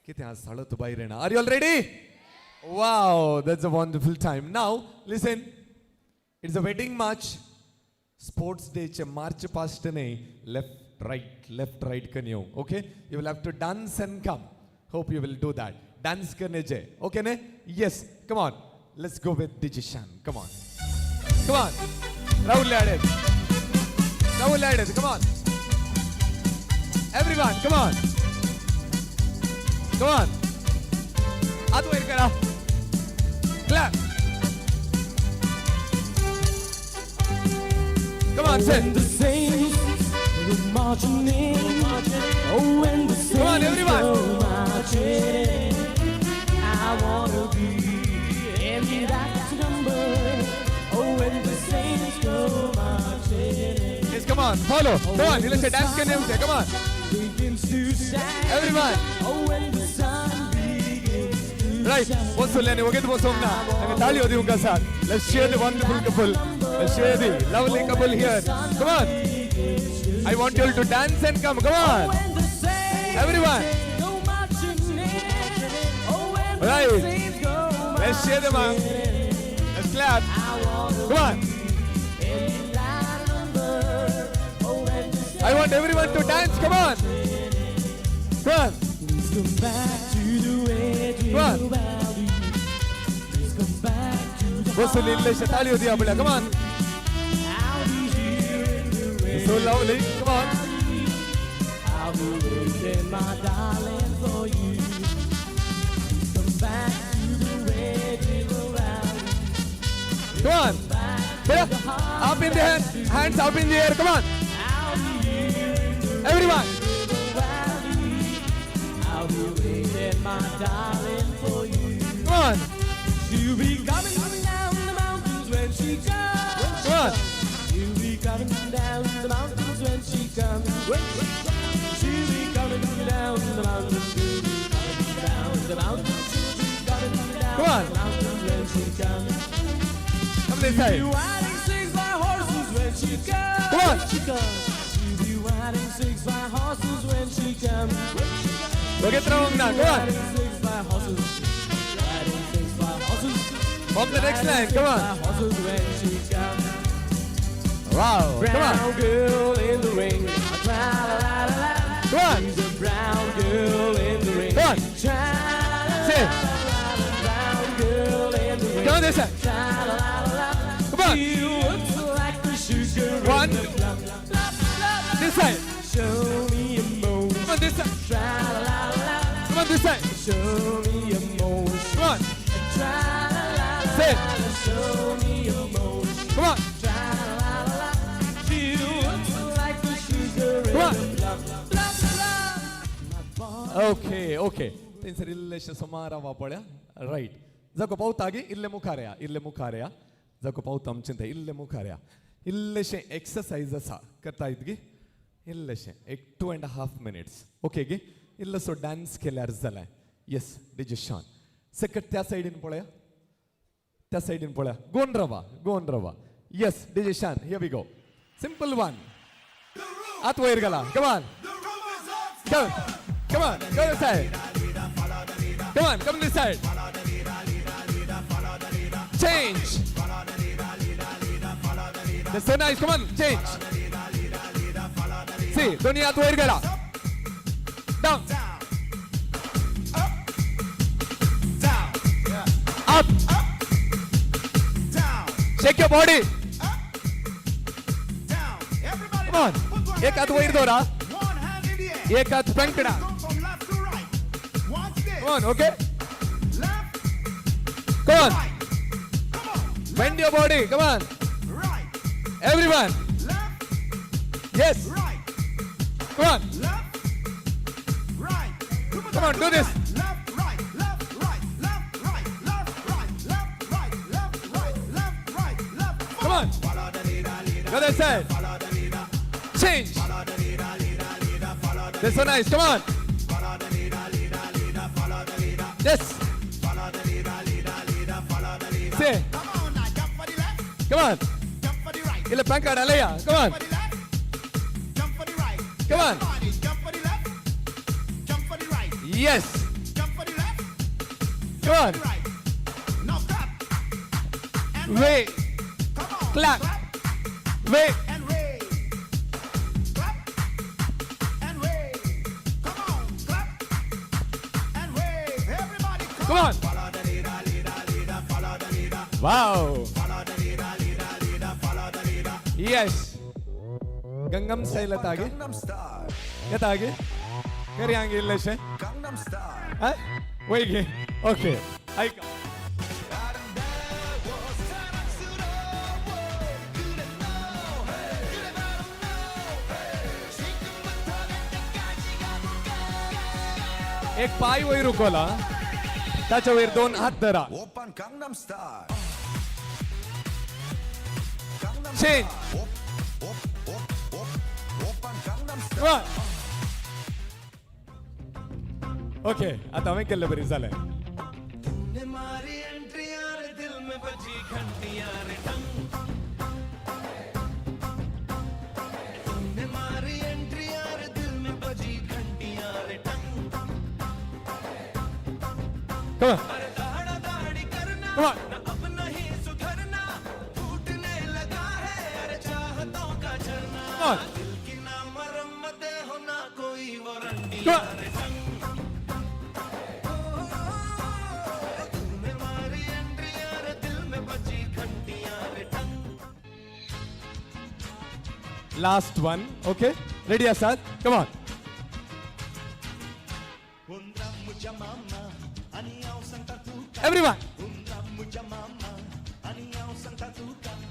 कितें आज साळत भायर येना. Are you all ready? Wow, that's a wonderful time. Now listen, it's a wedding march. Sports डेचे मार्च पास्ट न्ही, लेफ्ट रायट लेफ्ट रायट करून येवंक. Okay, you will have to dance and come. Hope you will do that. Dance करण्याचे okay न्ही? Yes, come on, let's go with DJ Shan. Come on, come on. Rahul added, Rahul added. Come on everyone, come on, come on. हात वयर करा, clap. Come on, sir. The saints go marching in. Oh, when the saints Come on, everyone. go marching, I wanna be in that number. Oh, when the saints go marching in. Yes, come on, follow. Come on, let's dance करने उसे. Come on. Begins to shine. Everyone. Oh, when the sun begins to Right. बसुल्यानी वगैरे बसोंक ना. आमी ताळयो दिवंक आसात. Let's share the wonderful couple. Let's share the lovely couple here. Come on. I want you all to dance and come. Come on. Everyone. Go marching in. Oh, when the Right. saints go Let's share them up. Let's clap. Come on. I want everyone to dance. Come on. Come on. Please come back to the red Come on. river valley. Please come back to the बसून इल्लेशे ताळयो दिया पळया. Come on. I'll be here in the red So lovely. Come on. I'll be waiting, my darling, for you. Please come back to the red river valley. Come on. Yeah. Up in the hand. Hands up in the air. Come on. I'll be here in the Everyone. river valley. I'll be waiting, my darling, for you. Come on. She'll be coming down the mountains when she comes. Come on. She'll be coming down the mountains when she comes. When she comes. She'll be coming down the mountains. She'll be coming down the mountains. She'll be coming down Come on. the mountains when she comes. Come this side. She'll be riding six white horses when she comes. Come on. When she comes. She'll be riding six white horses when she comes. वगैत रावंक ना, go on. Riding six by horses. Riding six by horses. Pump the next line, come on. Riding six by horses when she comes. Wow, come on. Brown girl in the ring. Tra la la la la. Come on. She's a brown girl in the ring. Come on. Tra la la Say. la la. Brown girl in the ring. Come on this side. Tra la la la la. Come on. She looks like the sugar One. in the plum. This side. Show me emotion. Come on this side. Tra la la la. Come on this side. Show me emotion. Come on. Tra la la la. Say. Show me emotion. Come on. Tra la la la. She looks like the sugar in Come on. the plum. Okay okay थंयसर इल्लेशें सुमार वापळ्या रायट जाको पावता गे इल्ले मुखार या इल्ले मुखार या जाको पावता आमचें तें इल्ले मुखार या इल्लेशें एक्सरसायज आसा करता गे इल्लेशें एक 2.5 मिनिट्स ओके गे इल्लोसो डांस केल्यार जालें. येस डिजे शान सकट त्या सायडीन पळया त्या सायडीन पळया गोन रवा गोन रवा. Yes DJ Shan, here we go. Simple one. हात वयर घाला. Come on. Come, come on, go this side. Come on, come this side. Change. That's so nice. Come on, change. See, दोन्ही हात वयर गेला. Down. Up. Shake your body. Come on. एक हात वयर दवरा. एक हात फ्रंट कडा. Come on, okay? Come on. Bend your body. Come on. Everyone. Yes. Come on. Come on, do this. Come on. Go that side. Change. That's so nice. Come on. Yes. Say. Come on. Illa prank card alaya. Come on. Come on. Yes. Come on. Wait. Clap. Wait. Come on. Wow. Yes. Gangnam Style येता गे? येता गे? करया गे इल्लेशें? हा? वय गे? ओके. आयका. एक पाय वयर उखला ताच्या वयर दोन हात धरा. Change. Come on. Okay, आता हांवें केल्लें बरें जालें. Come on. Come on. Come on. Come on. Last one, okay? Ready, Asad? Come on. Everyone.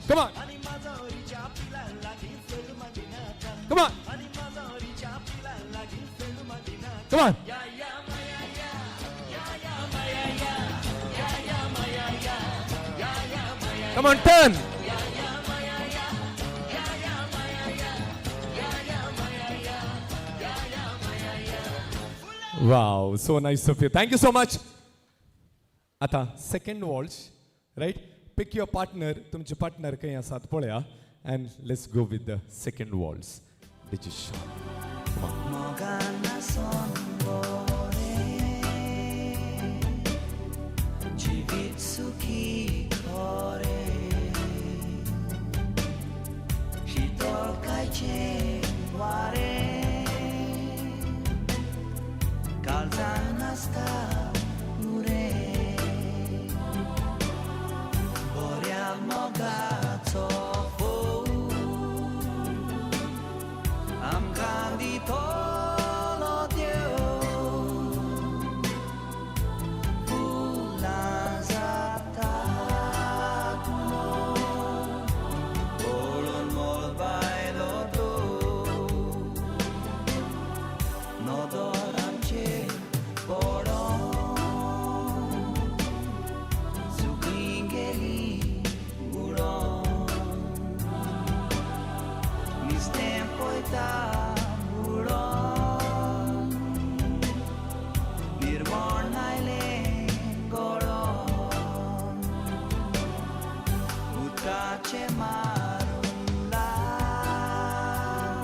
Come on. Come on. Come on. Come on, turn. Wow, so nice of you. Thank you so much. आता second waltz, right? Pick your partner. तुमचे partner खंय आसात पळया and let's go with the second waltz. Digish. Come on. दितलो देव फुलां जातात मोव पळोवन मळबायलो तूं नदर आमचेर पडोन सुकणीं गेलीं उडोन नुस्तें पळयता बुडोन निर्मण आयलें गळोन उदकाचें मारून दार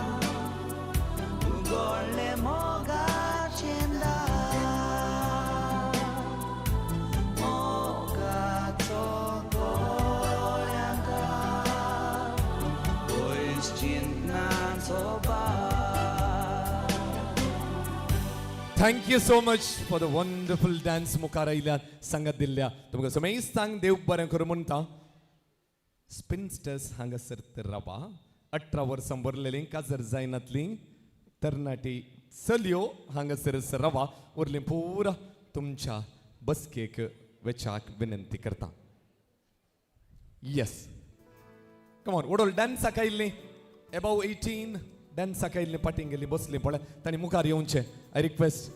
उगडलें मोगाचें दार मोगाचो गळ्यांकार पयस चिंतनाचो भार. Thank you so much for the wonderful dance मुखार आयल्या सांगात दिल्ल्या तुमकां समेस्तांक देव बरें करूं म्हणटा. स्पिन्स्टर्स हांगासर तर रावा. 18 वर्सां भरलेलीं काजर जायनातलीं तरणाटी चलयो हांगासर रावा. उरलीं पुरा तुमच्या बसकेक वेचाक विनंती करता. येस, कमॉन वडोल डान्साक आयिल्लीं एबाव 18 डान्साक आयिल्लीं पाटींग गेल्लीं बसलीं पळय तांणी मुखार येवचें. I request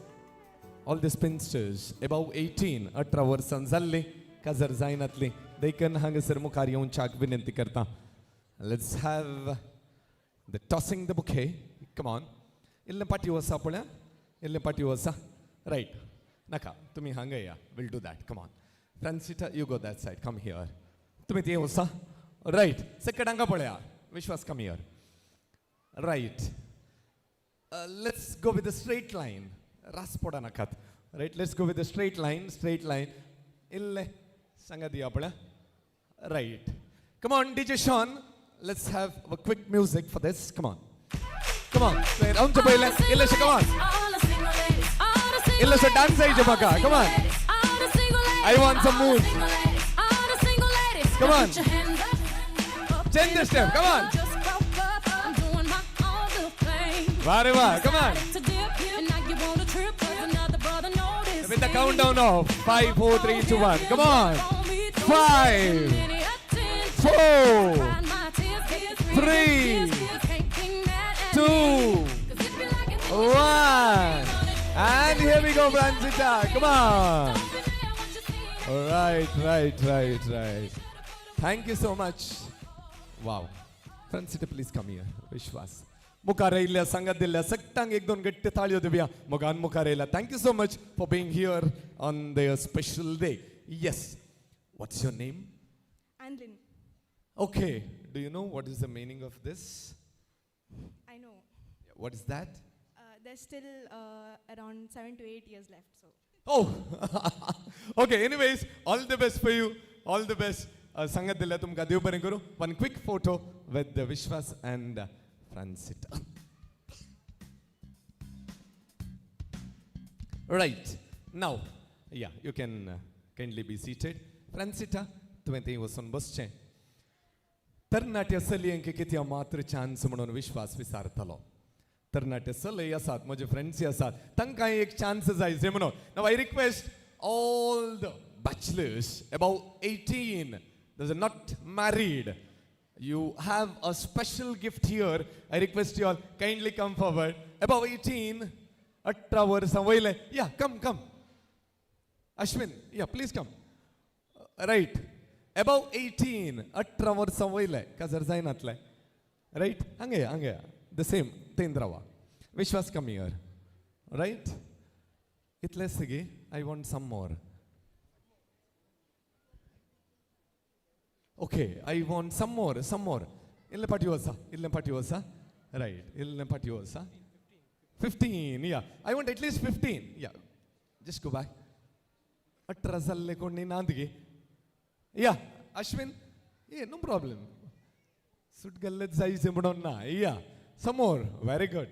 all the spinsters above 18 18 वर्सां जाल्लीं काजर जायनातलीं देखून हांगासर मुखार येवच्याक विनंती करता. Let's have the tossing the bouquet. Come on, इल्लें पाटी वसा पळया, इल्लें पाटी वसा. रायट, नाका तुमी हांगा या, will do that. Come on Francita, you go that side, come here. तुमी ते वसा. रायट, सकट हांगा पळया. Vishwas, come here. Right, let's go with the straight line. रास पडा नाकात. Right, let's go with the straight line. Straight line इल्लें सांगा दिया पळया. Right, come on DJ Sean, let's have a quick music for this. Come on, come on. आमचे पयलें इल्लेशें, कम ऑन इल्लेशें डान्स जायचे म्हाका. Come on, I want some mood. Come on, change the step. Come on. वाह रे वाह, come on. With the countdown of 5, 4, 3, 2, 1. Come on. 5, 4, 3, 2, 1. And here we go, Francita. Come on. Right, right, right, right. Thank you so much. Wow. Francita, please come here. Vishwas. मुखार आयिल्ल्या सांगात दिल्ल्या सगळ्यांक एक दोन गट्टे ताळयो दिवया. मोगान मुखार आयल्या. Thank you so much for being here on the special day. Yes, what's your name? Anlin. Okay, do you know what is the meaning of this? I know. What is that? There's still around 7 to 8 years left. So. Oh, okay. Anyways, all the best for you. All the best. सांगात दिल्ल्या तुमकां देव बरें करूं. One quick photo with the Vishwas and Francita. Right, now, yeah, you can kindly be seated. Francita, तुवें थंय वचून बसचें. तरणाट्या चलयांक कित्याक मात्र चान्स म्हणून विश्वास विचारतालो. तरणाटे चलय आसात, म्हजे फ्रेंड्स आसात, तांकां एक चान्स जाय जे म्हणून. Now I request all the bachelors above 18, those are not married, you have a special gift here. I request you all kindly come forward. Above 18, 18 वर्सां वयले. Yeah, come, come. Ashwin, yeah, please come. Right, above 18, 18 वर्सां वयले काजर जायनातले. Right, हांगा या, हांगा या. The same, थंय रावा. Vishwas, come here. Right, इतलेच गे. I want some more. Okay, I want some more, some more. इल्लें पाटी वचा, इल्लें पाटी वचा. Right, इल्लें पाटी वचा. 15, yeah. I want at least 15. Yeah, just go back. 18 जाल्ले कोण नांद गे. Yeah, Ashwin, yeah, no problem. सुट गेल्ले जायचे म्हणून ना. Yeah, some more. Very good.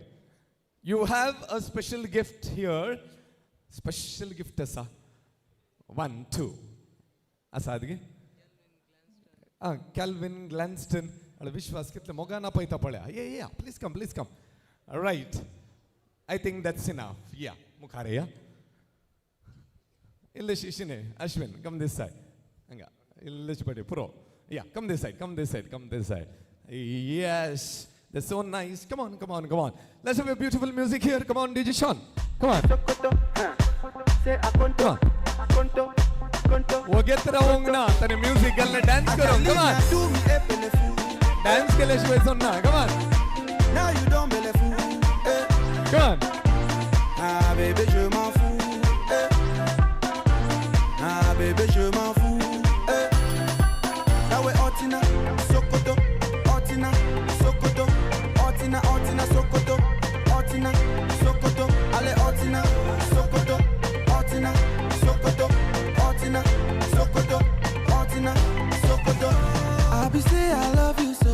You have a special gift here. Special gift आसा. 1, 2. आसात गे? Ah, Calvin Glanston. विश्वास कितले मोगान आपयता पळया. Yeah, yeah, please come, please come. Right. I think that's enough. या, मुखार या. इल्लेशी शिने Ashwin, come this side. हांगा इल्लेशी पडे पुरो. या, come this side, come this side, come this side. Yes, that's so nice. Come on, come on, come on. Let's have a beautiful music here. Come on, DJ Sean. Come on. Come on. वगेत रावंक ना ताणें म्युजीक घालून डान्स करूंक. Come on. Dance केल्या शिवाय सोडना. Come on. Now you don't belle fou. Eh. Come on. Ah bébé je m'en fous. Eh. Ah bébé je m'en fous. Eh. Now we Otina, Sokoto, Otina, Sokoto, Otina, Otina, Sokoto, Otina, Sokoto, allez Otina, Sokoto, Otina, Sokoto, Otina, Sokoto, Otina, Sokoto. I be say I love you so,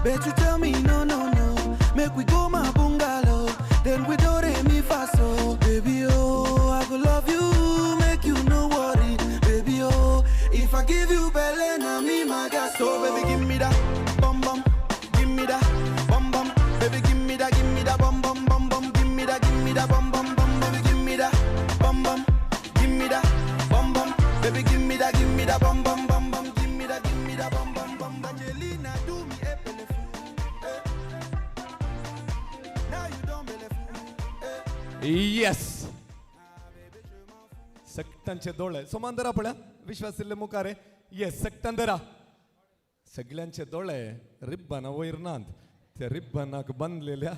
bet you tell me no no no. Make we go my bungalow, then we do re mi fa so. Baby oh, I go love you, make you no worry. Baby oh, if I give you belle na me my gas. So baby give me that bum bum, give me that bum bum. Baby give me that bum bum bum bum. Give me that bum bum bum. Baby give me that bum bum, give me that bum bum. Baby give me that bum bum bum bum. Give me that bum bum bum. Angelina do me a belle fou. Eh. Now you don't belle fou. Yes. सगळ्यांचे दोळे समांतरा पळया विश्वास इल्ले मुखार. येस, सगळ्यांदरा सगळ्यांचे दोळे रिब्बना वयर नात, त्या रिब्बनाक बांदलेल्या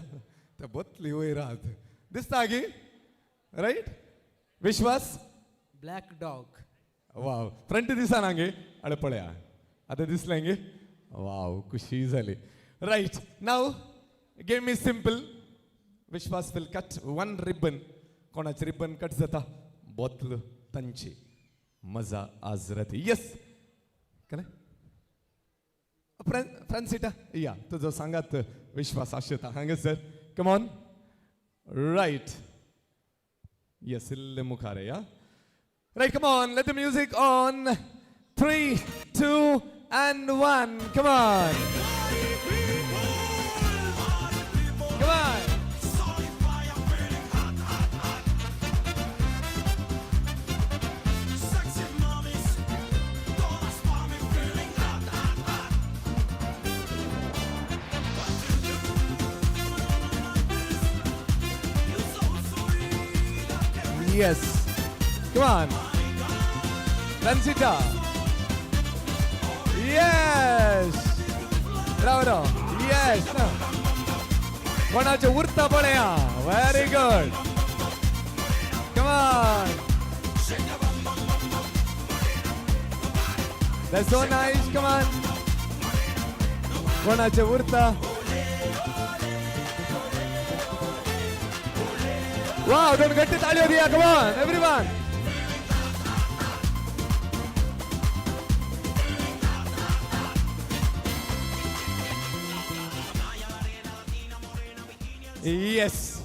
त्या बोतली वयर आहात दिसता गी. रायट विश्वास? Black dog. वाव, फ्रंट दिसना गे. अळे पळया आतां दिसलें गे. वाव, खुशी जाली. Right, now game is simple. Vishwas will cut one ribbon. कोणाचे रिबन कट जाता बोतल तांची. मजा आज राती. येस, कळ्ळें? फ्रांसिटा या, तुजो सांगात विश्वास आशेता हांगासर. Come on. Right, yes, इल्ले मुखार या. Right, come on, let the music on. 3, 2 and 1. Come on. Come on. Yes. Come on. Rancita. Yes. Bravo. Yes. कोणाचे उरता पळया. Very good. Come on. That's so nice. Come on. कोणाचे उरता. Wow, don't get it, Alio. Come on, everyone. Yes.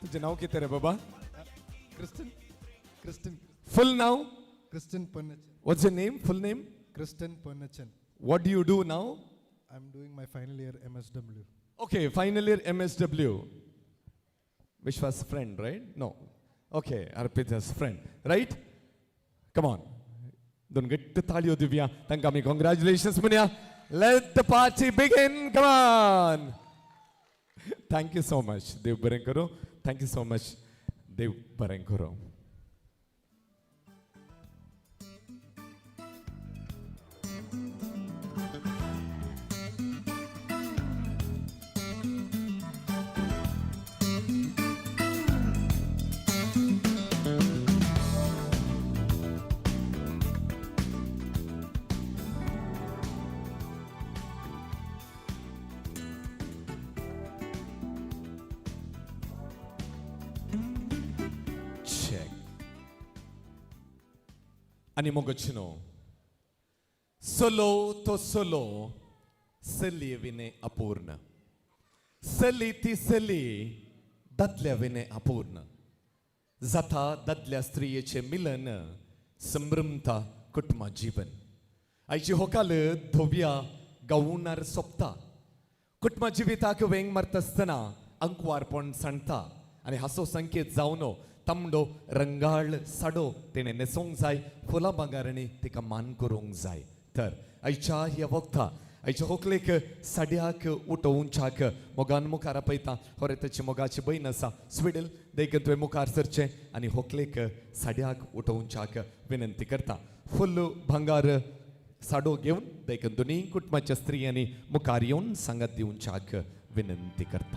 तुझे नाव किती रे बाबा? Kristen. Kristen. Full now? Kristen Ponnachan. What's your name? Full name? Kristen Ponnachan. What do you do now? I'm doing my final year MSW. Okay, final year MSW. Vishwas friend, right? No. Okay, Arpita's friend, right? Come on. Don't get the taliyo Divya. Tankami, congratulations, Munya. Let the party begin. Come on. Thank you so much, Dev Barenkaro. Thank you so much, Dev Barenkaro. Check. आनी मोगचनो सोलो तो सोलो सली विने अपूर्ण, सली ती सली दादल्या विने अपूर्ण, जाता दादल्या स्त्रियेचे मिलन संभ्रमता कुटुंबा जीवन. आयची होकाल धोव्या गावणार सोपता. कुटुंबा जिविताक वेंग मारता आसतना अंकवारपण सांडता आनी हासो संकेत जावन तांबडो रंगाळ साडो तेणें न्हेसोंक जाय, फुलां भांगारांनी तिका मान करूंक जाय. तर आयच्या ह्या वखदा आयच्या होकलेक साड्याक उठोवच्याक मोगान मुखार आपयता. होरे ताची मोगाची भयण आसा स्विडल, देखून तुवें मुखार सरचें आनी होकलेक साड्याक उठोवच्याक विनंती करता. फुल भांगार साडो घेवन देखून दोनी कुटुंबाच्या स्त्रियांनी मुखार येवन सांगात दिवच्याक विनंती करता.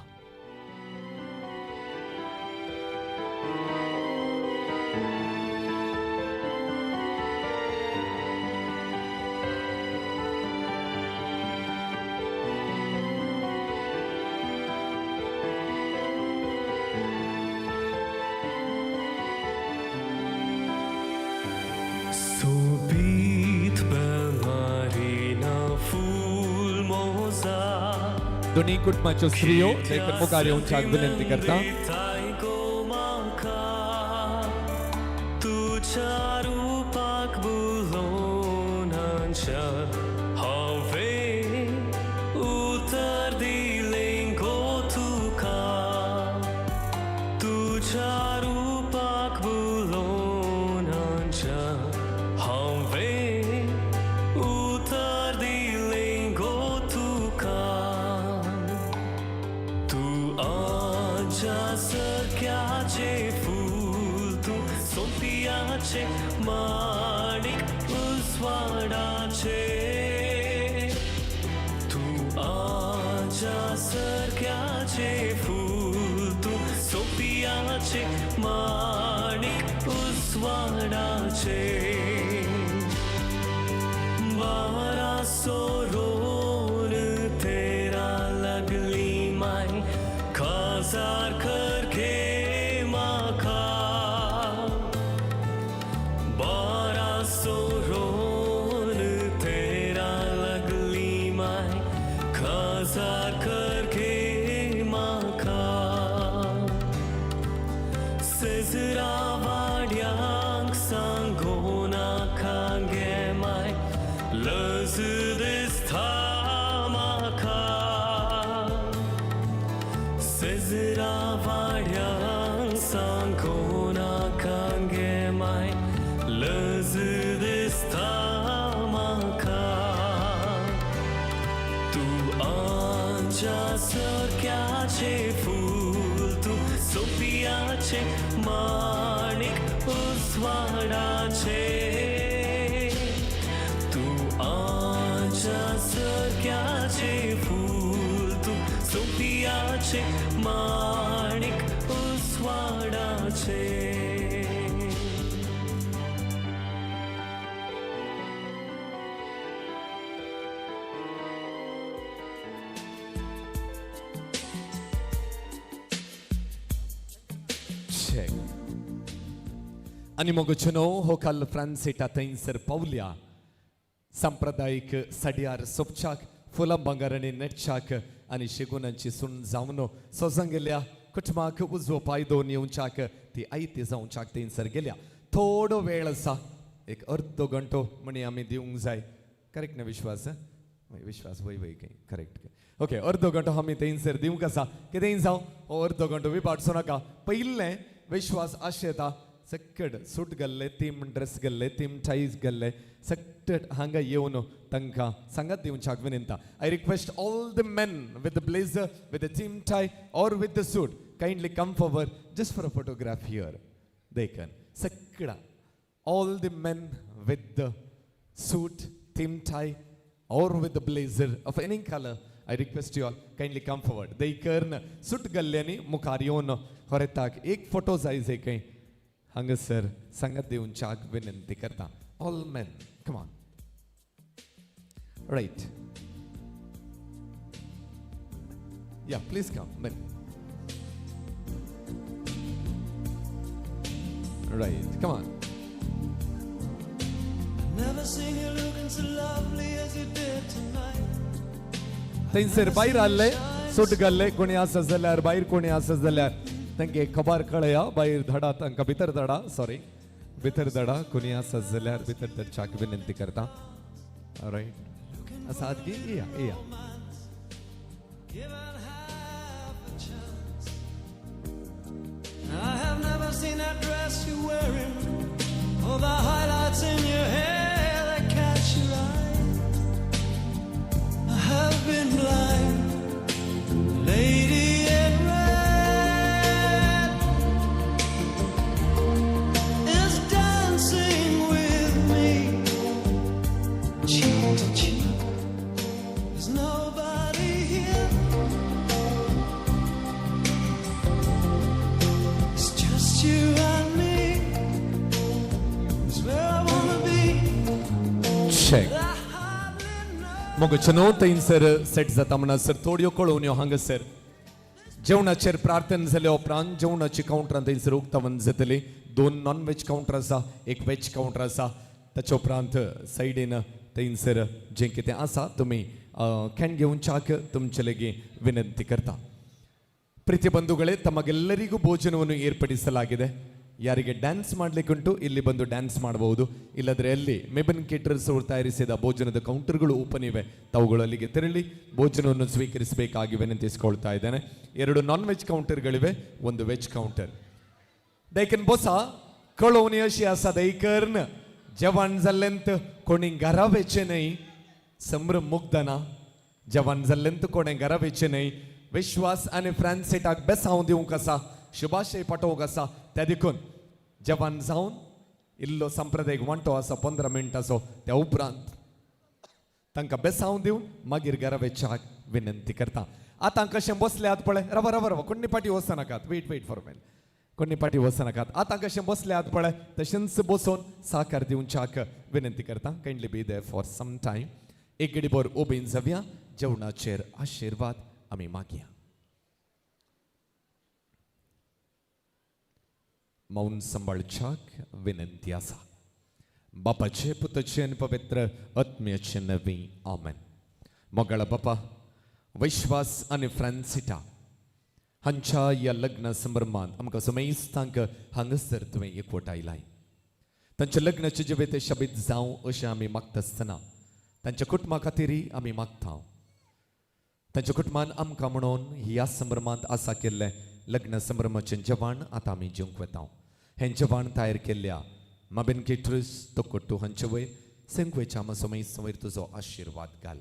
दोन्ही कुटुंबाच्यो स्त्रियो देखून मुखार येवच्याक विनंती करता. तुझ्या रूपाक बुलोनाच्या हांवें उतर दिलें गो तुका, तुझ्या रूपाक बुलोनाच्या हांवें उतर दिलें गो तुका. तूं आज्या सारक्याचें फूल, तूं सोंपियाचें माणिक उजवाडाचें, तूं आज्या सारक्याचें फूल, तूं सोंपियाचें माणिक उजवाडाचें. बारा सोरोन तेरा लागली माय खाजार करके माखा, बारा सोरोन तेरा लागली माय खाजार करके माखा. सेजरा वाड्यांक सांगो नाका गे माय लज दिसता म्हाका, सेजरा वाड्यांक सांगो नाका गे माय लज दिसता म्हाका. तूं आज्या सारक्याचें फूल, तूं सोंपियाचें माणिक उजवाडाचें, तूं आज्या सारक्याचें फूल, तूं सोंपियाचें माणिक उजवाडाचें. चेक. आनी मोगोचो न्हू हो काल फ्रांसिटा थंयसर पावल्या सांप्रदायीक साडयार सोपच्याक फुलां भांगारांनी नेटच्याक आनी शेगुनांची सून जावन सोजां गेल्या कुटुंबाक उजवो पांय दोन येवच्याक ती आयती जावच्याक थंयसर गेल्या. थोडो वेळ आसा, एक अर्दो घंटो म्हणी आमी दिवंक जाय. करेक्ट न्ही विश्वास? विश्वास वय वय करेक्ट. ओके, अर्दो घंटो आमी थंयसर दिवंक आसा. कितेंय जावं हो अर्दो घंटो विपाटचो नाका. पयलें विश्वास आशेता सक्कड सूट घाल्ले, तीम ड्रेस घाल्ले, तीम टायज घाल्ले सक्कड हांगा येवन तांकां सांगात दिवच्याक विनंता. I request all the men with the blazer, with the team tie or with the suit, kindly come forward just for a photograph here. देखन सक्कडा all the men with the suit, team tie or with the blazer of any color, I request you all kindly come forward. देखन सूट घाल्ल्यांनी मुखार येवन होरेताक एक फोटो जाय जे खंय हांगासर सांगात दिवच्याक विनंती करता. All men, come on. Right. Yeah, please come, men. Right, come on. Never seen you looking so lovely as you did tonight. थंयसर भायर आसले सूट घाल्ले कोणी आसा जाल्यार भायर, कोणी आसा जाल्यार तांकां एक खबर कळया, भायर धाडा तांकां, भितर धाडा, सॉरी भितर धाडा, कोणी आसा जाल्यार भितर धाडच्याक विनंती करता. रायट, आसात की? येया येया. Given half a chance, check. मोगाचे न्हू थंयसर सेट जाता म्हणसर थोड्यो कळोवण्यो हांगासर. जेवणाचेर प्रार्थना जाल्या उपरांत जेवणाची कावंटरां थंयसर उक्तावण जातली. 2 नॉन वेज कावंटर आसा, 1 वेज कावंटर आसा. ताच्या उपरांत सायडीन थंयसर जें कितें आसा तुमी खेण घेवच्याक तुमचे लागीं विनंती करता. ಪ್ರೀತಿ ಬಂಧುಗಳೇ, ತಮಗೆಲ್ಲರಿಗೂ ಭೋಜನವನ್ನು ಏರ್ಪಡಿಸಲಾಗಿದೆ. ಯಾರಿಗೆ ಡ್ಯಾನ್ಸ್ ಮಾಡಲಿಕ್ಕುಂಟು ಇಲ್ಲಿ ಬಂದು ಡ್ಯಾನ್ಸ್ ಮಾಡಬಹುದು. ಇಲ್ಲದ್ರೆ ಅಲ್ಲಿ ಮೆಬನ್ ಕೇಟರ್ಸ್ ಅವರು ತಯಾರಿಸಿದ ಭೋಜನದ ಕೌಂಟರ್ಗಳು ಓಪನ್ ಇವೆ. ತಾವುಗಳು ಅಲ್ಲಿಗೆ ತೆರಳಿ ಭೋಜನವನ್ನು ಸ್ವೀಕರಿಸಬೇಕಾಗಿ ವಿನಂತಿಸಿಕೊಳ್ತಾ ಇದ್ದೇನೆ. 2 ನಾನ್ ವೆಜ್ ಕೌಂಟರ್ಗಳಿವೆ, 1 ವೆಜ್ ಕೌಂಟರ್. दैकन बोसा कळोवणी अशी आसा दैकर्न जेवण जाल्लेंत कोणी घरा वेचें न्हय, संभ्रम मुग्दना. जेवण जाल्लेंत कोणें घरा वेचें न्हय. विश्वास आनी फ्रांसिटाक बेसांव दिवंक आसा, शुभाशय पाठोवंक आसा. त्या देखून जेवण जावन इल्लो सांप्रदायीक वांटो आसा 15 मिनटाचो, त्या उपरांत तांकां बेसांव दिवन मागीर घरा वेच्याक विनंती करता. आतां कशें बसल्यात पळय, रवा रवा रवा, कोणी पाटी वचनाकात, वेट वेट फॉर वेल, कोणी पाटी वचनाकात. आतां कशें बसल्यात पळय तशेंच बसोवन साकार दिवच्याक विनंती करता. Kindly be there for some time. एक गडीभर उबीन जावया, जेवणाचेर आशिर्वाद आमी मागया. मौन सांबाळच्याक विनंती आसा. बापाचे, पुताचे आनी पवित्र आत्म्याचे नवी आमेन. मोगाळा बापा, विश्वास आनी फ्रांसिटा हांच्या ह्या लग्न संभ्रमांत आमकां समेस्तांक हांगासर तुवें एकवट आयलाय. तांच्या लग्नाचे जिवीत शबीत जावं अशें आमी मागता आसतना तांच्या कुटुंबा खातीरय आमी मागता. तांच्या कुटुंबान आमकां म्हणून ह्या संभ्रमांत आसा केल्लें लग्न संभ्रमाचें जेवण आतां आमी जेवंक वता. हें जेवण तयार केल्ल्या माबेन केट्रस तोकोट्टू हांचे वयर संकवेच्या आमा समेस्त वयर तुजो आशिर्वाद घाल.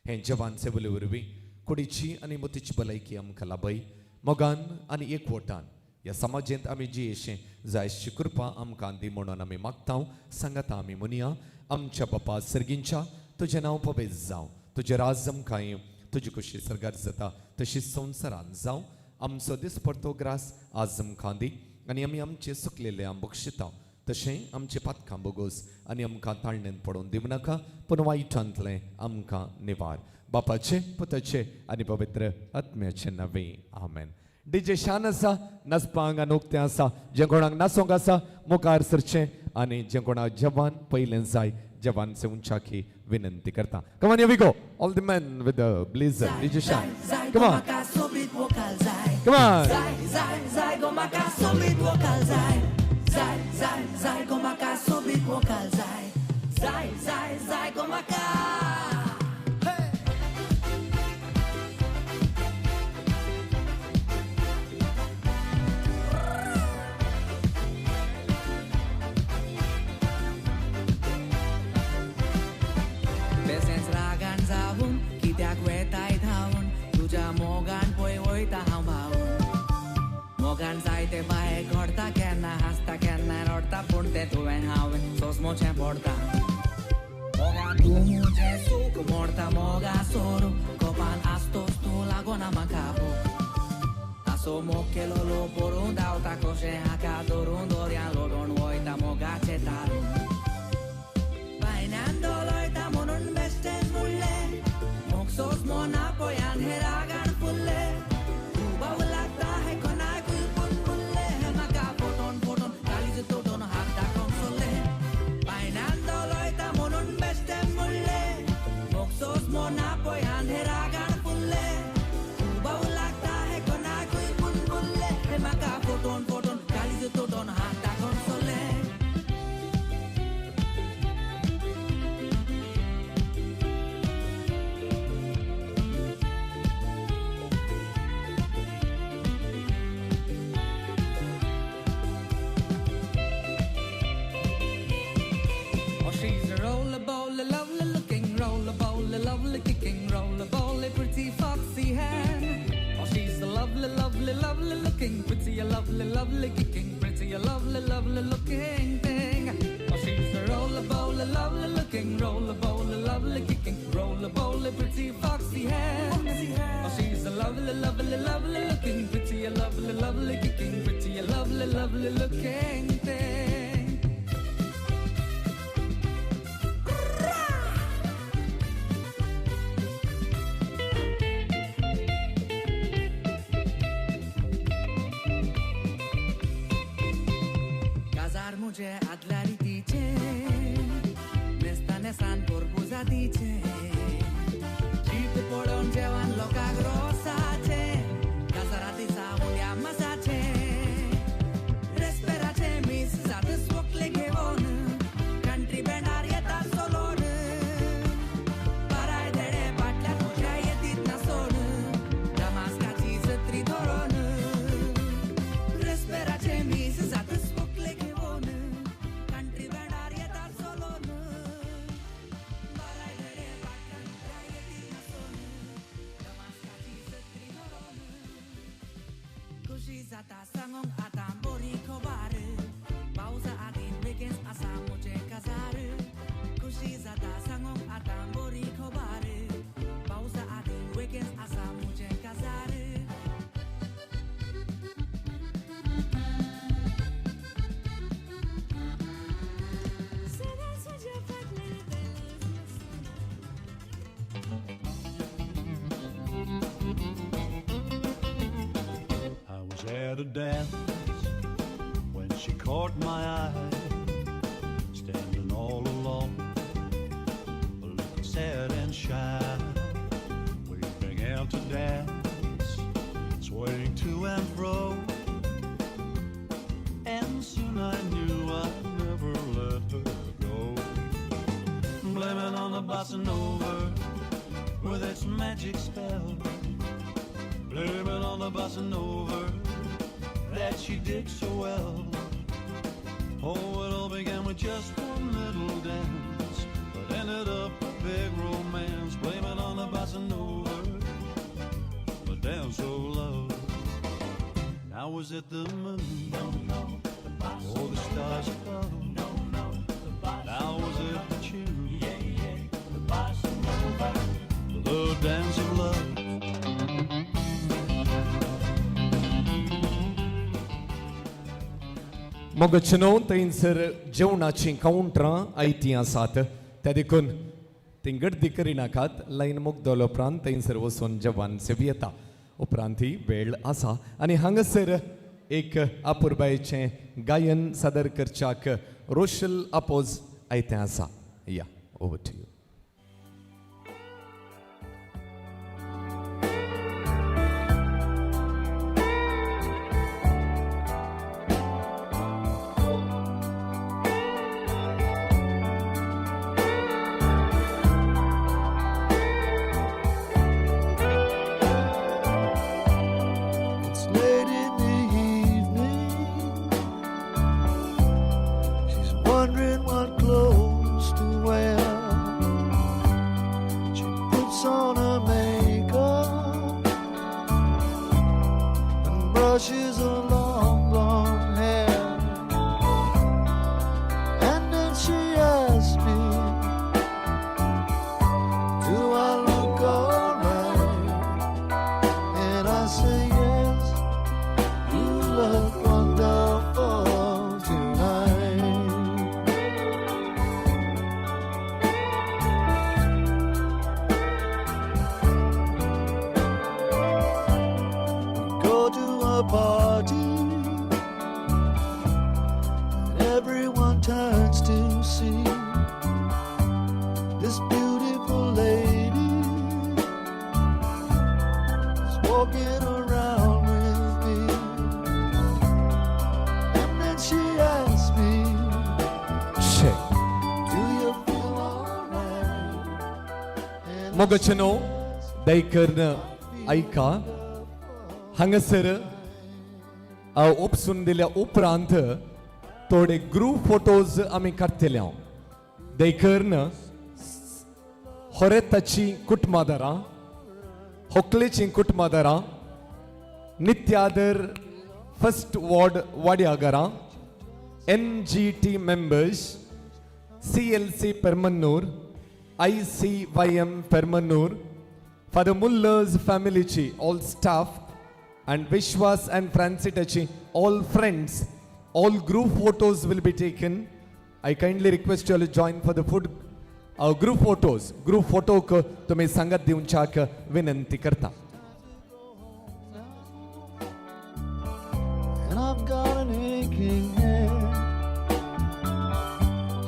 हें जेवण सेवले वरवीं कुडीची आनी मोतीची भलायकी आमकां लाभय. मोगान आनी एकवटान ह्या समाजेंत आमी जियेशें जायशी कृपा आमकां दी म्हणून आमी मागता. सांगाता आमी म्हणया, आमच्या बापा सर्गींच्या, तुजें नांव पवित्र जावं, तुजें राज आमकां येवं, तुजी खुशी सर्गार जाता तशी संवसारान जावं. आमचो दिसपडतो ग्रास आज आमकां दी आनी आमी आमचे सुकलेले आम बक्षिता तशें आमचे पातकां बोगोस आनी आमकां ताळणेन पडोवन दिवं नाका, पूण वायटांतलें आमकां निवार. बापाचे, पुताचे आनी पवित्र आत्म्याचे नांवे आमेन. डीजे शान आसा, नाचपाक आनी उक्तें आसा. जें कोणाक नाचोंक आसा मुखार सरचें आनी जें कोणाक जेवण पयलें जाय जेवण सेवच्याकी विनंती करता. Come on, here we go. All the men with the blazer. DJ Shan. Come on. Come on. बेसेंच रागान जावन कित्याक वेताय धांवन, तुज्या मोगान पळय वयता हांव भावून. मोगान जायते बाये घडता, केन्ना हांसता केन्ना रडटा, पूण तें तुवें हांवें सोंसमोचें पडटा. मोगान तूं म्हजें सूख मोडटा, मोगा सोरू कोपान आसतोच तूं लागोना म्हाका भूक. आसो मोग केलोलो पळोवन धांवता कशें हाका धरून दर्या लोडोन वयता मोगाचें तारून. बायनान डोलयता म्हणून बेश्टेंच म्हणलें, मोग सोंसमो ना पळयान हे रागान फुल्लें. तूं बावू लागता हे कोणाकूय पूण फुल्लें, हे म्हाका फटोवन फटोवन काळीज तोडून हात दाखोवंक सोडलें. बायनान डोलयता म्हणून बेश्टें म्हणलें, मोग सोंसमो ना पळयान हे रागान फुल्लें. तूं बावू लागता हे कोणाकूय पूण फुल्लें, हे म्हाका फटोवन फटोवन काळीज तोडून हात दाखोवंक सोडलें. Oh, she's a roller-bowler, lovely looking, roller-bowler, lovely kicking, roller-bowler, pretty foxy hen. Oh, she's a lovely, lovely, lovely looking, pretty, a lovely, lovely kicking, pretty, a lovely, lovely looking thing. Oh, she's a roller-bowler, lovely looking, roller-bowler, lovely kicking, roller-bowler, pretty foxy hen. Oh, she's a lovely, lovely, lovely looking, pretty, a lovely, lovely kicking, pretty, a lovely, lovely looking thing. मॉर्निंगेचें जीप पळोवन जेवण लोकांक रोसाचें काजारा दिसा उल्या मासाचें रेस्पेराचें मीस जात वोकले घेवन कंट्री बँडार येता सोलोन बाराय धेडे फाटल्यान म्हज्या येतीत ना सोड दमास्काची सत्री धरोन रेस्पेराचें मीस जात वोकले घेवन कंट्री बँडार येता सोलोन बाराय धेडे फाटल्यान म्हज्या येतीत ना सोड दमास्काची सत्री धरोन खुशी जाता सांगोंक आतां बरी खबर पावसा आदीं बेगीन आसा म्हजें काजार खुशी जाता सांगोंक आतां बरी खबर पावसा आदीं बेगीन आसा म्हजें काजार. सदांच म्हज्या फाटल्यान I was at a dance when she caught my eye, standing all alone, looking sad and shy. We began to dance, swaying to and fro, and soon I knew I'd never let her go. Blaming on the bossa nova with its magic spell. Blaming on the bossa nova that she did so well. Oh, it all began with just one little dance, but ended up a big romance. Blaming on the bossa nova, the dance of love. Now was it the moon? No, no, the bossa or the stars above? No, no, the bossa Now was it the tune? Yeah, yeah, the bossa nova, the dance of love. मोगाचे न्हू थंयसर जेवणाचीं कावंटरां आयतीं आसात त्या देखून ती गर्दी करिनाकात लायन मुगदल उपरांत थंयसर वचून जेवण सेवयता उपरांत ही वेळ आसा आनी हांगासर एक अपुरबायेचें गायन सादर करच्याक रोशल आपोज आयतें आसा. या over to you. It's late in the evening. She's wondering what clothes to wear. She puts on her makeup and brushes her long blonde hair. And then she asks me, do I look alright? And I say yes, you look wonderful tonight. We go to a party and everyone turns to see this beautiful lady is walking around with me. And then she asks me, do you feel alright? मोगाचे न्हू दयकर्न आयका हांगासर उपसून दिल्या उपरांत थोडे ग्रूप फोटोज आमी काडटले हांव देखर्न होरेताची कुटुंबादारां होकलेची कुटुंबादारां नित्यादर फर्स्ट वॉर्ड वाड्याघरां NGT members CLC Permannoor ICYM Permannoor Father Muller's फॅमिलीची all staff and Vishwas and फ्रान्सिटाची all friends. All group photos will be taken. I kindly request you all join for the food group photos. Group फोटोक तुमी सांगात दिवच्याक विनंती करता. And I've got an aching head,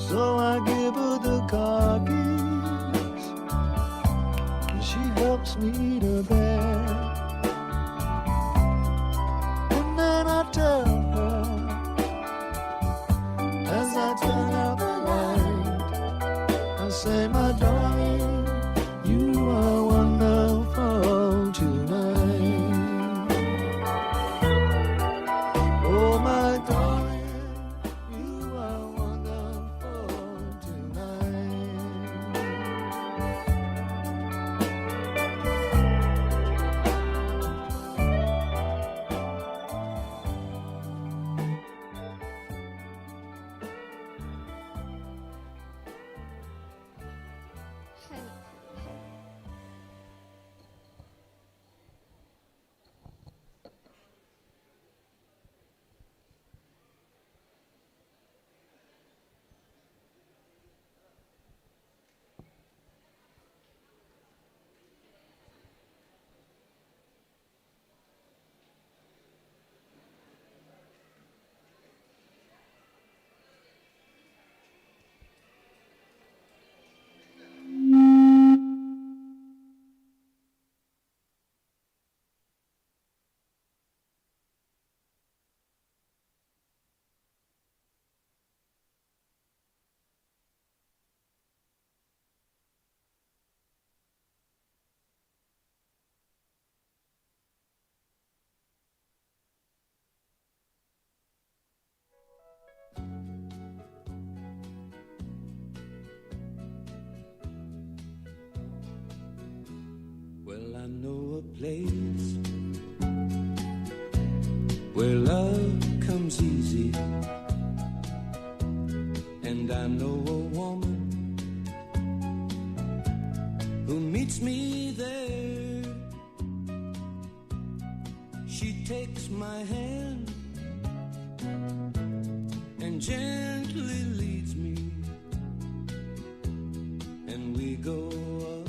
so I give her the car keys. meet her there. And then I tell her as I turn out the light, I say, my darling, you are wonderful tonight. Oh, my darling, you are wonderful tonight. Well, I know a place where love comes easy, and I know a woman who meets me there. She takes my hand and gently leads me, and we go up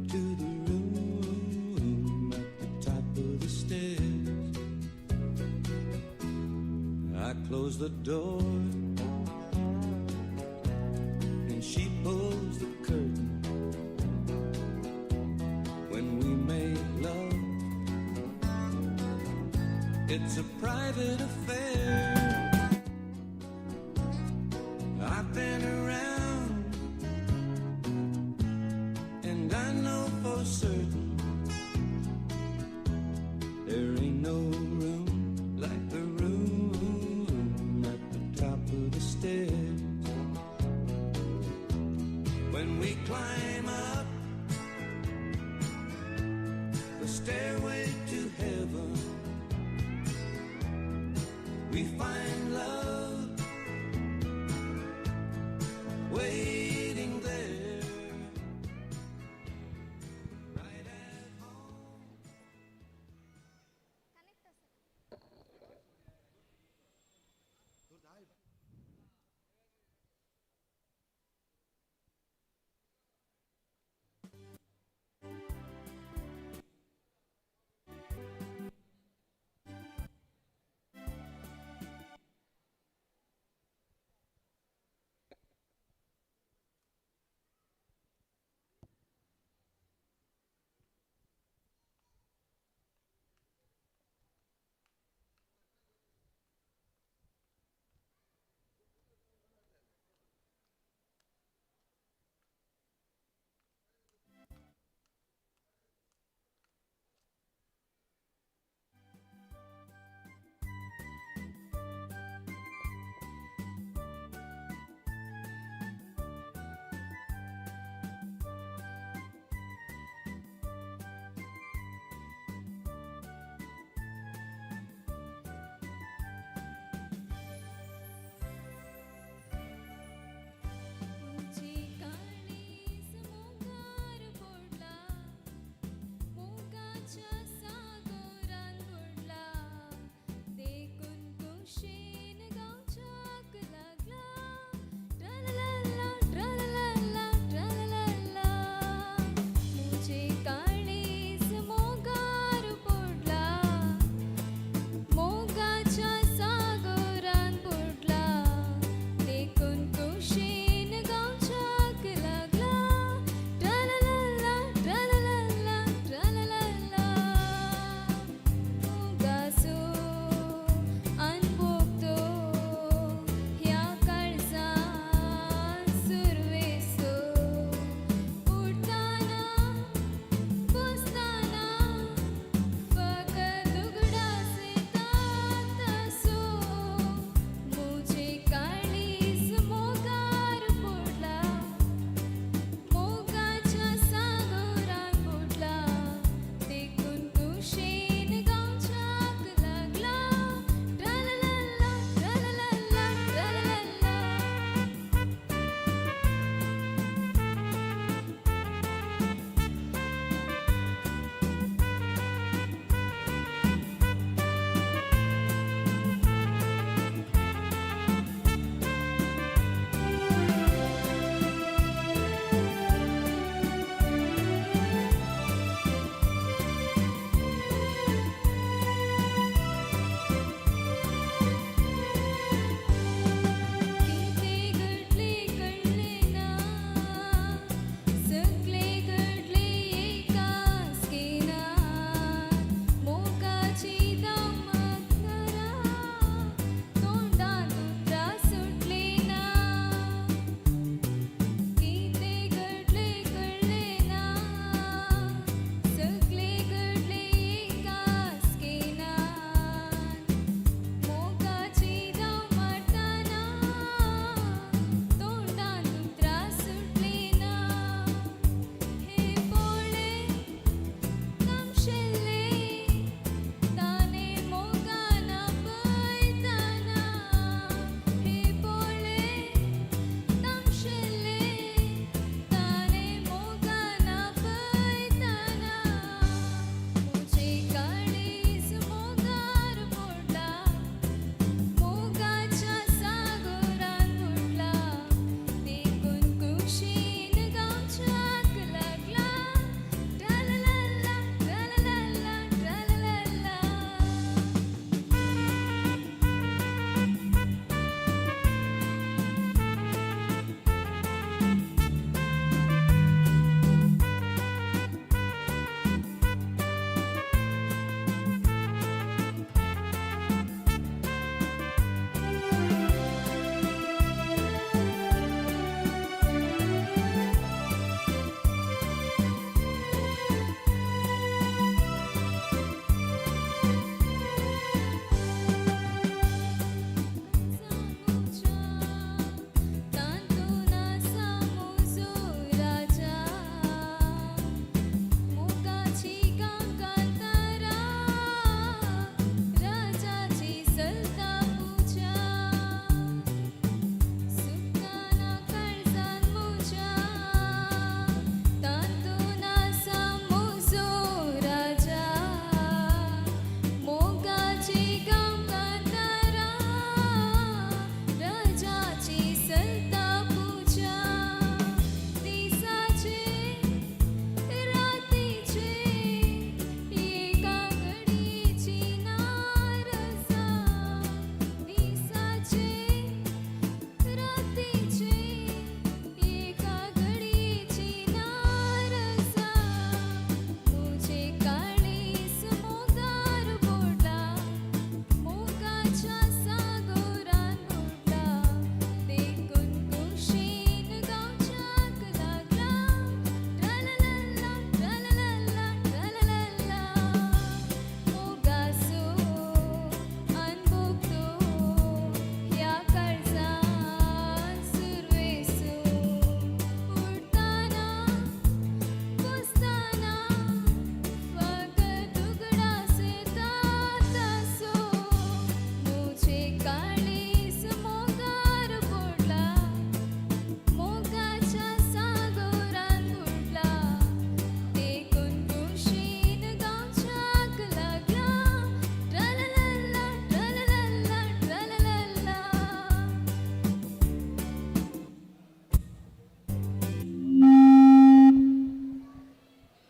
to the room at the top of the stairs. I close the door and she pulls the curtain. When we make love, it's a private affair. I've been around and I know for certain there ain't no room like the room at the top of the stairs. When we climb up the stairway to heaven, we find love waiting there. Right at home.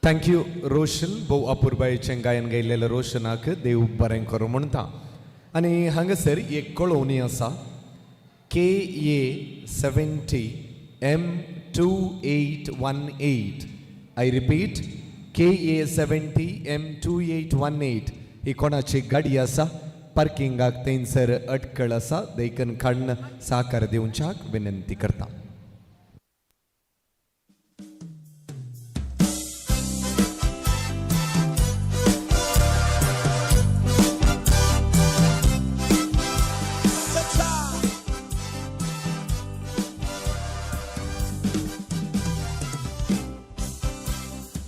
Thank you Roshan. भोव अपुरबायेचें गायन गायलेलें रोशनाक देव बरें करूं म्हणटा. आनी हांगासर एक कळोवणी आसा, KA 70 M 2818. I repeat, KA 70 M 2818 ही कोणाची गाडी आसा, पार्किंगाक थंयसर अटकळ आसा, देखून काडून साकार दिवच्याक विनंती करता.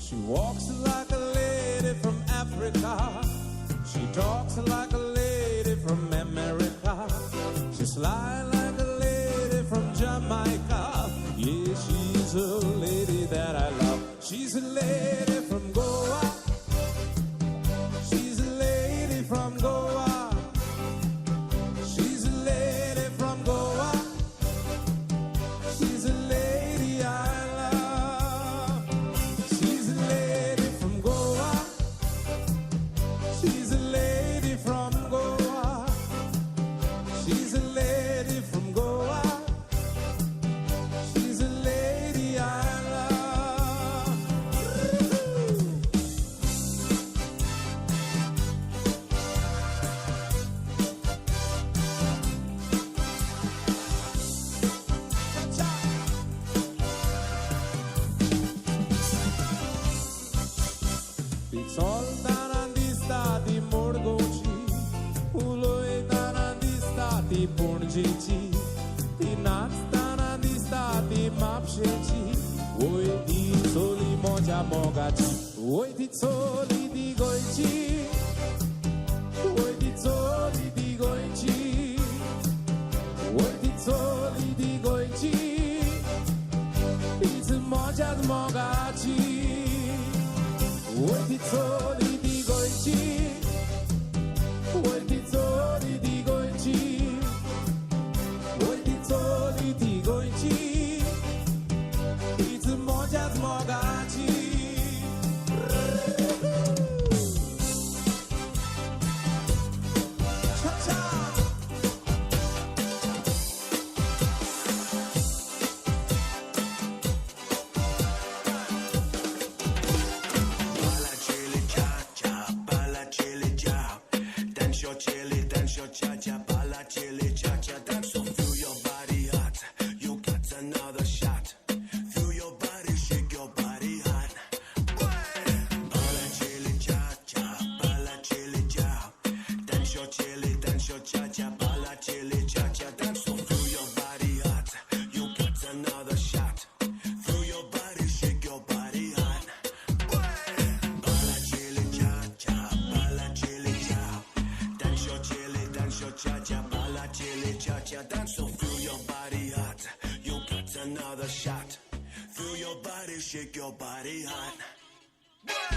She walks like a lady from Africa. She talks like a lady from America. She sly like a lady from Jamaica. Yeah, she's a lady that I love. She's a lady from Goa. She's a lady from Goa. She's a lady from Goa. She's a lady I love. She's a lady from Goa. She's a lady from Goa. She's a lady from Goa. She's a lady I love. ती चलतना दिसता ती मडगांवची, उलयतना दिसता ती पणजेची, ती नाचतना दिसता ती म्हापशेची. वय ती चली म्हज्या मोगाची, वय ती चली ती गोंयची, वय ती चली ती गोंयची, वय ती चली ती गोंयची, तीच म्हज्याच मोगाची. वय ती चली ती गोंयची, वय ती चली ती गोंयची, वय ती चली ती गोंयची, तीच म्हज्याच मोगाची. Cha-cha. Balla chili cha cha, balla chili cha. Dance your chili, dance your cha cha, balla chili cha cha. Dance so feel your body hot. You got another shot. Feel your body, shake your body hot. Balla chili cha cha, balla chili cha. Dance your chili, dance your cha cha, balla chili cha cha. Dance so feel your body hot. You got another shot. Feel your body, shake your body hot. Balla chili cha cha, balla chili cha. Dance your chili, dance your cha cha, balla chili cha cha. Dance so feel your body hot. You got another shot. Feel your body, shake your body hot. Bala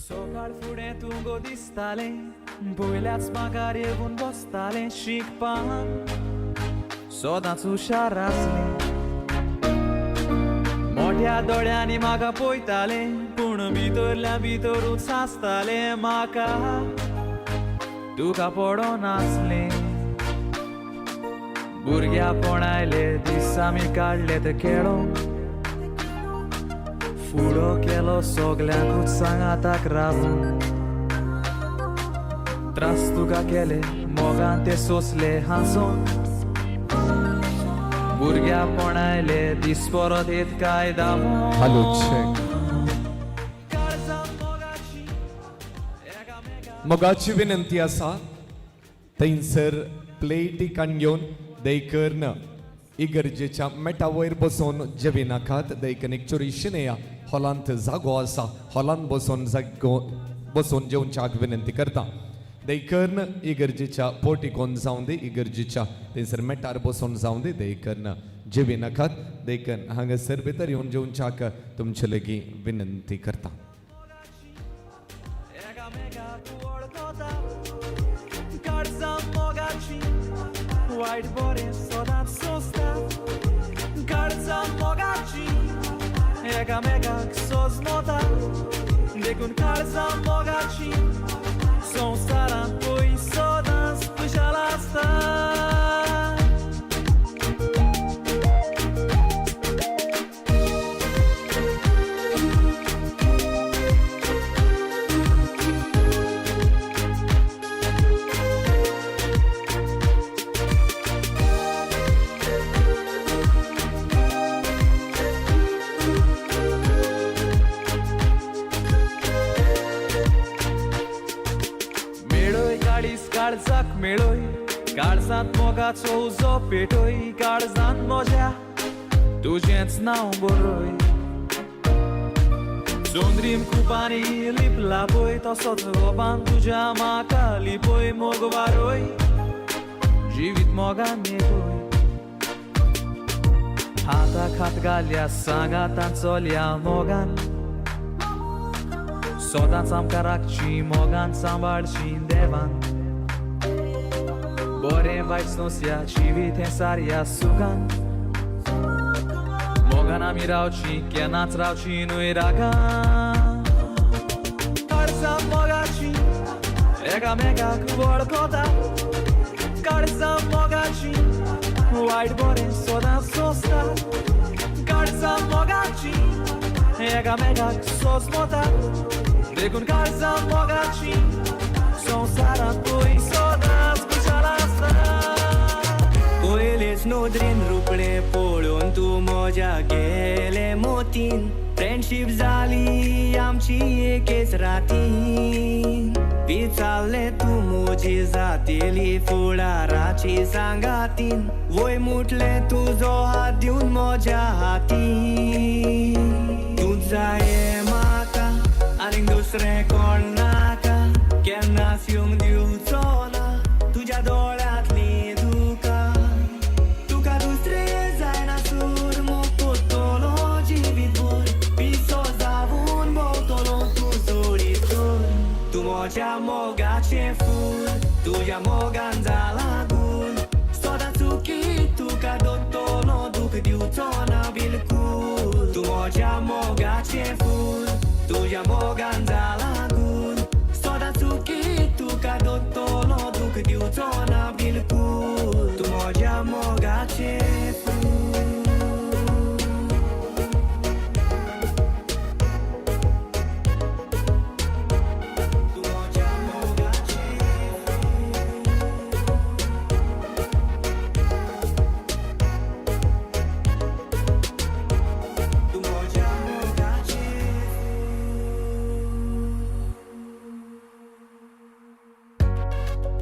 सकाळ फुडें तूं गो दिसतालें, पयल्याच मागार येवन बसतालें, शिकपाक सदांच हुशार आसलें. मोठ्या दोळ्यांनी म्हाका पळयतालें, पूण भितरल्या भितरूच आसतालें, म्हाका तुका पडोनासलें. भुरग्यापण आयले दीस आमी काडले ते खेळोंक, फुडो केलो सगल्यांकूच सांगाताक रावून. त्रास तुका केले मोगान ते सोंसले हांसोन. भुरग्यापण आयले दीस परत येत काय दामो. Hello check. मोगाची विनंती आसा, थंयसर प्लेटी काण घेवन दयकर्न इगर्जेच्या मेटा वयर बसोवन जेविनाकात. दयकन एक चोरी शिनेया हॉलांत जागो आसा, हॉलांत बसोवन जागो बसोवन जेवच्याक विनंती करता. दयकर्न इगर्जेच्या पोर्टिकोन जावं दी, इगर्जेच्या थंयसर मेटार बसोवन जावं दी, दयकर्न जेविनाकात. दयकन हांगासर भितर येवन जेवच्याक तुमचे लागीं विनंती करता. वायट बरें सदांच सोंसता, काळजां मोगाची एकामेकाक सोजमता, देखून काळजां मोगाची संवसारांत पय सदांच खुशाल आसता. काळजाक मेळय, काळजांत मोगाचो उजो पेटय, काळजांत म्हज्या तुजेंच नांव बरय. चंद्रीम कुपांनी लिपला पळय, तसोच गोपान तुज्या म्हाका लिपय. मोग वारोय जिवीत मोगान येवय, हाताक हात घालया सांगातान चलया मोगान, सदांच आमकां राखची मोगान सांबाळची देवान. बरें वायट सोंसया जिवीत हें सारया सुखान, मोगान आमी रावची केन्नाच रावची न्हय रागान. काळजां मोगाची एकामेकाक वळखता, काळजां मोगाची वायट बरें सदांच सोंसता, काळजां मोगाची एकामेकाक सोंसमता, देखून काळजां मोगाची संवसारांत पय सदांच खुशाल आसता. पयलेच नदरेन रुपडें पळोवन तूं म्हज्या गेलें मोतीन, फ्रेंडशीप जाली आमची एकेच रातीन. विचारलें तूं म्हजी जातेली फुडाराची सांगातीन, वय मुटलें तुजो हात दिवन म्हज्या हातीन. तूं जाय म्हाका आनीक दुसरें कोण नाका, केन्नाच येवंक दिवचो ना तुज्या दोळ्यांतली दुकां. तुका दुसरें जायना सूर मोग कोत्तलो जिवीतभर, पिसो जावन भोंवतलो तूं सोडीत तर. तूं म्हज्या मोगाचें फूल, तुज्या मोगान जाला गुल, सदां चुकी तुका दोत्तलो दूख दिवचो ना बिलकूल. तूं म्हज्या मोगाचें फूल, तुज्या मोगान जाला गुल, सदां चुकी तुका दोत्तलो दूख दिवचो ना बिलकूल. तूं म्हज्या मोगाचें फूल.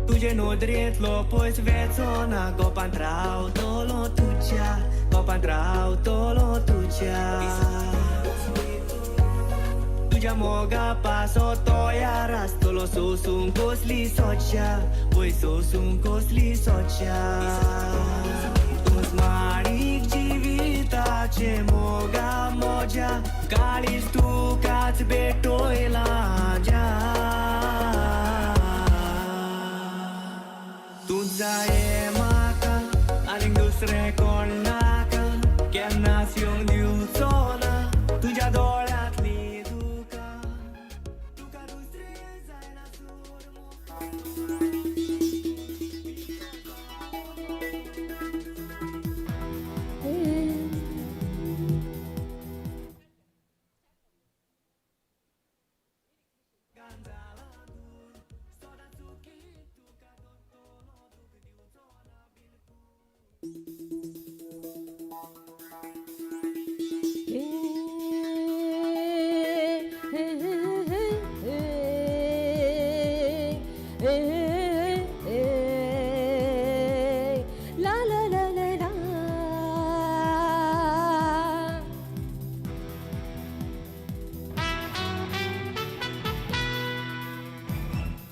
तुजे नदरेंतलो पयस वेचो ना, गोपांत रावतलो तुज्या, गोपांत रावतलो तुज्या. तुज्या मोगा पासो तयार आसतलो सोसूंक कसली सोच्या, पय सोसूंक कसली सोच्या. माणीक जिविताचे मोगा मोज्या काळीज तुकाच भेटोयला ज्या तूं जाये म्हाका आनीक दुसरें कोण नाका केन्नाच येवंक दिवचो ना तुज्या दोळ्यांतली दुकां तुका दुसरें जायना सोड. La la la la la.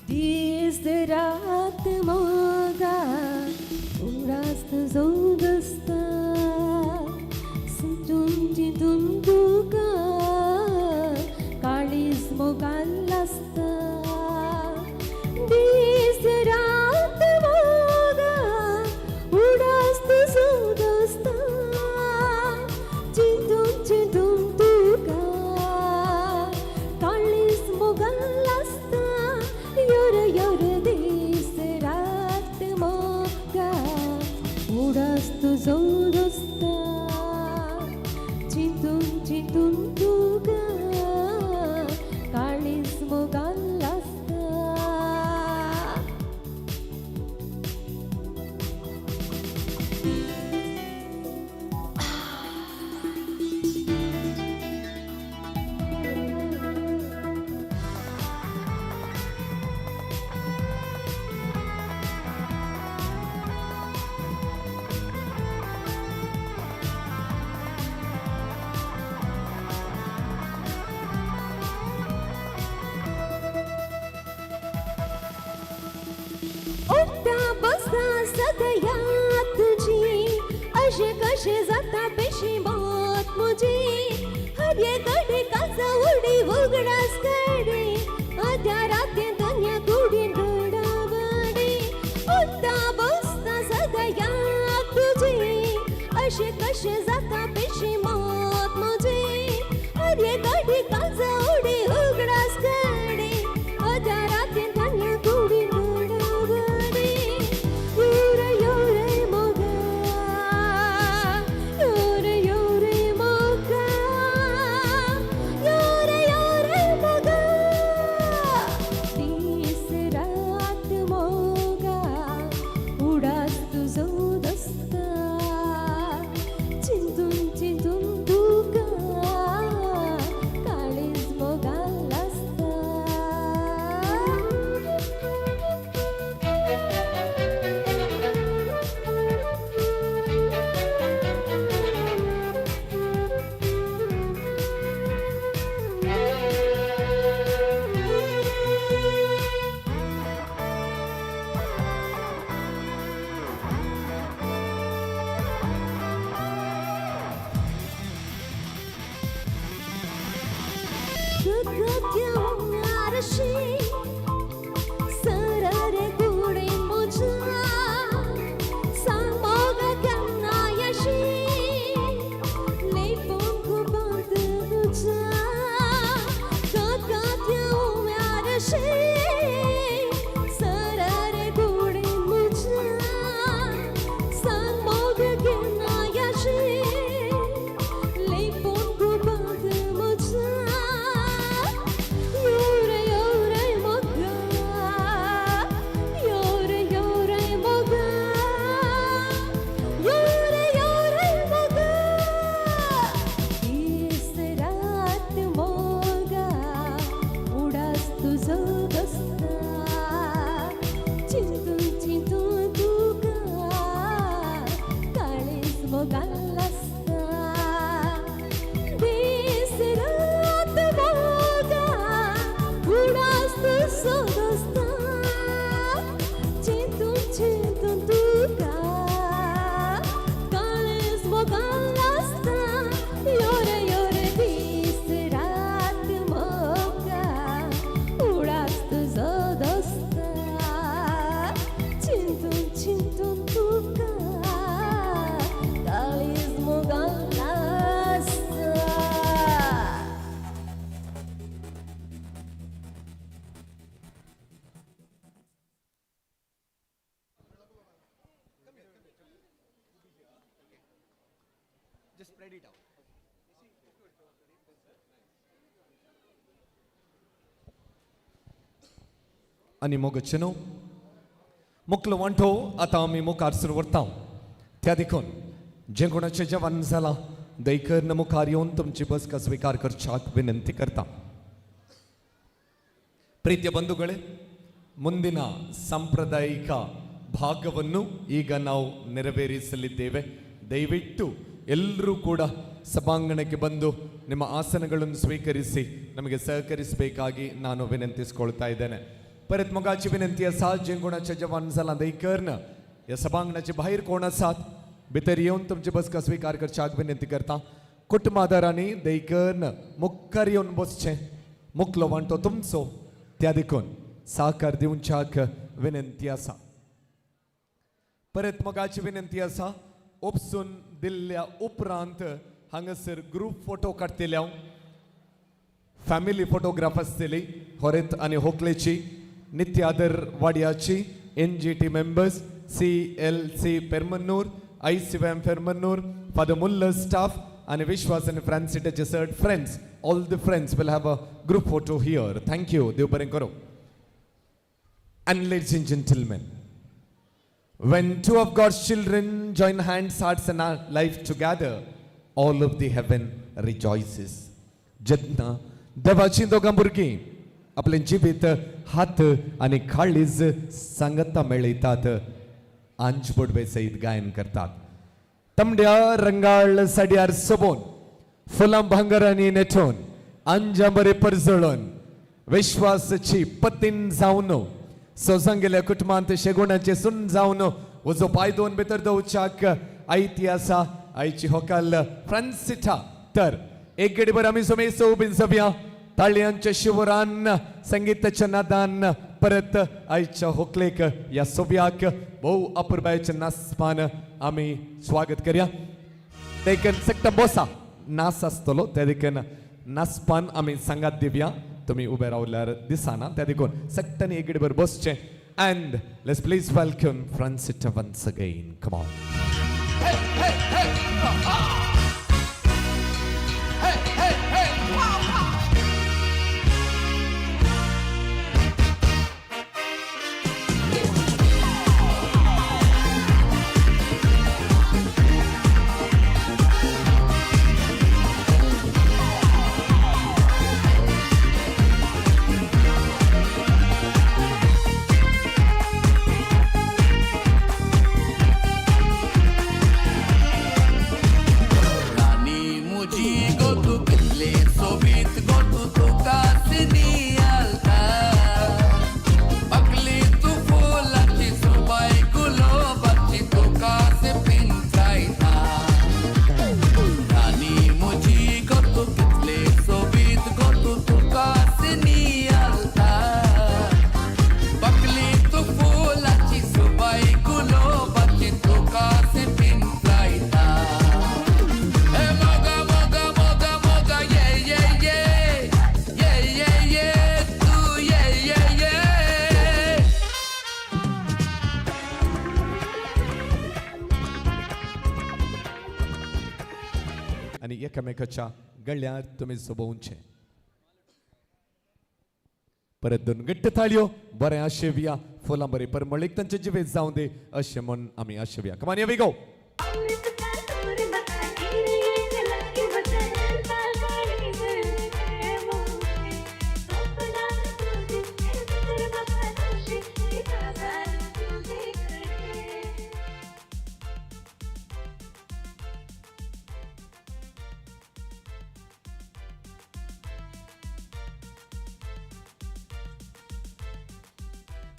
दीस रात मोगा उमरास तुजो दसता तुमची तुम तुका काळीज मोगान लासता दीस रात मोगा उडास तुजो दसता चिंतून चिंतून तुका काळीज मोगान लासता your your दीस रात मोगा उडास तुजो रस्ता चिंतून चिंतून तुका काळीज मोगान लासता. उठता बसता सदया तुजी अशें कशें जाता बेशी मत म्हजी हरये कडे काजा उडी उगडास कडे आद्या रातीन धन्या कुडीन घडावडे. उठता बसता सदया तुजी अशें कशें जाता बेशी मत म्हजी हरये कडे काजा उडी उगडास कडे आद्या रातीन धन्या कुडीन घडावडे. Your your मोगा your your मोगा your your मोगा दीस रात मोगा उडास तुजो दसता. Spread it out. आनी मोगाचे न्हू मुकलो वांटो आतां आमी मुखार सुरू व्हरता. त्या देखून जें कोणाचें जेवण जालां दैकर मुखार येवन तुमची बसका स्विकार करच्याक विनंती करता. ಪ್ರೀತಿಯ ಬಂಧುಗಳೇ, ಮುಂದಿನ ಸಾಂಪ್ರದಾಯಿಕ ಭಾಗವನ್ನು ಈಗ ನಾವು ನೆರವೇರಿಸಲಿದ್ದೇವೆ. ದಯವಿಟ್ಟು ಎಲ್ಲರೂ ಕೂಡ ಸಭಾಂಗಣಕ್ಕೆ ಬಂದು ನಿಮ್ಮ ಆಸನಗಳನ್ನು ಸ್ವೀಕರಿಸಿ ನಮಗೆ ಸಹಕರಿಸಬೇಕಾಗಿ ನಾನು ವಿನಂತಿಸಿಕೊಳ್ತಾ ಇದ್ದೇನೆ. परत मोगाची विनंती आसा, जे कोणाचें जेवण जालां दयकर्न ह्या सभांगणाचे भायर कोण आसात भितर येवन तुमची बसका स्विकार करच्याक विनंती करता. कुटुंबादारांनी दयकर्न मुखार येवन बसचें, मुखलो वांटो तुमचो, त्या देखून साकार दिवच्याक विनंती आसा. परत मोगाची विनंती आसा, उपसून दिल्ल्या उपरांत हांगासर ग्रूप फोटो काडटले हांव. फॅमिली फोटोग्राफ आसतली होरेत आनी होकलेची, नित्यादर वाड्याची, NGT members, CLC Permannoor, ICYM Permannoor, Father Muller staff आनी विश्वास आनी फ्रांसिटाचे shirt friends. All the friends will have a group photo here. Thank you. देव बरें करूं. And ladies and gentlemen, when two of God's children join hands, hearts and our life together, all of the heaven rejoices. जेन्ना देवाचीं दोगां भुरगीं आपलें जिवीत हात आनी काळीज सांगता मेळयतात, आंज बोडवे सयत गायन करतात. तमड्या रंगाळ साडयार सोबोवन, फुलां भांगरांनी नेटोवन, आंजां बरे परजळोवन, विश्वासाची पतीन जावन, सोजांगेल्या कुटुंबांत शेगुणाचे सुन जावन उजो पांय दोन भितर दवरच्याक आयती आसा आयची होकाल फ्रांसिटा. तर एक गडीभर आमी सोमेस उबीन जावया ताळयांच्या शिवरान, संगीताच्या नादान परत आयच्या होकलेक ह्या सोव्याक भोव अपुरबायेच्या नाचपान आमी स्वागत करया. देखून सकटा बोसा नाच आसतलो, त्या देखून नाचपान आमी सांगात दिवया. तुमी उबे रावल्यार दिसना, त्या देखून सगळ्यांनी एक गडीभर बसचें. And let's please welcome Francita once again. Come on. Hey, hey, hey, ah, ah. Hey, hey, hey, wow, wow. आनी एकामेकाच्या गळ्यार तुमी सोबोवचें. परत दोन घट्ट ताळयो, बरें आशेवया, फुलां बरी परमळीक तांचे जिवीत जावं दी अशें म्हूण आमी आशेवया. कमान, here we go.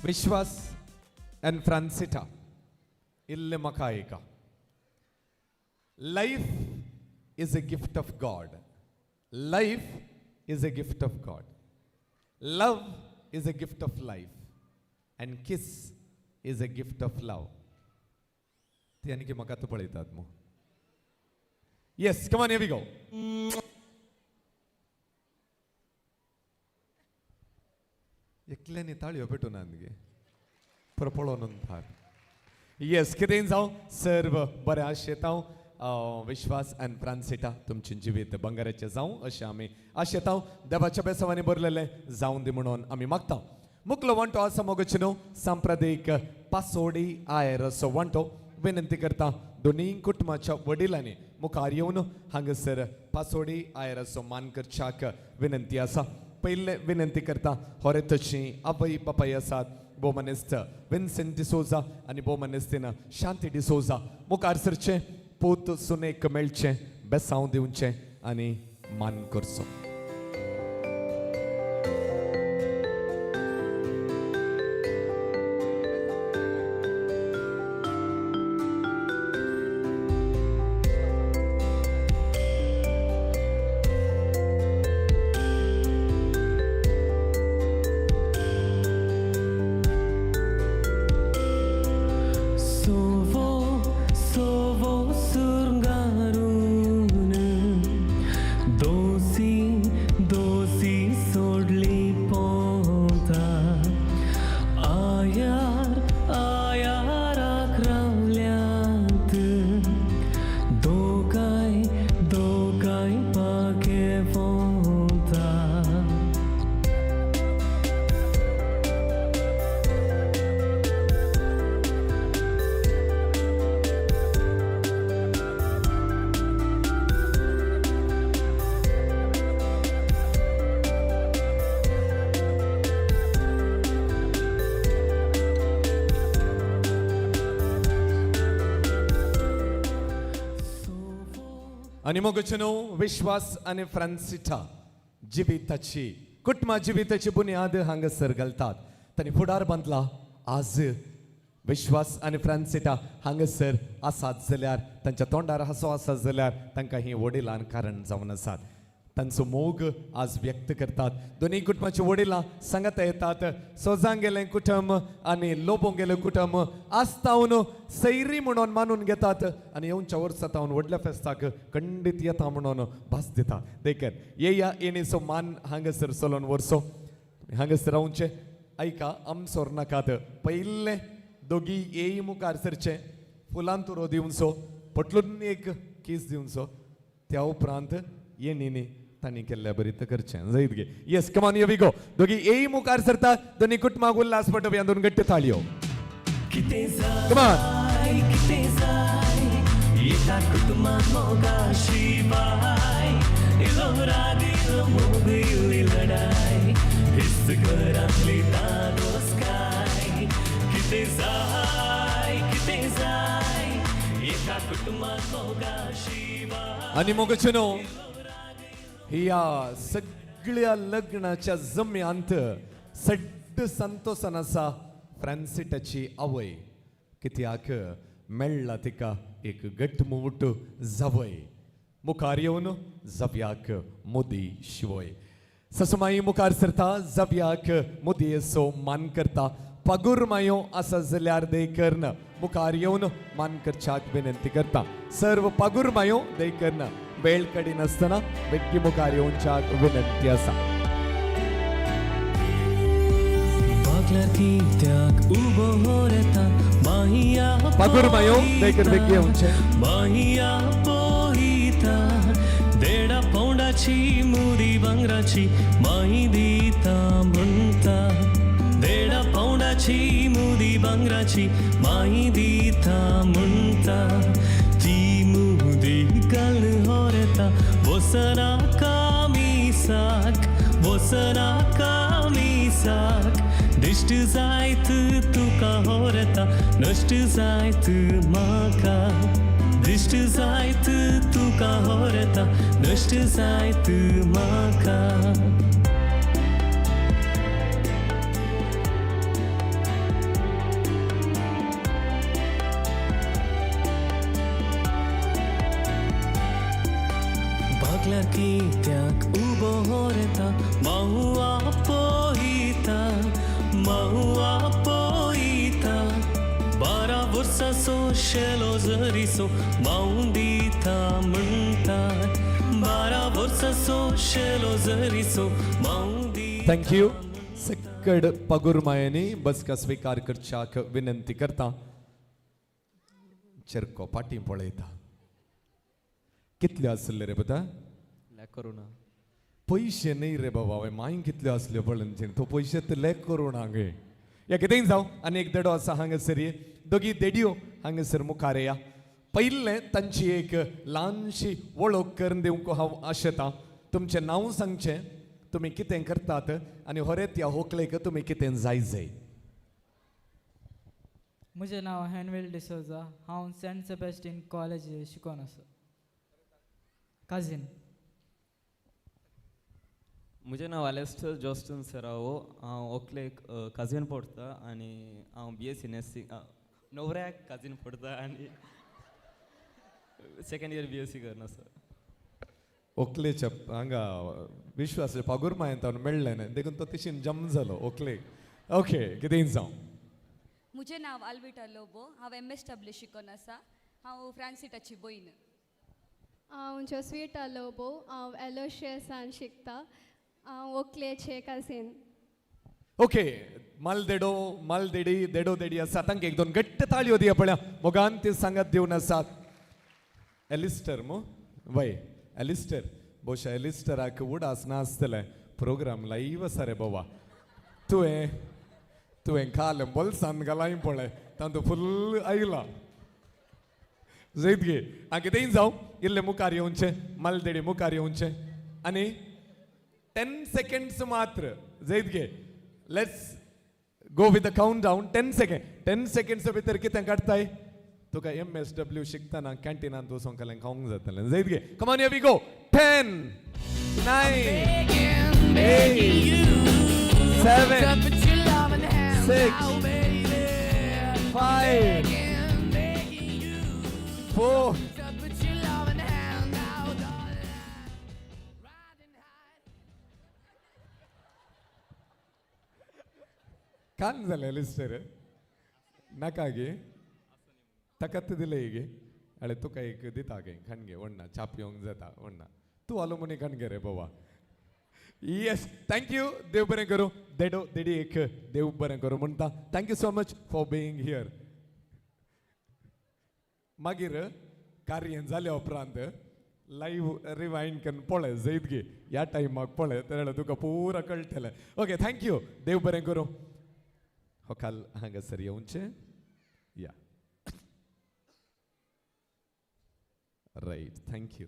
Vishwas and Francita, इल्लें म्हाका आयका. Life is a gift of God. Life is a gift of God. Love is a gift of life. And kiss is a gift of love. ती आनी म्हाका तूं पळयतात मू. Yes, come on, here we go. एकल्यानी ताळयो पेटून गे परपळोन थार. येस, कितें जावं, सर्व बरें आशेता हांव. विश्वास आनी फ्रांसिटा तुमचें जिवीत बंगाराचें जावं अशें आमी आशेता. देवाच्या बेसांवांनी भरलेलें जावं दी म्हणून आमी मागता. मुकलो वांटो आसा मोगचे न्हू सांप्रदायीक पासोडी आयर असो वांटो. विनंती करता दोनूय कुटुंबाच्या वडिलांनी मुखार येवन हांगासर पासोडी आयर असो मान करच्याक विनंती आसा. पयले विनंती करता होरेतची आवय बापाय आसात भोवमानेस्त विन्सेंट डिसोजा आनी भोवमानेस्तीन शांती डिसोजा मुखार सरचें, पूत सुनेक मेळचें, बेसांव दिवचें आनी मान करचो. Sovo, sovo surgarun, dosi, dosi sodli ponta, ayar, ayar akravlyat, dokai, dokai pake ponta. आनी मोगचे न्हू विश्वास आनी फ्रांसिटा जिविताची कुटुंबा जिविताची बुन्याद हांगासर घालतात. तांणी फुडार बांदला. आज विश्वास आनी फ्रांसिटा हांगासर आसात जाल्यार तांच्या तोंडार हांसो आसात जाल्यार तांकां ही वडिलान कारण जावन आसात. तांचो मोग आज व्यक्त करतात. दोनूय कुटुंबाची वडिलां सांगात येतात. सोजांक गेलें कुटुंब आनी लोबोंक गेलें कुटुंब आसतावन सैरी म्हणून मानून घेतात आनी येवच्या वर्सा तावन व्हडल्या फेस्ताक खंडीत येता म्हणून भास दिता. देखून येया येणेचो मान हांगासर चलोवन व्हरचो. हांगासर रावचें आयका आमसोर नाकात. पयलें दोगी येय मुखार सरचें, फुलां तुरो दिवचो, पटलून एक कीस दिवचो, त्या उपरांत येणीनी तांणी केल्ल्या बरी तर करचें जायत गे. Yes, come on, here we go. दोगी येय मुखार सरता. दोनी कुटुंबाक उल्हास पटोवया दोन गट्टे ताळयो. कितें Come on. जाय कितें जाय येता कुटुंबान मोगा शिवाय इलो राग इलो मोग इल्ली लढाय हेच घरांतली दादोसकाय कितें जाय कितें जाय येता कुटुंबान मोगा शिवाय. आनी मोगचे न्हू ह्या सगळ्या लग्नाच्या जम्यांत सड्ड संतोसान आसा फ्रांसिटाची आवय. कित्याक मेळ्ळा तिका एक घटमूट जावय. मुखार येवन जाव्याक मोदी शिवय. ससुमाई मुखार सरता, जाव्याक मोदयेचो मान करता. पागूर मायो आसा जाल्यार देकर्न मुखार येवन मान करच्याक विनंती करता. सर्व पागूर मायो देकर्न वेळ काडिनासतना बेगीन मुखार येवच्याक विनंती आसा. बागल्यार कित्याक उबो होरेता माहिया पागूर मायो देकर बेगीन येवचें. माहिया पोहिता देडा पौंडाची मुदी भांगराची माही दिता म्हणटा देडा पौंडाची मुदी भांगराची माही दिता म्हणटा ती मुदी घालून होरेता वसना कामिसाक वसना कामिसाक दिश्ट जायत तुका होरेता नश्ट जायत म्हाका दिश्ट जायत तुका होरेता नश्ट जायत म्हाका. बागल्यार कित्याक उबो होरेता माहुआ पोहिता माहुआ पोहिता 12 वर्सां सो शेलो जरीसो माऊ दिता म्हणटा 12 वर्सां सो शेलो जरीसो माऊ दिता. Thank you. सक्कड पगुर मायेनी बसका स्वीकार करच्याक विनंती करता. चेरको पाटी पळयता. कितल्यो आसले रे पुता? लेक करूं ना. पयशे न्ही रे बाबा, हांवें मागीर कितल्यो आसल्यो पळोवन तो पयशे तर लेक करूं ना गे. या कितेंय जावं, आनी एक देडो आसा हांगासर, ये दोगी देडयो हांगासर मुखार या. पयलें तांची एक ल्हानशी वळख करून दिवंक हांव आशेतां. तुमचें नांव सांगचें, तुमी कितें करतात आनी होरेत ह्या होकलेक तुमी कितें जाय जाय. म्हजें नांव हॅनवेल डिसोजा, हांव सेंट सेबेस्टीन कॉलेज शिकोन आसा. काजीन. म्हजें नांव एलेस्टर जॉस्टन सरावो, हांव ओकलेक काजीन पडटा आनी हांव बीएससी नर्सिंग नवऱ्याक काजीन पडटा आनी सेकंड इयर बीएससी करना आसा. ओकलेच्या हांगा विश्वास पागुरमायन ताणें मेळ्ळें न्हय, देखून तो तिशीन जम जालो ओकलेक. ओके, कितेंय जावं. म्हजें नांव आल्विटा लोबो, हांव एमएसडब्ल्यू शिकोन आसा, हांव फ्रांसिटाची भयण. हांव जोस्विटा लोबो, हांव एलोशियसान शिकता, हांव ओकलेचे काजीन. ओके, माल देडो माल देडी देडो देडी आसा, तांकां एक दोन घट्ट ताळयो दिया पळया. मोगान ते सांगात दिवन आसात. एलिस्टर मू वय एलिस्टर, बोशा एलिस्टराक उडास नासतलें प्रोग्राम लायव आसा रे बाबा. तुवें तुवें काल बोल्सान घालाय पळय, तांतू फुल्ल आयला जैत गे. आं कितेंय जावं, इल्लें मुखार येवचें, मालदेडी मुखार येवचें आनी 10 सेकंड्स मात्र जैत गे. Let's go with the count down. 10 second, 10 seconds भितर कितें काडटाय? तुका एमएसडब्ल्यू शिकतना कॅन्टिनांत वचोंक खालें खावंक जातलें. जैत गे, come on, here we go. 10 9 8 7 6 5 4 कान जालें लिस्टर नाका गे, ताकात दिलें गे. अळे तुका एक दिता गे खाणगे वण्णा च्या पिवंक जाता वण्णा, तूं आलुमिनी खाणगे रे बाबा. येस, thank you, देव बरें करूं. देडो देडी एक देव बरें करूं म्हणटा. Thank you so much for being here. मागीर कार्य जाल्या उपरांत लायव्ह रिवायंड करून पळय जैत गे, ह्या टायमाक पळय तेन्ना तुका पुरा कळटलें. ओके, thank you, देव बरें करूं. हो काल हांगासर येवचें. या रायट, thank you.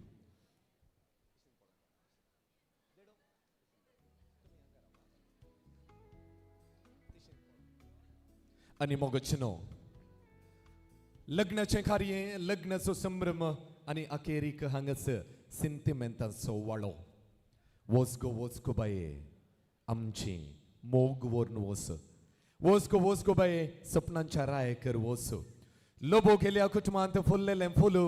आनी मोगच न्हू लग्नाचें कार्य, लग्नाचो संभ्रम आनी अखेरीक हांगासर सिंतिमेंतांचो वाळो. वच गो वच गो बाये आमची मोग व्हरून वच, वच गो वच गो बाये सपनांच्या रायकर वच. लोबो गेल्या कुटुंबांत फुल्लेलें फुलू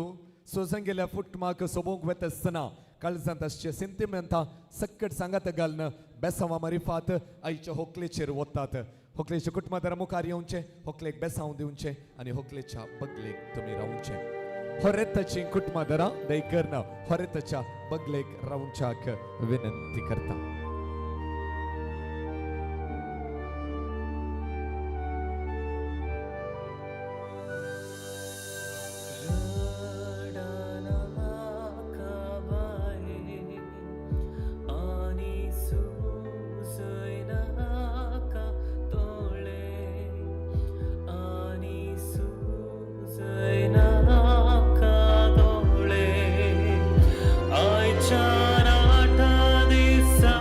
सोजन गेल्या फुटमाक सोबोवंक वता आसतना काळजांत आसचे सिंतिमेंतां सक्कट सांगात घालून बेसांवा मारिफात आईच्या होकलेचेर वतात. होकलेच्या कुटुंबादारा मुखार येवचें, होकलेक बेसांव दिवचें आनी होकलेच्या बगलेक तुमी रावचें. होरेताची कुटुंबादारां दयकरना होरेताच्या बगलेक रावच्याक विनंती करता. आयच्या नाटा दिसा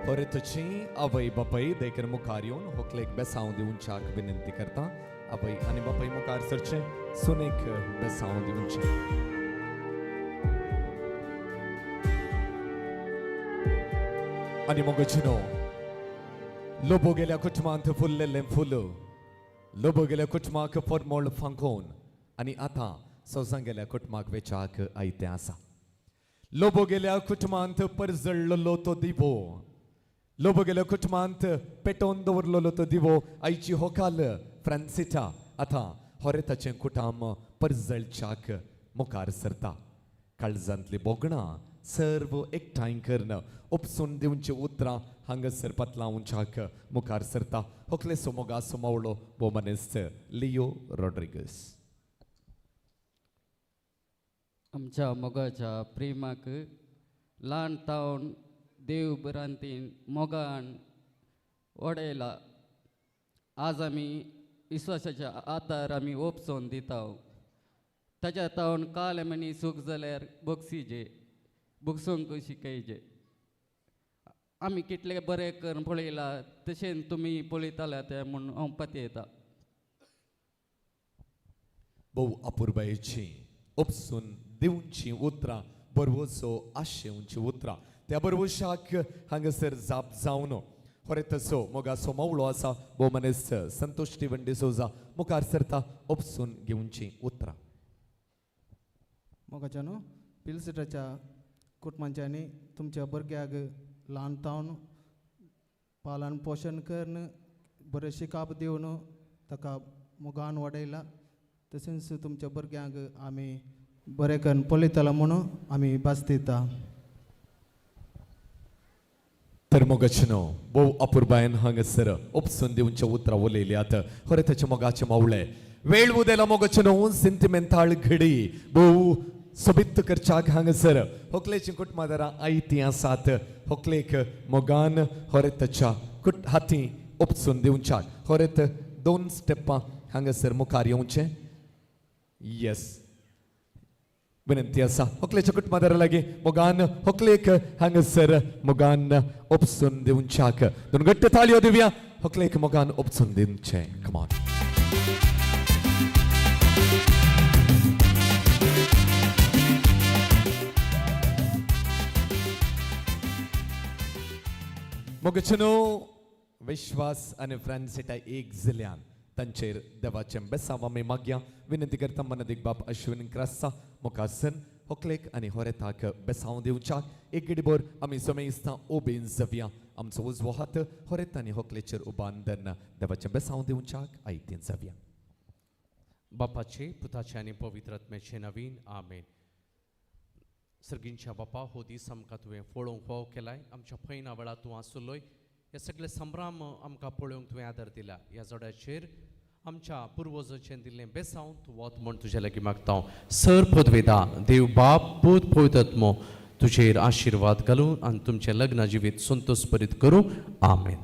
होरेतची आवय बापाय देखून मुखार येवन होकलेक बेसांव दिवच्याक विनंती करता. आवय आनी बापाय मुखार सरचें, सुनेक बेसांव दिवचें. आनी मोगचिनो लोबो गेल्या कुटुंबांत फुल्लेलें फुल, लोबो गेल्या कुटुंबाक फॉर्मोळ फांकोवन आनी आतां सोजां गेल्या कुटुंबाक वेचाक आयतें आसा. लोबो गेल्या कुटुंबांत परजळ्ळलो तो दिवो, लोबो गेल्या कुटुंबांत पेटोवन दवरलेलो तो दिवो आयची होकाल फ्रांसिटा आतां होरेताचें कुटाम परजळच्याक मुखार सरता. काळजांतली भोगणां सर्व एकठांय करून उपसून दिवची उतरां हांगासर पतलावच्याक मुखार सरता. होकले सोमोगा सोमावलो भोवमानेस्त लियो रॉड्रिगस. आमच्या मोगाच्या प्रेमाक ल्हान तावन देव भरांतीन मोगान वडयला. आज आमी विश्वासाच्या आतार आमी ओपसोन दिता. ताच्या तावन काल आमी सूख जाल्यार बक्षीजे बक्षूंक शिकयजे. आमी कितले बरें करून पळयला तशें तुमी पळयताले तें म्हूण हांव पतयता. भोव अपुरबायेची उपसून दिवची उतरां, बरवचो आशेवची उतरां त्या बरवशाक हांगासर जाप जावन होरे तसो मोगासो मावळो आसा भोवमानेस्त संतोष स्टिवन डिसोजा मुखार सरता उपसून घेवची उतरां. मोगाच्या न्हू पिलसिटाच्या कुटुंबांच्यांनी तुमच्या भुरग्याक ल्हान तावन पालन पोशण करून बरें शिकाप दिवन ताका मोगान वाडयला. तशेंच तुमच्या भुरग्यांक आमी बरें करून पळयतलो म्हणून आमी भास दिता. तर मोगाचें भोव अपुरबायन हांगासर उपसून दिवच्या उतरां उलयल्यात. होरे ताचे मोगाचे मावळे वेळ उदेला मोगाचें सेंटिमेंताळ घडी भोव सोबीत करच्याक हांगासर होकलेची कुटुंबादारां आयतीं आसात. होकलेक मोगान होरेताच्या कुट हाती उपसून दिवच्याक होरेत दोन स्टेपां हांगासर मुखार येवचें. येस, विनंती आसा होकलेच्या कुटुंबादारा लागीं मोगान होकलेक हांगासर मोगान उपसून दिवच्याक दोन घट्ट ताळयो दिवया. होकलेक मोगान उपसून दिवचें. कमॉन. मोगचनो विश्वास आनी फ्रांसिटा एक जिल्ल्यान तांचेर देवाचें बेसांव आमी मागया. विनंती करता मनादीक बाप अश्विन क्रासा मुखासन होकलेक आनी होरेताक बेसांव दिवच्याक एक गडीभर आमी समेस्तां उबीन जावया. आमचो उजवो हात होरेत आनी होकलेचेर उबान धरून देवाचें बेसांव दिवच्याक आयतीन जावया. बापाचे पुताचे आनी पवित्र आत्म्याचे नवीन आमेन. सर्गींच्या बापा, हो दीस आमकां तुवें पळोवंक फावो केलाय. आमच्या फैना वेळार तूं आसलोय. ह्या सगळे संभ्राम आमकां पळोवंक तुवें आदार दिला. ह्या जोड्याचेर आमच्या पुर्वजांचें दिल्लें बेसांव तूं वत म्हूण तुज्या लागीं मागता. सर पदवेदा देव बाप पूत पवित्र आत्मो तुजेर आशिर्वाद घालूं आनी तुमचें लग्न जिवीत संतोश भरीत करूं. आमेन.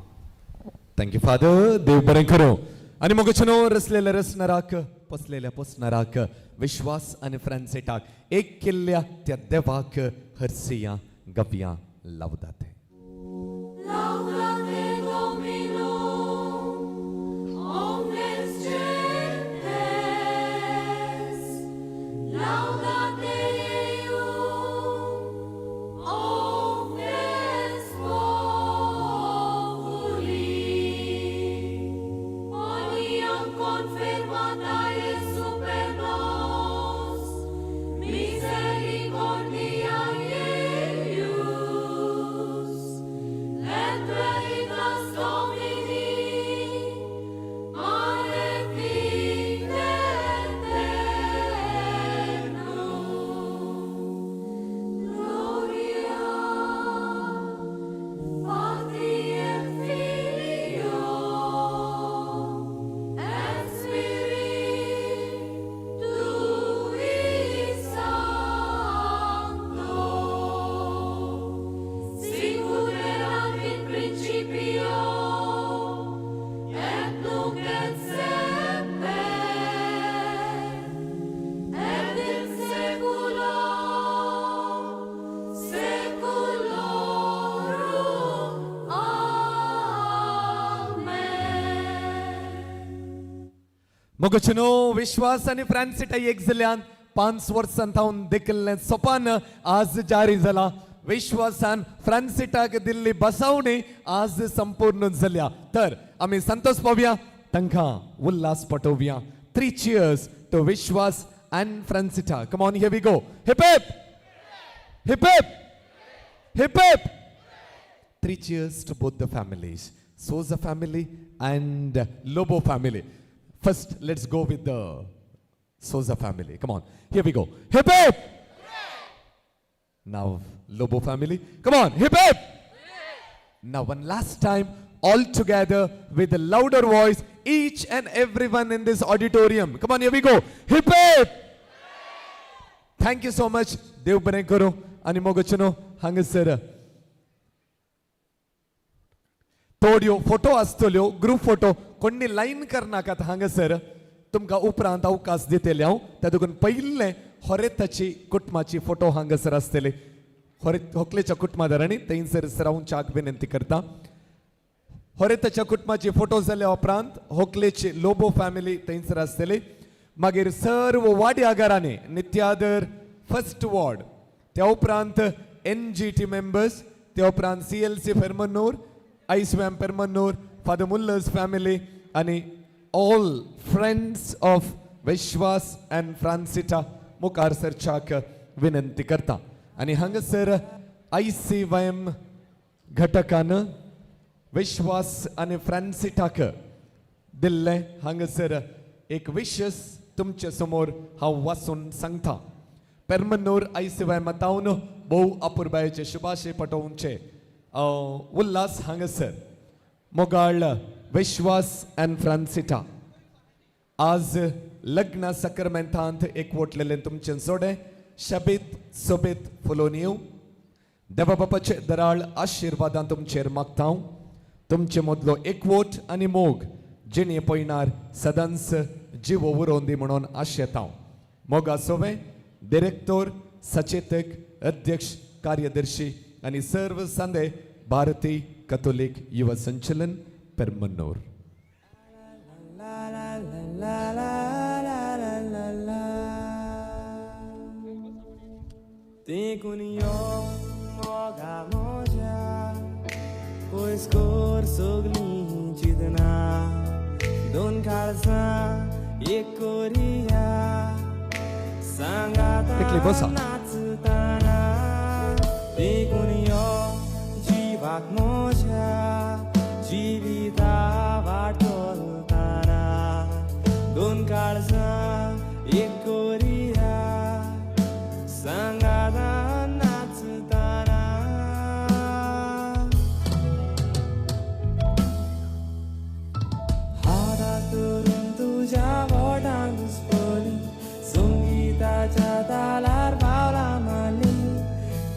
Thank you father. देव बरें करूं. आनी मोगचनो रसलेल्या रसनराक पोसलेल्या पोसनराक विश्वास आनी फ्रांसिटाक एक केल्ल्या त्या देवाक हरसिया गव्या लावदाते. Misericordia eius. मोगचनो विश्वास आनी फ्रांसिटा एक जाल्यान 5 वर्सां थावन देखिल्लें सोपान आज जारी जाला. विश्वासान फ्रांसिटाक दिल्ली बसावणी आज संपूर्ण जाल्या. तर आमी संतोष पावया, तांकां Ulhas पटोवया. 3 cheers to Vishwas and Francita. Come on, here we go. Hip hip, hip hip, hip hip. 3 cheers to both the families, Souza family and Lobo family. First, let's go with the Souza family. Come on, here we go. Hip hip. Now, Lobo family. Come on, hip hip. Now, one last time, all together with a louder voice, each and everyone in this auditorium. Come on, here we go. Hip hip. Thank you so much. Dev बरें करूं आनी मोगचनो हांगासर थोड्यो फोटो आसतल्यो, ग्रुप फोटो. कोणी लायन करनाकात हांगासर, तुमकां उपरांत अवकाश दितले हांव. त्या देखून पयिल्लें होरेताची कुटुंबाची फोटो हांगासर आसतले. होकलेच्या कुटुंबादारांनी थंयसर सरावच्याक विनंती करता. होरेताच्या कुटुंबाची फोटो जाल्या उपरांत होकलेची लोबो फॅमिली थंयसर आसतली. मागीर सर्व वाड्यागारांनी नित्यादर फर्स्ट वॉर्ड, त्या उपरांत NGT members, त्या उपरांत CLC Permanur, आयस्वॅम पेरमन्नूर, फादर मुल्लर्स फॅमिली आनी all friends of Vishwas and Francita मुखार सरच्याक विनंती करता. आनी हांगासर ICYM घटकान विश्वास आनी फ्रांसिटाक दिल्लें हांगासर एक विशस तुमचे समोर हांव वाचून सांगता. पेरमन्नूर ICYM तावन भोव अपुरबायेचे शुभाशय पटोवचे उल्हास हांगासर मोगाळ विश्वास आनी फ्रांसिटा आज लग्न सक्रमेंतांत एकवटलेलें तुमचें जोडें शबीत सोबीत फुलोवन येवं. देवा बापाचे दराळ आशिर्वादान तुमचेर मागता हांव. तुमचे मदलो एकवट आनी मोग जिणे पयणार सदांच जिवो उरोवन दी म्हणून आशेता हांव. मोगा सोवे डिरेक्टोर, सचेतक, अध्यक्ष, कार्यदर्शी आनी सर्व सांदे भारतीय कथोलीक युवा संचलन पेरमन्नूर. देखून यो मोगा मोजा पयस कर सगलीं चिंतना, दोन काळजां एक कोरिया सांगाता नाचतना. देखून यो जिवाक मोजा जिविता वाट चलतना, दोन काळजां एक कोरिया सांगाता नाचतना. हाताक धरून तुज्या बोटांक घुसपली, संगीताच्या तालार पावलां मारली,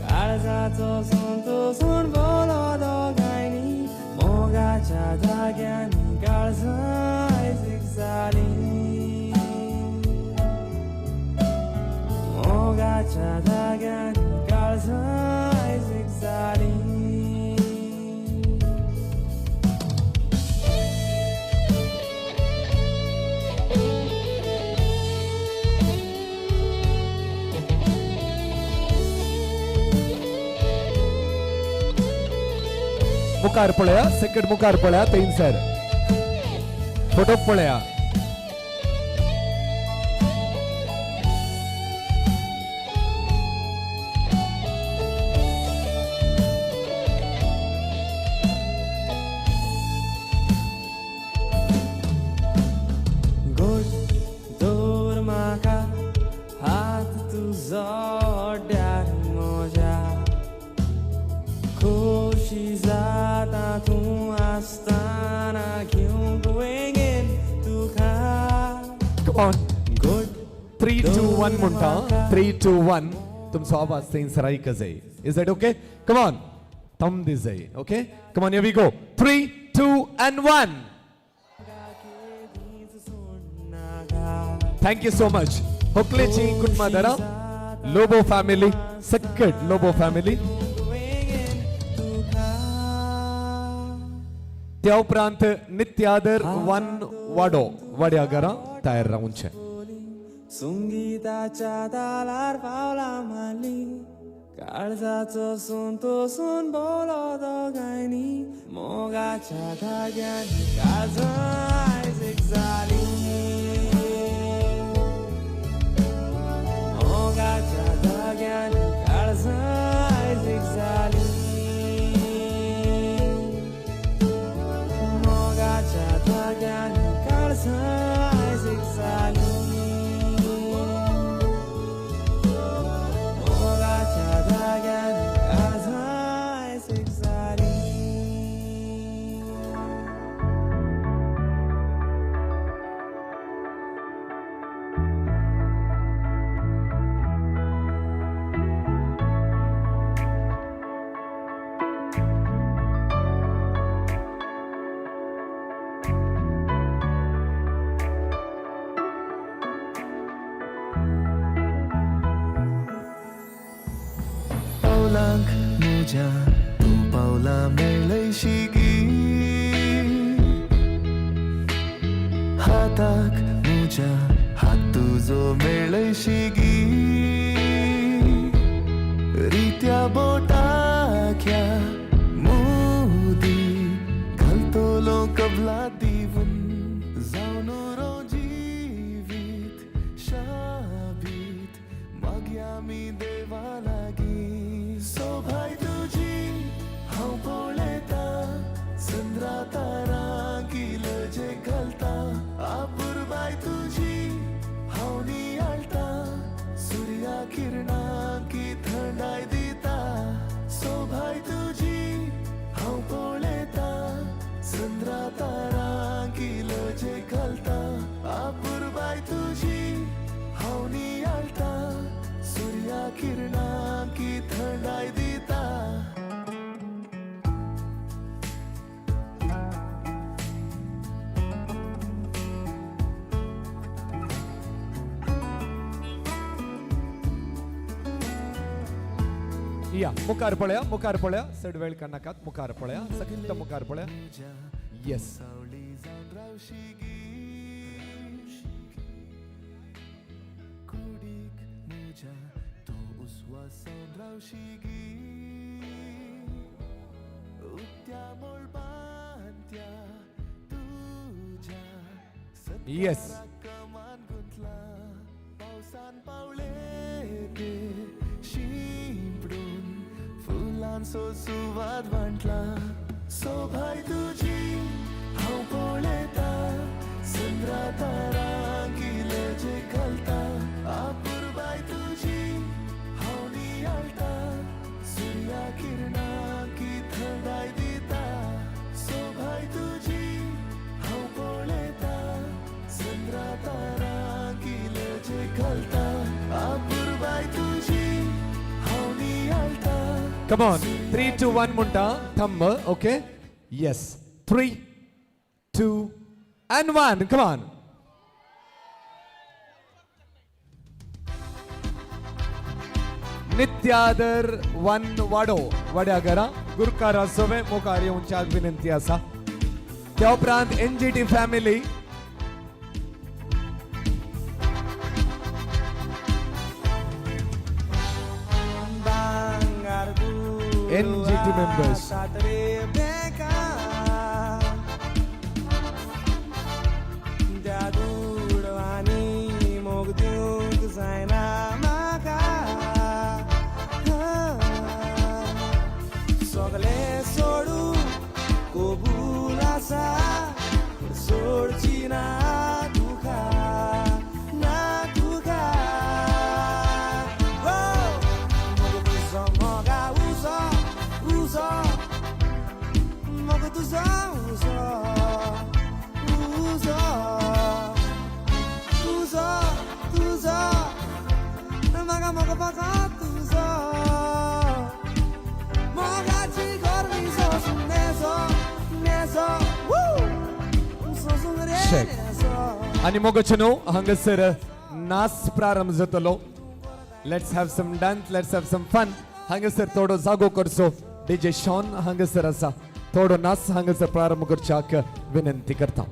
काळजाचो संतोषण बोलो दोगांयनी, मोगाच्या जाग्यांनी काळजां आयज जालीं, मोगाच्या जाग्यांनी काळजां आयज जालीं. मुखार पळया, सेकंड मुखार पळया, थंयसर फोटो पळया. गोड दवर म्हाका हात तुजो ड्यार म्हज्या, खोशी जाता तूं आसतना घेवंक वेंगेन तुका. Come on. गोड 3 2 1 म्हणटा. 3 2 1 तुमचो आवाज थंयसर आयक जाय. Is that okay? Come on, thumb दी जाय. Okay, come on, here we go. 3 2 and 1. Thank you so much. होकलेची कुटुंबादारां, लोबो फॅमिली, सक्कट लोबो फॅमिली. त्या उपरांत नित्यादर वन वाडो वाड्या घरां तयार रावचें. संगीताच्या तालार पावलां मारली काळजाचो संतोसून भोवलो दोगांयनी मोगाच्या धाग्यांनी काळजां आयज एक जालीं मोगाच्या धाग्यांनी काळजां आयज एक जालीं मोगाच्या धाग्यांनी काळजां आयज एक जालीं मोगाच्या धाग्यांनी काळजां आयज एक जालीं. पावलांक म्हज्या तूं पावलां मेळयशी गी हाताक म्हज्या हात तुजो मेळयशी गी रित्या बोटाख्या मुदी घालतलो कबला दिवन जावन रो जिवीत शाबीत मागया आमी देवा लागीं सोभाय तुजी हांव पळयतां चंद्रा तारां किलजे घालता आपुरबाय तुजी हांव नियाळटा सुर्या किरणां की थंडाय दिता सोभाय तुजी हांव पळयतां चंद्रा तारां किलजे घालता आपुरबाय तुजी हांव नियाळटा सुर्या किरणां की थंडाय दिता. या मुखार पळया, मुखार पळया, चड वेळ काडनाकात, मुखार पळया, सगळीं मुखार पळया. येस. सावळी जावन रावशी गी कुडीक म्हज्या तूं उस्वास जावन रावशी गी उक्त्या मळबांत्या तुज्या येस. कमान गुंतला पावसान पावले ते शिंपडून फुलांचो सुवाद वांटला सोभाय तुजी हांव पळयतां चंद्रा तारां किलजे घालता आपुरबाय तुजी हांव नियाळटा सुर्या किरणां की थंडाय दिता सोभाय तुजी हांव पळयतां चंद्रा तारां किलजे घालता आपुरबाय तुजी हांव नियाळटा. Come on, 3, 2, 1 म्हणटा thumb. Okay, yes. 3, 2 and 1. Come on. Nityadar one वाडो वाड्या घरा गुरकारा सोवे मुखार येवच्याक विनंती आसा. त्या उपरांत एनजीटी फॅमिली NGT members. त्या दुडवांनी मोग दिवंक जायना म्हाका सगळें सोडूं कबूल आसा सोडची ना तुका ना तुका मोग तुजो मोगा उजो उजो मोग तुजो उजो उजो तुजो तुजो म्हाका मोग म्हाका तुजो मोगाची गरमी सोसूंक नेजो नेजो सोसूंक रे Check. नेजो. आनी मोगाचे न्हू हांगासर नाच प्रारंभ जातलो. Let's have some dance, let's have some fun. हांगासर थोडो जागो करचो. डीजे शॉन हांगासर आसा, थोडो नाच हांगासर प्रारंभ करच्याक विनंती करता.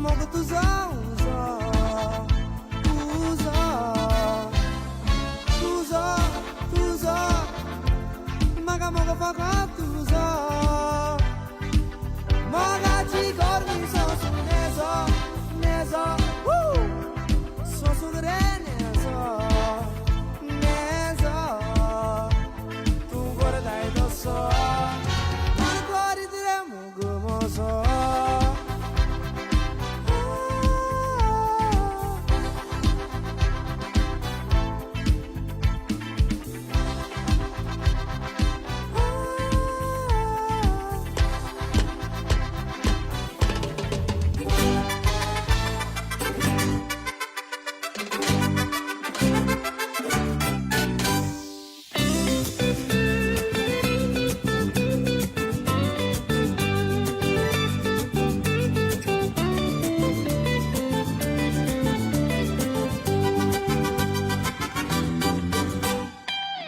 मोग तुजो उजो तुजो तुजो तुजो म्हाका मोग फकत तुजो मोगाची गरमी सोसूंक नेजो नेजो सोसूंक रे नेजो नेजो तूं करताय तसो कोण करीत रे मोग म्हजो.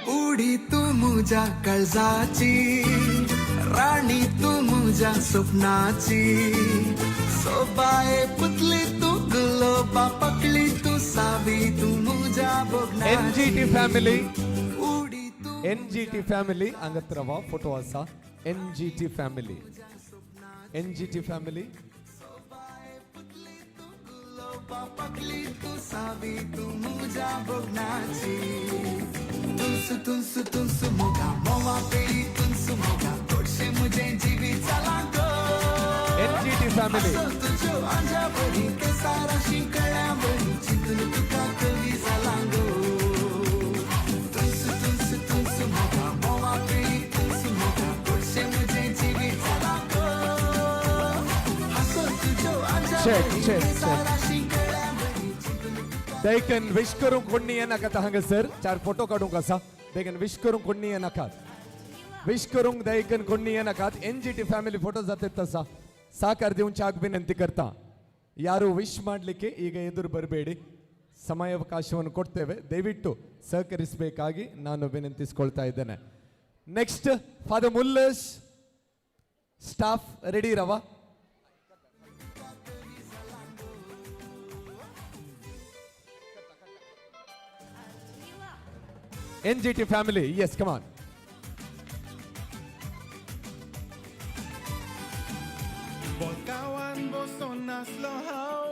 उडी तू मुझ्या काळजाची राणी, तू मुझ्या स्वप्नाची, सोबाये पुतली तू, गुलोबा पकली तू, सावी तू मुझ्या भोगणाची. N G T family, N G T family हांगात रावा, फोटो आसा. N G T family, N G T family. पकली तू, सावी तू मुझ्या भोगणाची. तुंसु तुंसु तुंसु मोगा, मोवा पेळी तुंसु मोगा, गोडशे मुझे जिवीत जालां गो. N G T family. असो तुज्यो आंज्या बरी, केसारा शिंकळ्या बरी, चिंतून तुका कवी जालां गो. तुंसु तुंसु तुंसु मोगा, मोवा पेळी तुंसु मोगा, गोडशे मुझे जिवीत जालां गो. असो तुज्यो आंज्या Check, बरी, check, check. केसारा शिंकळ्या बरी, चिंतून तुका. दयकन विश करूंक कोण येनाकात हांगासर, चार फोटो काडूंक आसा. दयकन विश करूंक कोण येनाकात, विश करूंक दयकन कोण येनाकात. N G T family photo जातात तसा ಸಾಕಾರ ದಿವಂಚಾಗ ವಿನಂತಿ ಕರ್ತಾ. ಯಾರು ವಿಶ್ ಮಾಡಲಿಕ್ಕೆ ಈಗ ಎದುರು ಬರಬೇಡಿ, ಸಮಯಾವಕಾಶವನ್ನು ಕೊಡ್ತೇವೆ, ದಯವಿಟ್ಟು ಸಹಕರಿಸಬೇಕಾಗಿ ನಾನು ವಿನಂತಿಸಿಕೊಳ್ತಾ ಇದ್ದೇನೆ. Next father Muller's staff ready rava. N G T family, yes, come on. बोलकावान बसून नासलो हांव,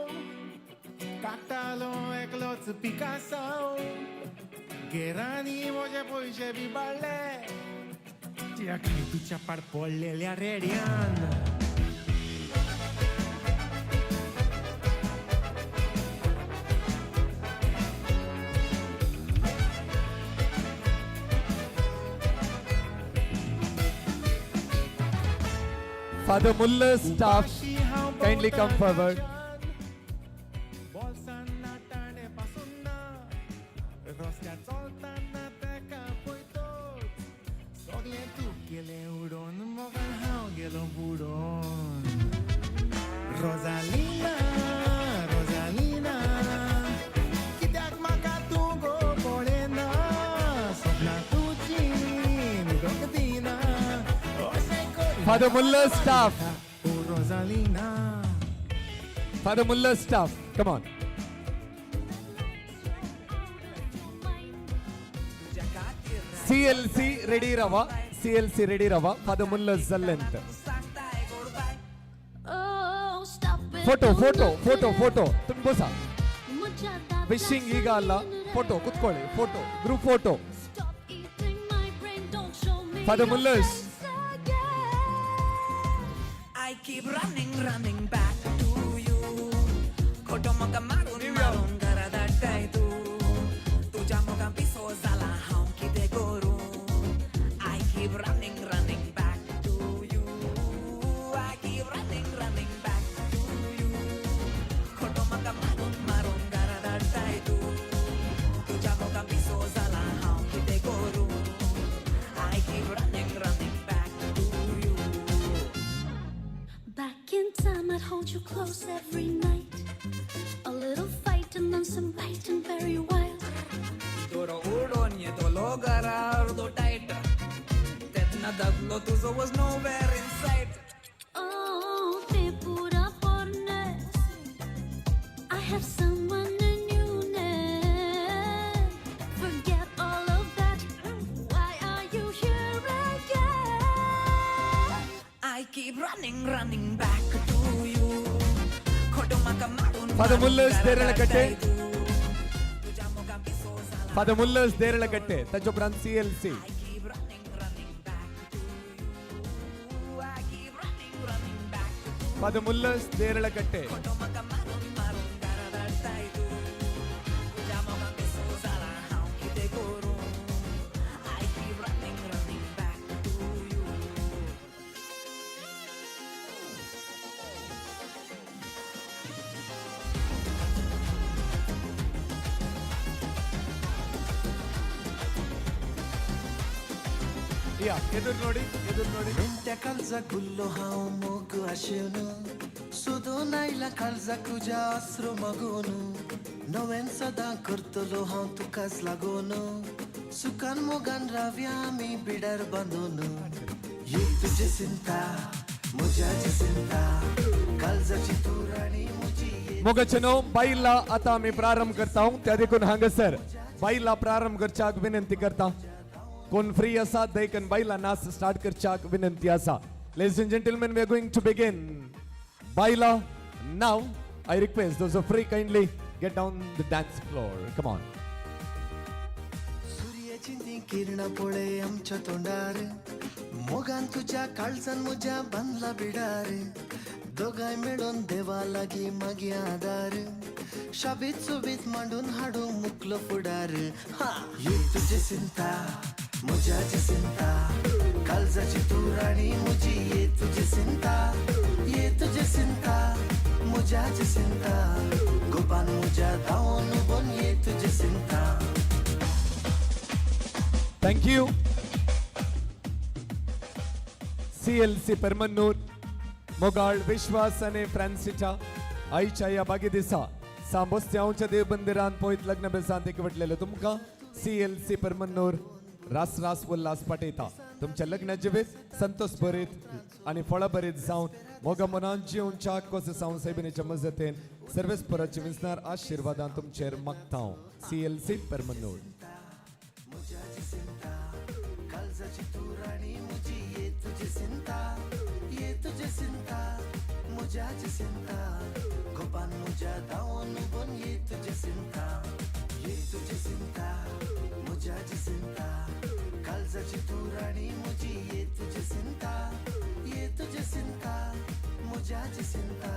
काडटालो एकलोच पिकासांव, घेरांनी म्हजे पयशे बी बाळ्ळे, तुच्या पाड पडलेल्या रेड्यान. Father Muller staff, kindly come forward. बोल्सान नाटाणे पासून ना, रस्त्यार चलतना तेका पळयतच सगळें तूं गेलें उडोवन, मोगान हांव गेलो बुडोवन. रोजालिना रोजालिना, कित्याक म्हाका तूं गो पळयना, सपनां तुजीं न्हिदोंक दिना, अशें करी Father Muller staff. O Rosalina. Father Muller staff, come on. C L C ready Rava, C L C ready Rava. Father Muller ಜಲ್ಲೆಂತ. Oh, stop it. Photo photo photo photo ತುಂಬ ಸಾ. ಮುಜಾ ವಿಶಿಂಗ್ ಈಗ ಅಲ್ಲ, ಫೋಟೋ ಕುತ್ಕೊಳ್ಳಿ, photo, group photo. Stop eating my brain, don't show me Father your Muller's. face again. I keep running, running back to you. खोटो म्हाका मारून मारून घरा धाडटाय तूं, तुज्या मोगान पिसो जाला हांव कितें करूं. I keep running, running back to you. I keep running, running back to you. खोटो म्हाका मारून मारून घरा धाडटाय तूं, तुज्या मोगान पिसो जाला हांव कितें करूं. I keep running, running back to you. Back in time, I'd hold you close every night. A little fight and then some biting, very wild. दोरो उडोवन येतलो घरा अर्दो टायट, तेन्ना दादलो तुजो was nowhere in sight. Oh, te pura pornes. keep running, running back to you. खोटो म्हाका मारून फादर मुल्लस देरळकट्टे, फादर मुल्लस देरळकट्टे, ताच्या उपरांत CLC. Father मुल्लस देरळकट्टे. I keep running, running back to you. या ಎದುರು ನೋಡಿ, ಎದುರು ನೋಡಿ. मेंट्या काळजा गुल्लो हांव मोग आशेवन सोदून आयला काळजाक तुज्या आसरो मागून नव्यान सदां करतलो हांव तुकाच लागून सुखान मोगान रावया आमी बिडार बांदून ये तुजे चिंता म्हज्या चिंता काळजाची तूं राणी म्हजी. मोगाचेनो बायला आता आमी प्रारंभ करता. त्या देखून हांगासर बायला प्रारंभ करच्याक विनंती करता. कोण फ्री आसा देखून बायला नाच स्टार्ट करच्याक विनंती आसा. Ladies and gentlemen, we are going to begin बायला now. I request those are free kindly get down the dance floor. Come on. सुर्याची ती किरणां पळय आमच्या तोंडार मोगान तुज्या काळजान म्हज्या बांदला बिडार दोगांय मेळून देवा लागीं मागीर आदार शाबीत सोबीत मांडून हाडूं मुकलो फुडार. हा ये तुजे चिंता म्हज्या चिंता काळजाची तूं राणी म्हजी. ये तुजे चिंता, ये तुजे चिंता म्हज्या चिंता गोपान म्हज्या धांवन उबोन ये तुजे चिंता. Thank you. CLC Permannur Mogal विश्वास आनी फ्रांसिटा आयच्या ह्या बागी दिसा सांबोस्त्यांवच्या देव मंदिरांत पोयत लग्न बेसांत एकवटलेले तुमकां CLC Permannur रास रास उल्हास पाठयता. तुमच्या लग्नाचे वेळ संतोष भरीत आनी फळां भरीत जावन मोगा मनान जिवच्या कोस सावन सायबिणीच्या मजतीन सर्वेस्पराचे विसणार आशिर्वादान तुमचेर मागता हांव. CLC Permannur. काळजाची तूं राणी म्हजी. ये तुजे चिंता, ये तुजे चिंता म्हज्या चिंता गोपान म्हज्या धांवन उबोन ये तुजे चिंता. ये तुजे चिंता म्हज्या चिंता काळजाची तूं राणी म्हजी. ये तुजे चिंता, ये तुजे चिंता म्हज्या चिंता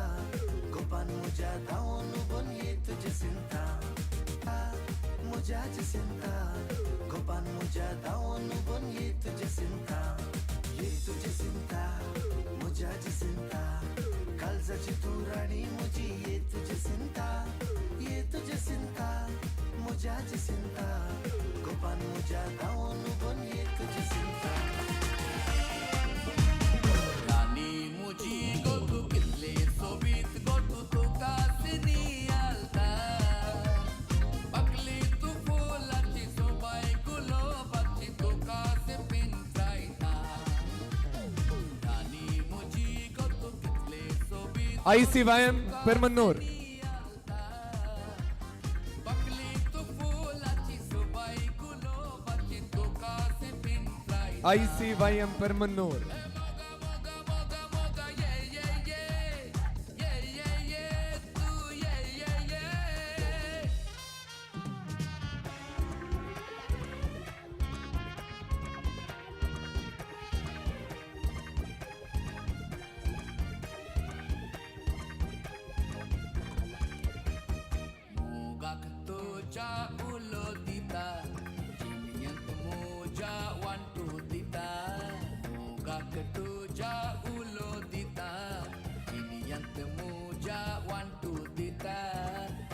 गोपान म्हज्या धांवन उबोन ये तुजे चिंता म्हज्या चिंता गोपान म्हज्या धांवन उबोन ये तुजे चिंता. ये तुजे चिंता म्हज्या चिंता काळजाची तूं राणी म्हजी. ये तुजे चिंता, ये तुजे चिंता म्हज्या चिंता गोपान म्हज्या धांवन उबोन ये तुजे चिंता. राणी म्हजी गो तूं कितले सोबीत गो तूं तुका सिनी आलता पकली तूं फुलाची सोबाय गुलोबाची तुका पिंचायता. राणी म्हजी गो तूं कितले सोबीत. ICYM Permannur. पकली तूं फुलाची सोबाय गुलोबाची तुका पिंचायता. ICYM Permannur. मोगाक तुज्या उलो दिता जिणेंत म्हज्या वांटू दिता. मोगाक तुज्या उलो दिता जिणेंत म्हज्या वांटू दिता.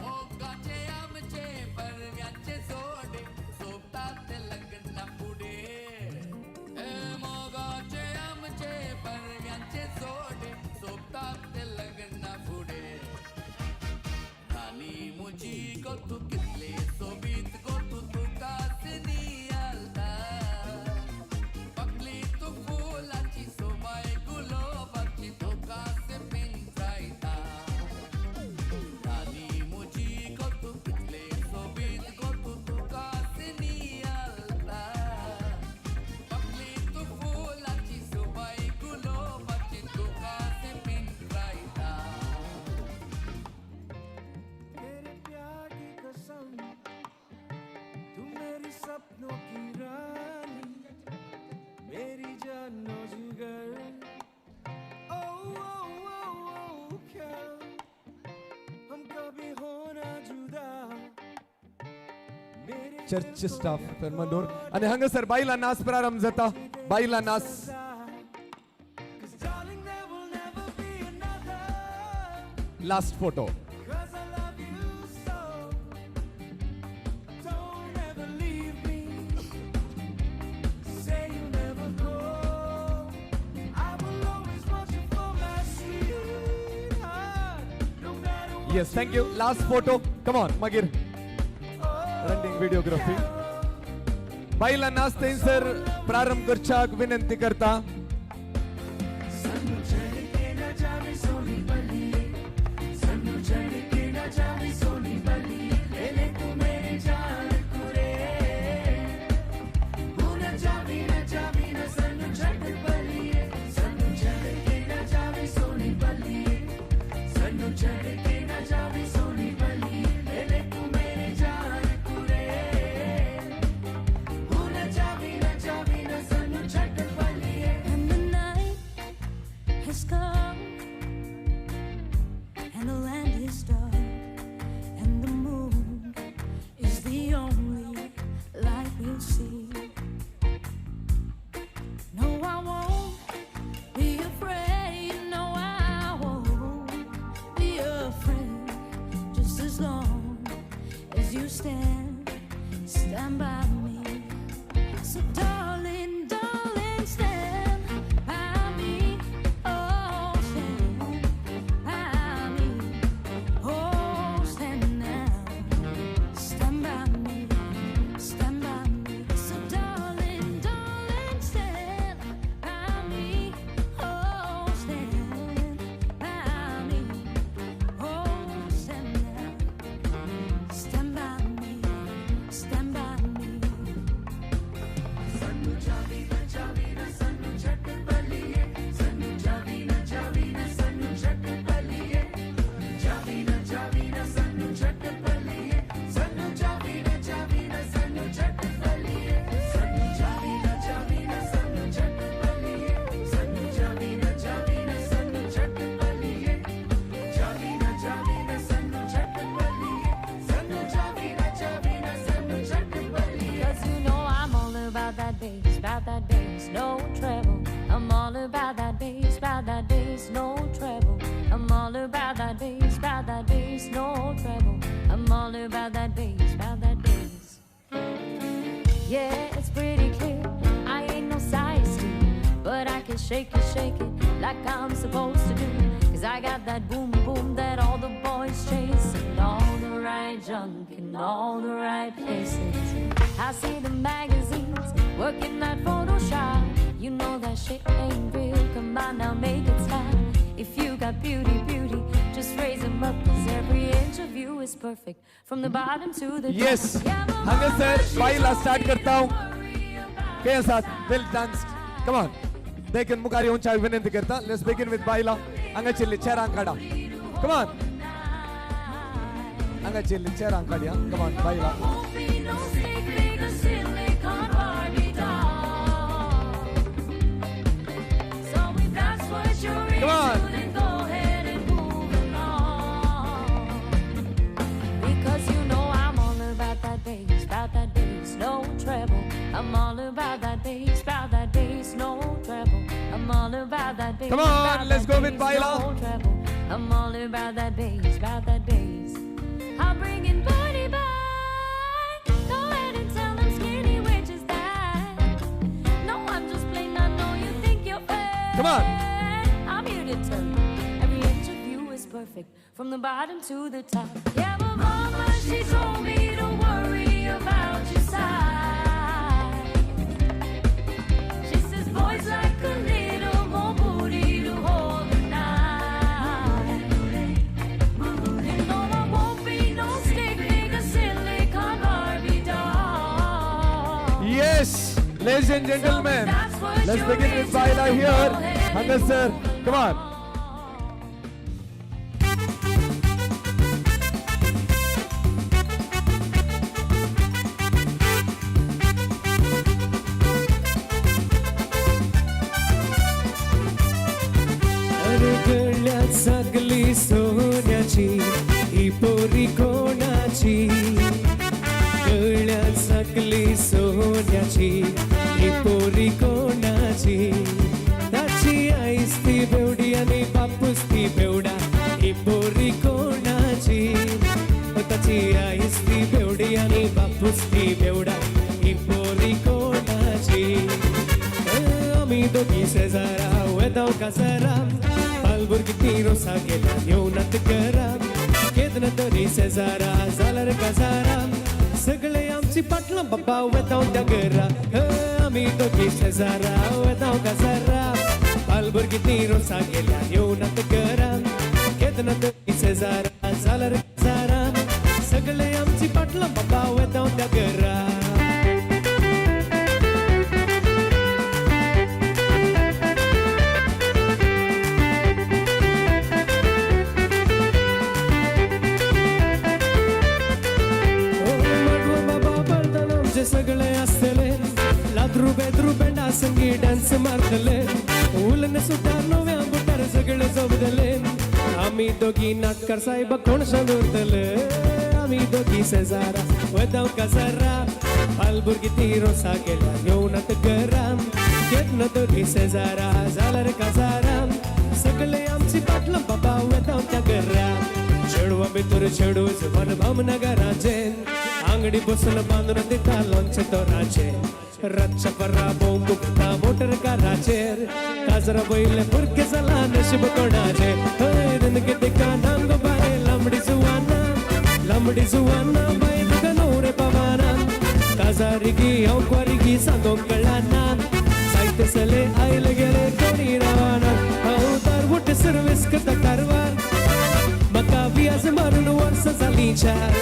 मोगाचे आमचे परव्याचे जोडे सोबता ते लग्ना फुडें. मोगाचे आमचे परव्याचे जोडे सोबता ते लग्ना फुडें. राणी म्हजी गो तूं कितले सोबीत गो तूं तुका सिनी आलता पकली तूं फुलाची. चर्च स्टाफ फेर्मांडोर आनी हांगासर बायलां नाच प्रारंभ जाता. बायलां नाच. Last photo. Cause I love you so. Don't ever leave me. Say you'll never go. I will always want you for my sweetheart. No matter what. Yes, thank you. Last photo. Come on, मागीर रनिंग व्हिडिओग्राफी. बायलां नाच थंयसर प्रारंभ करच्याक विनंती करता. सन्नू चढ़ के न जावे सोनी बलिए, सन्नू चढ़ के न जावे सोनी बलिए, ले ले तू मेरी जान कुरे, तू न जावी न जावी न सन्नू चढ़ बलिए, सन्नू चढ़ के न जावे सोनी बलिए, सन्नू चढ़ के न जावे सोनी बलिए, ले ले तू मेरी जान कुरे, तू न जावी न जावी न सन्नू चढ़ बलिए. And the night has come, and the land is dark, and the moon is the only light we'll see. No, I won't be afraid. No, I won't be afraid. Just as long as you stand, stand by me. So darling, darling, stand by me. Oh, stand by me. Oh, stand now. Stand by me. Stand by me. So darling, darling, stand by me. Oh, stand by me. Oh, stand now. Stand by me. Stand by me. सन्नू जावी न जावी न सन्नू झट बलिए, सन्नू जावी न जावी न सन्नू झट बलिए, जावी न जावी न सन्नू झट बलिए, सन्नू जावी न जावी न सन्नू झट बलिए, सन्नू जावी न जावी न सन्नू झट बलिए, सन्नू जावी न जावी न सन्नू झट बलिए, जावी न जावी न सन्नू झट बलिए, सन्नू जावी न जावी न सन्नू झट बलिए. Cause you know I'm all about that bass, no treble. I'm all about that bass, no treble. I'm all about that bass, no treble. I'm all about that bass, about that bass. Yeah, it's pretty clear, I ain't no size 2, but I can shake it like I'm supposed to do. Cause I got that boom boom that all the boys chase, and all the right junk in all the right places. I see the magazines working that Photoshop. You know that shit ain't real. Come on now, make it stop. If you got beauty, beauty, just raise 'em up. Cause every inch of you is perfect from the bottom to the top. Yes, Yeah, but हांगासर mama, she बायलां told start me करता to हांव. worry खंय आसात? Well danced. Come on. देखून मुखार येवच्या विनंती करता. Let's begin with बायलां. हांगा चिल्ली चेरांक काडा. Come on. हांगा चिल्ली चेरांक काडया. Come on, बायलां. Won't be no stick figure silicone Barbie doll. So if that's what you're Come on. into, then go ahead and move along. Because you know I'm all about that bass, no treble. I'm all about that bass, no treble. I'm all about that bass. Come on, about let's that go with bass, Baila. no treble. I'm all about that bass, about that bass. I'm bringing booty back. Go ahead and tell them skinny witches that. No, I'm just plain. I know you think you're fat. Come on. I'm here to tell you, every inch of you is perfect from the bottom to the top. Yeah, but mama, she told me to worry about your size. She says boys like a little more booty to hold the night. You know I won't be no stick figure silicone Barbie doll. Yes, ladies and gentlemen, that's what let's you're begin with into, Baila then here. go ahead and हांगासर, come on. अरे गळ्यात सगळी सोन्याची ही पोरी कोणाची, गळ्यात आनी बापूस ती बेवडा ही पोरी कोणाची ताची आईस ती बेवडी आनी बापूस ती बेवडा ही पोरी कोणाची आमी दोगी शेजारा वेदाव काजारा आलबुर्गी ती रोसा गेल्या येवनात घरा केदना तरी शेजारा जाल्यार काजारा सगळे आमची पाटलां बाबा वेताव त्या घरा आमी दोगी शेजारा वेताव काजारा आलबुर्गी ती रोसा गेल्या येवनात घरा केदना तरी शेजारा जाल्यार काजारा सगळे आमची पाटलां बाबा वेताव त्या घरा. सगळे आसतले लाद्रू बेद्रू बेंडा संगी डान्स मारतले उलन सुद्धा नव्या बुटार सगळे जोबदले आमी दोगी नाटकार साहेब कोण दवरतले आमी दोगी शेजारा वेदाव काजारा आलबुर्गी ती रोसा गेल्या येवनात घरा केन्ना दोगी शेजारा जाल्यार काजारा सगळे आमची पाटलां बाबा वेदाव त्या घरा चेडवा भितर चेडू जवन भावनगराचे आंगडी बसून बांदून दिता लोणचें तोराचें रातच्या परा भोंवूंक वता मोटर काराचेर काजरा वयले भुरगे जाला नशीब कोणाचें हय दिनके दिका नांगो बाय लांबडी जुवाना लांबडी जुवाना बाय तुका न्हवरे पावाना काजारी गी हांव क्वारी गी सांगोंक कळना जायते सले आयले गेले कोणी रावना हांव दारवट सर्वीस करता कारवार म्हाका वियाज मारून वर्सां जालीं चार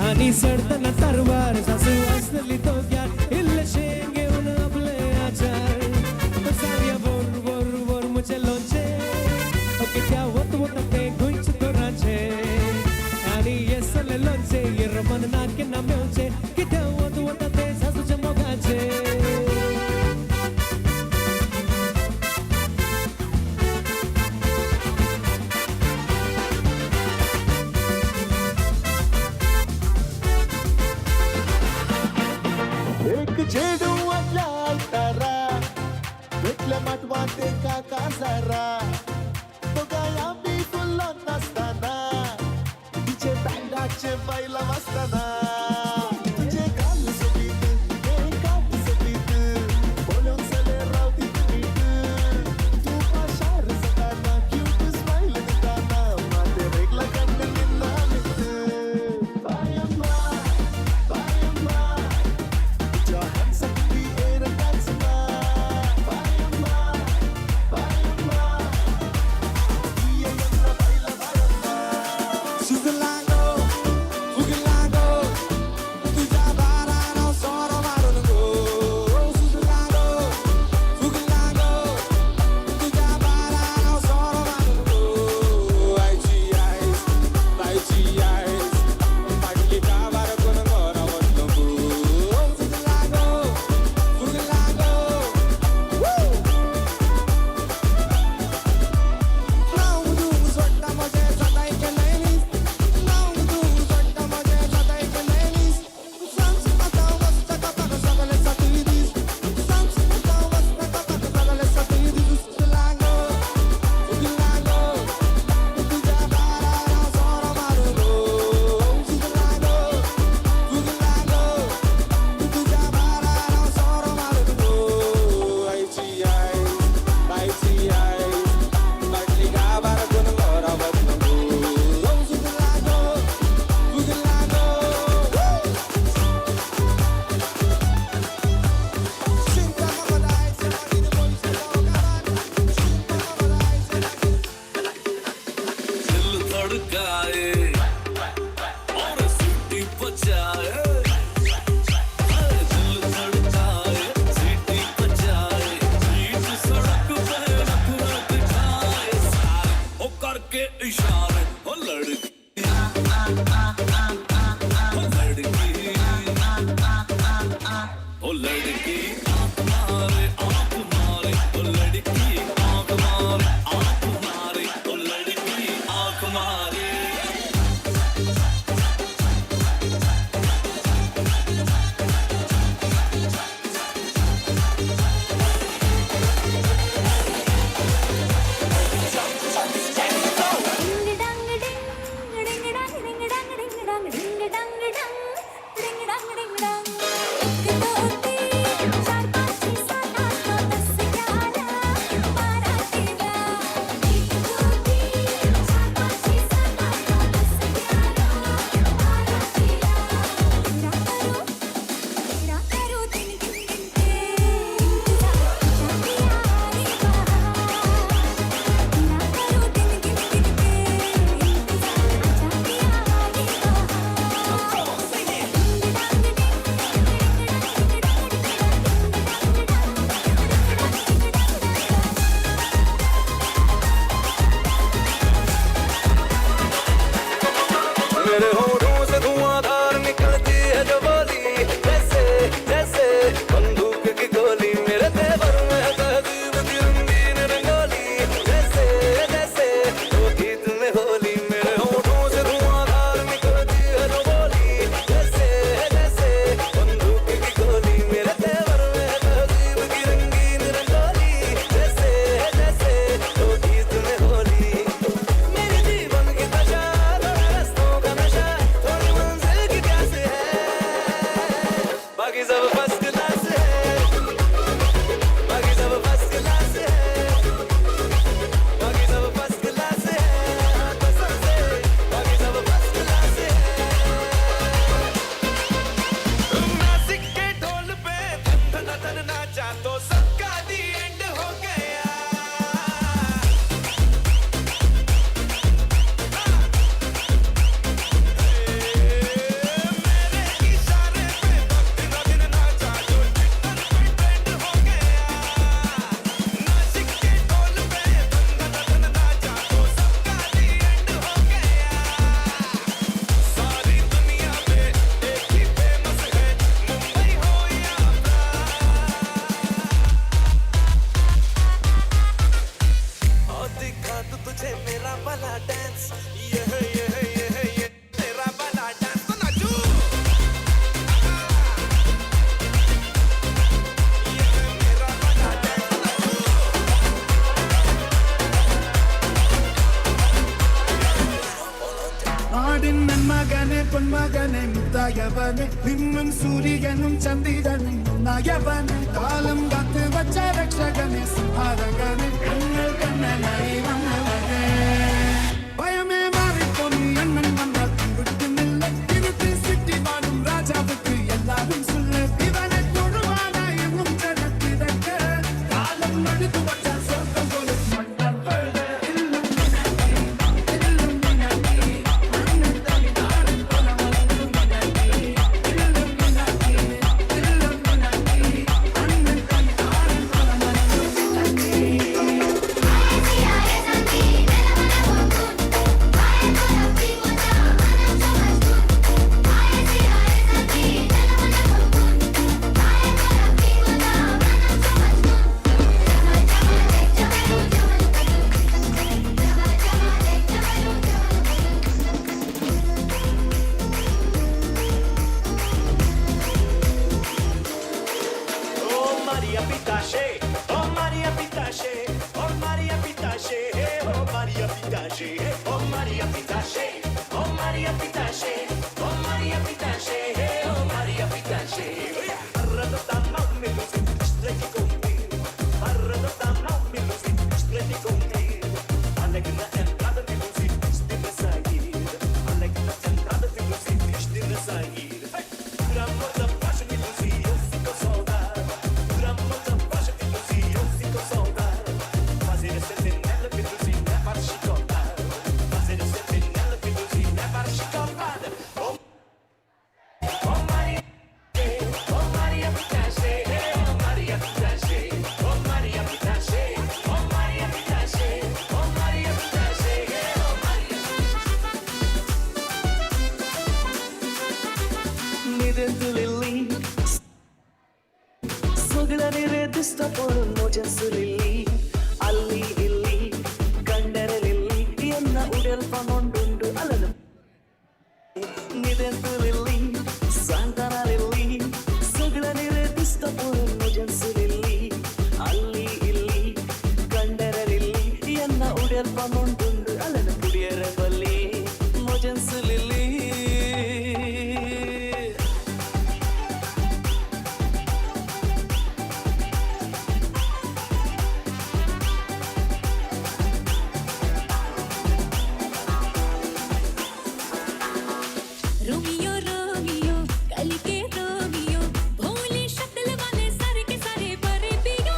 आनी चडतना तारवार सासू आसतली दोग्यार इल्लेशें घेवन आपले आचार सारया बोर बोर बोर म्हजें लोणचें कित्या वत वता तें गोंयचें तोराचें आनी हें सगळें लोणचें हें रमन ना केन्ना मेवचें कित्या वत वता तें सासूच्या मोगाचें. एक चेडू आदल्या आयतारा भेटल्या माटवांत एका काजारा दोगांय बी फुल्लो नासतना तिचे बँडाचे बायलां वाजतना तुजे गाल सोबीत हें कात सोबीत पळोवंक जाल्यार रावती मीठ तूं पाशार जाताना क्यूट स्मायल दिताना माते रेगला काडले निन्ना मित बायम्मा बायम्मा. Put your hands up in the air and dance, ma. Bayamma, bayamma. Suzalago, Fugalago, नाचे मेरा वाला डांस, ये है ये है ये है ये मेरा वाला डांस, तो नाचू। ये है मेरा वाला डांस, तो नाचू। നാടിൻ നന്മകനെ പൊന്മകനെ മുത്തായവനെ, നിന്നും സൂര്യനും ചന്ദ്രനും ഒന്നായവനെ, കാലം കാത്ത് വച്ച രക്ഷകനെ സംഹാരകനെ, കണ്ണൽ കണ്ണനായി വന്നവനെ. ഭയമേ മാറിപ്പോനി അണ്ണൻ വന്നാൽ കുരുട്ടുന്നില്ല, ഇരുട്ട് സിറ്റി വാഴും രാജാവുക്ക് എല്ലാരും സുല്ല്, ഇവനെ തൊഴുവാനായി എങ്ങും ജനത്തിരക്ക്, കാലം എടുത്തു വച്ച സ്വർഗം പോലെ. Oh Maria Pitache, oh Maria Pitache, oh Maria Pitache, oh Maria Pitache, oh Maria Pitache, oh Maria Pitache, oh Maria Pitache, oh Maria Pitache. Por amor da paixão me luzi, eu fico saudade. Por amor da paixão me luzi, eu fico saudade. Fazer a sentinela me luzi, levar chicotada. Fazer a sentinela me luzi, levar chicotada. Oh, oh Maria, oh Maria Pitache, oh Maria Pitache, oh Maria Pitache, oh Maria Pitache, oh Maria Pitache, oh Maria. निदंतुलिल्ली सगळ्यांनी रे दिसता पळोवन म्हजें सुलिल्ली, ಅಲ್ಲಿ ಇಲ್ಲಿ ಕಂಡರಲಿಲ್ಲಿ ಎನ್ನ ಉಡೆಲ್ಪ ಮೊಂಡುಂಡು ಅಲನು. ನಿದೆಂತುಲಿಲ್ಲಿ ಸಾಂತಾನಲಿಲ್ಲಿ ಸಗಳನಿ ರೇ ದಿಸ್ತ ಪೋಲನ್ ಮುಜನ್ ಸುಲಿಲ್ಲಿ, ಅಲ್ಲಿ ಇಲ್ಲಿ ಕಂಡರಲಿಲ್ಲಿ ಎನ್ನ ಉಡೆಲ್ಪ ಮೊಂಡುಂಡು ಅಲನು ಪುಡಿಯರ ಬಲ್ಲಿ ಮುಜನ್ ಸುಲಿಲ್ಲಿ. रोमियो रोमियो कल के रोमियो, भोले शक्ल वाले सारे के सारे बड़े पियो।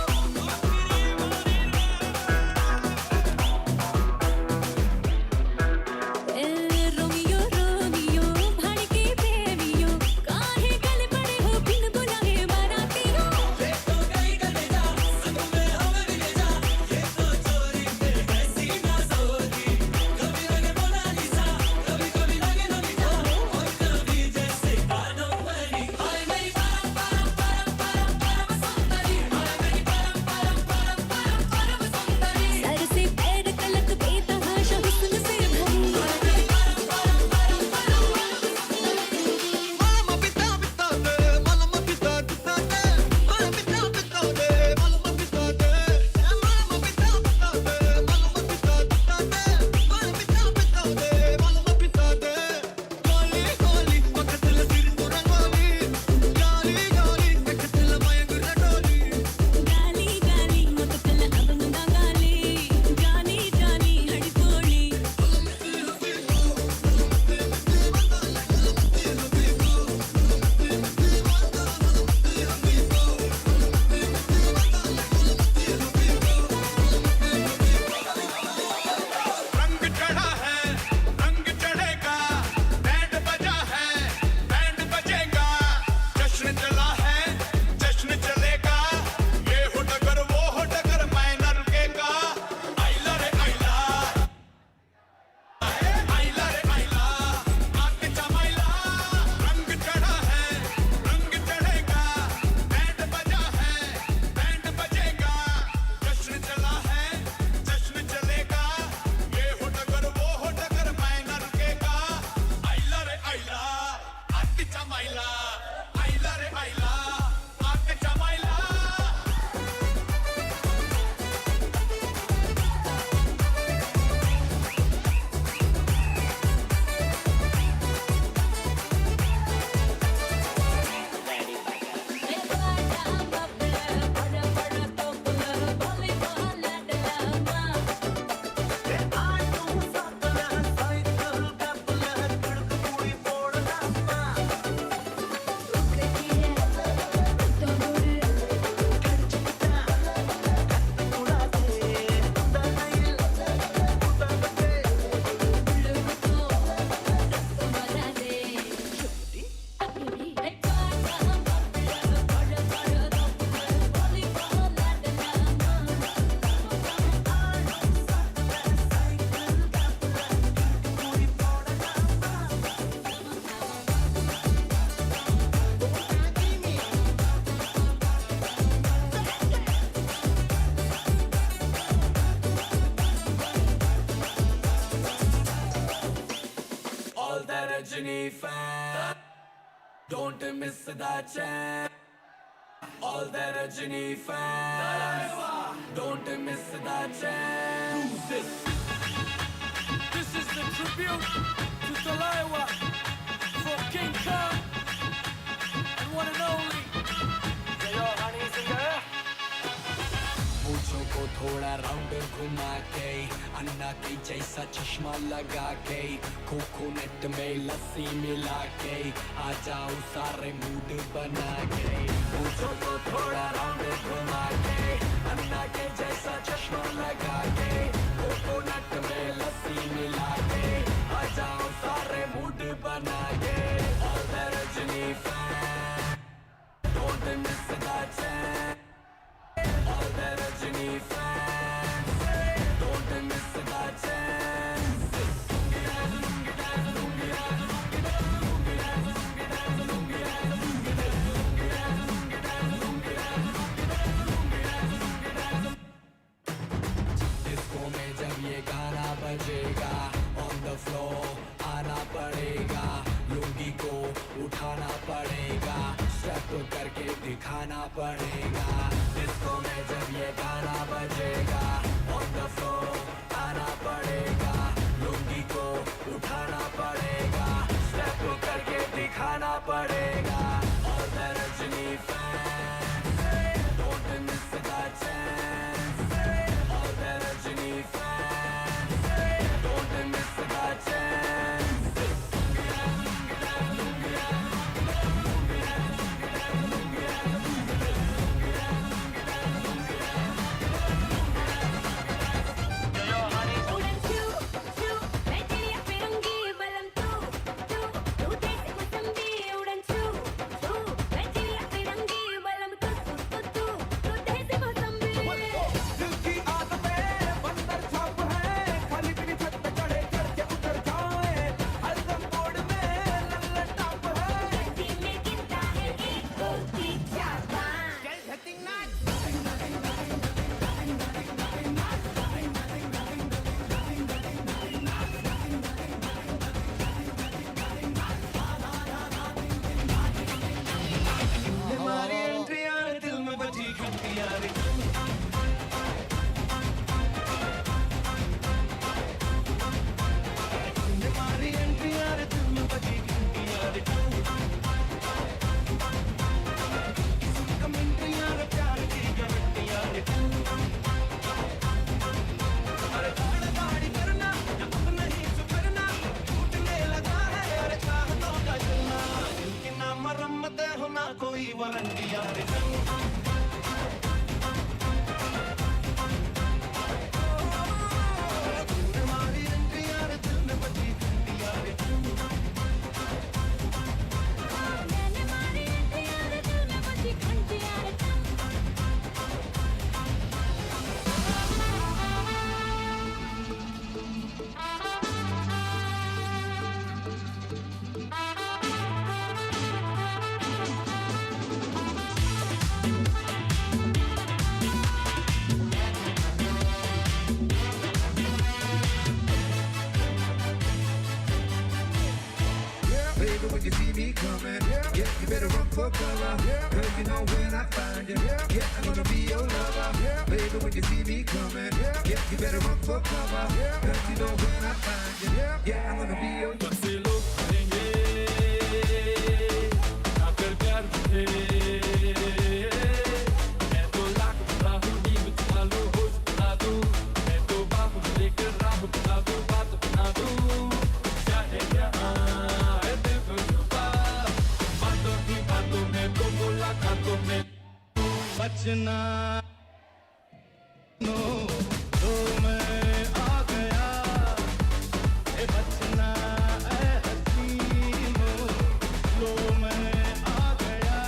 Rajini fans, don't miss the chance. All the Rajini fans, don't miss the chance. Do this. This is the tribute to Thalaiva for King Khan and one and only. Jayo Honey Singer. मूछों को थोड़ा राउंड घुमा के, अन्ना के जैसा चश्मा लगा के, कोकोनट में लस्सी मिला के, आ जाओ सारे मूड बना के। मूछों को थोड़ा राउंड घुमा के, अन्ना के जैसा चश्मा लगा के, कोकोनट में लस्सी मिला के, आ जाओ सारे मूड बना K. All the Rajini fans, don't miss the chance. All the Rajini fans, don't miss the chance. Disco में जब ये गाना बजेगा, ऑन the floor आना पड़ेगा, लुंगी को उठाना पड़ेगा, स्टेप करके दिखाना पड़ेगा। डिस्को में जब ये गाना बजेगा, ऑन the floor आना पड़ेगा, लुंगी को उठाना पड़ेगा, स्टेप करके दिखाना पड़ेगा। All the Rajini fans, don't miss the chance. All the Rajini fans, don't miss the chance. दिल की आदतें बंदर छाप है, खाली पीली छत पे चढ़े चढ़ के उतर जाए, हर दम मोड़ में लल्ला टाप है। हमारी एंट्री यार दिल में बजी घंटी यार। हमारी एंट्री यार दिल में बजी घंटी यार। कमेंट्री यार प्यार की गारंटी यार। अरे दाड़ दाड़ी करना या अपना ही सुधरना, टूटने लगा है अरे चाहतों का जलना। दिल की ना मरम्मत हो ना कोई वारंटी यार। हमारी एंट्री यार दिल में बजी घंटी यार। Baby, when you see me coming, yeah, you better run for cover. Cause you know when I find you, yeah, I'm gonna be your lover. Baby, when you see me coming, yeah, you better run for cover. Cause you know when I find you, yeah, I'm gonna be your बस लोग करेंगे आकर प्यार तुझे, मैं तो लाख बना हूँ, नींद चुरा लूँ, होश बना दूँ, मैं तो बाप लेकर राह बना दूँ, बात बना दूँ, चाहे यहाँ है दिल को छुपा, बातों की बातों में तो मुलाकातों में बचना नो तो मैं आ गया, ए बचना ए हसीनो लो मैं आ गया।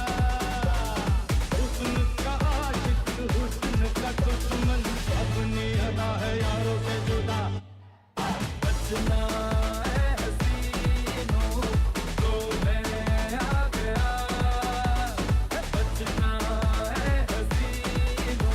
हुस्न का आशिक हुस्न का दुश्मन, अपनी अदा है यारों से जुदा। बचना ए हसीनो लो मैं आ गया, बचना ए हसीनो।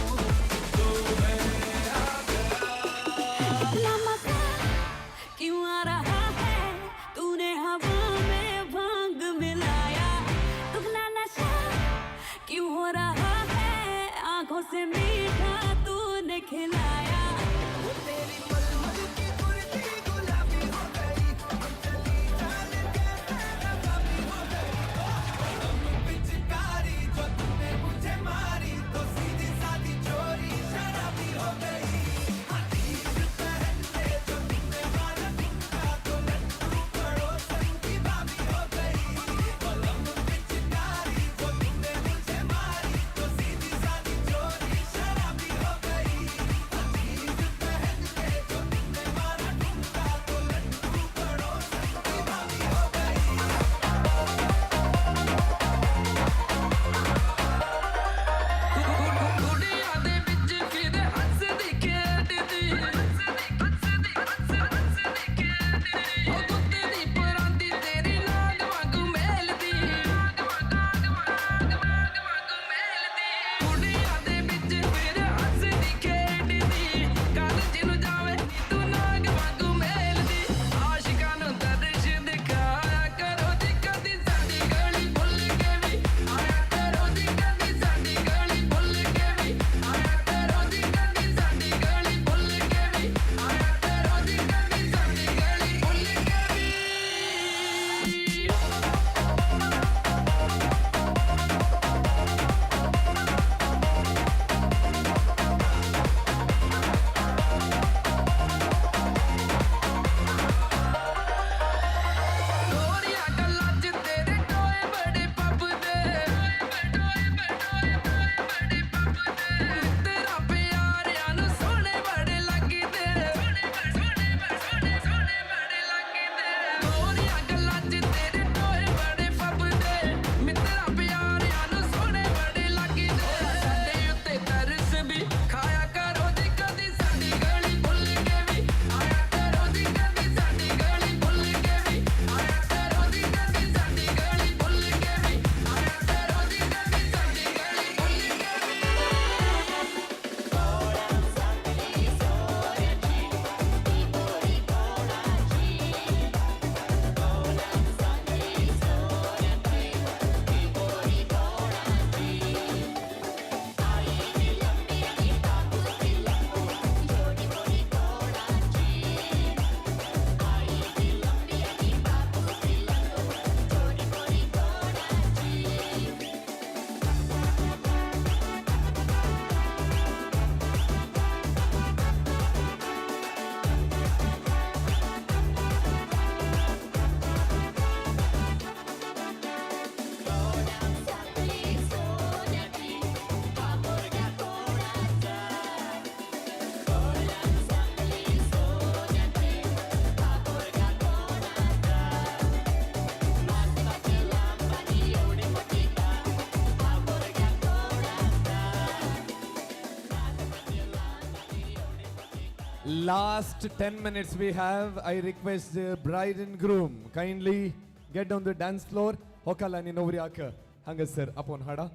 Last 10 minutes we have. I request the bride and groom kindly get on the dance floor. होकल आनी नवऱ्याक हांगासर आपोवन हाडा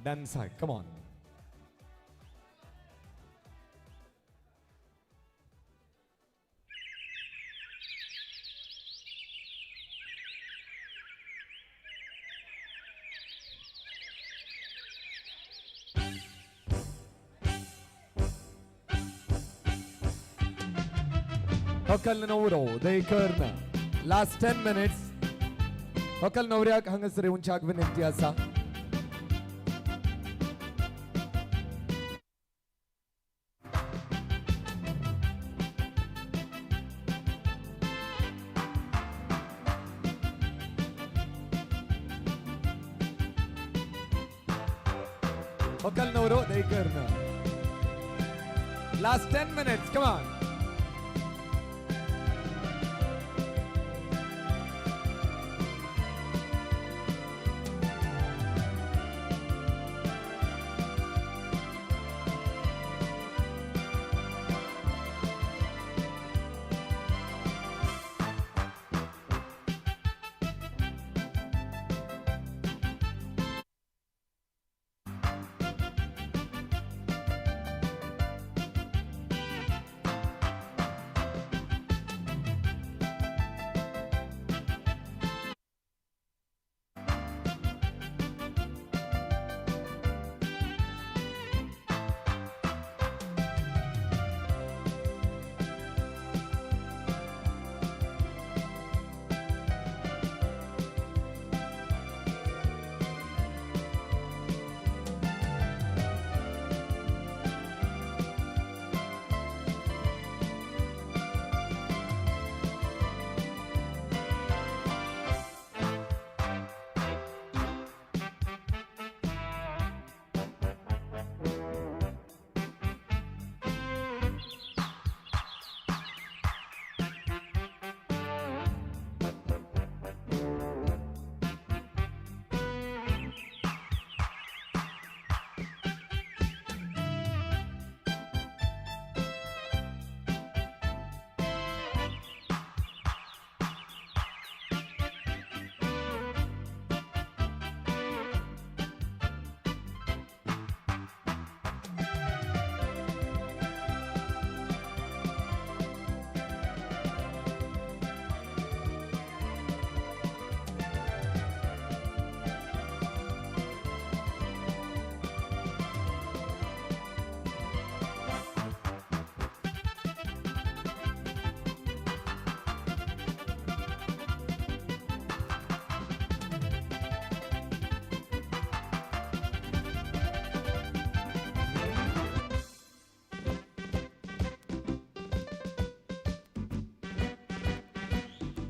डान्साक. Come on. होकल नवरो देखर्न लास्ट 10 मिनिट्स. होकल नवऱ्याक हांगासर येवच्याक विनंती आसा. होकल नवरो देखर्न last 10 minutes. Come on.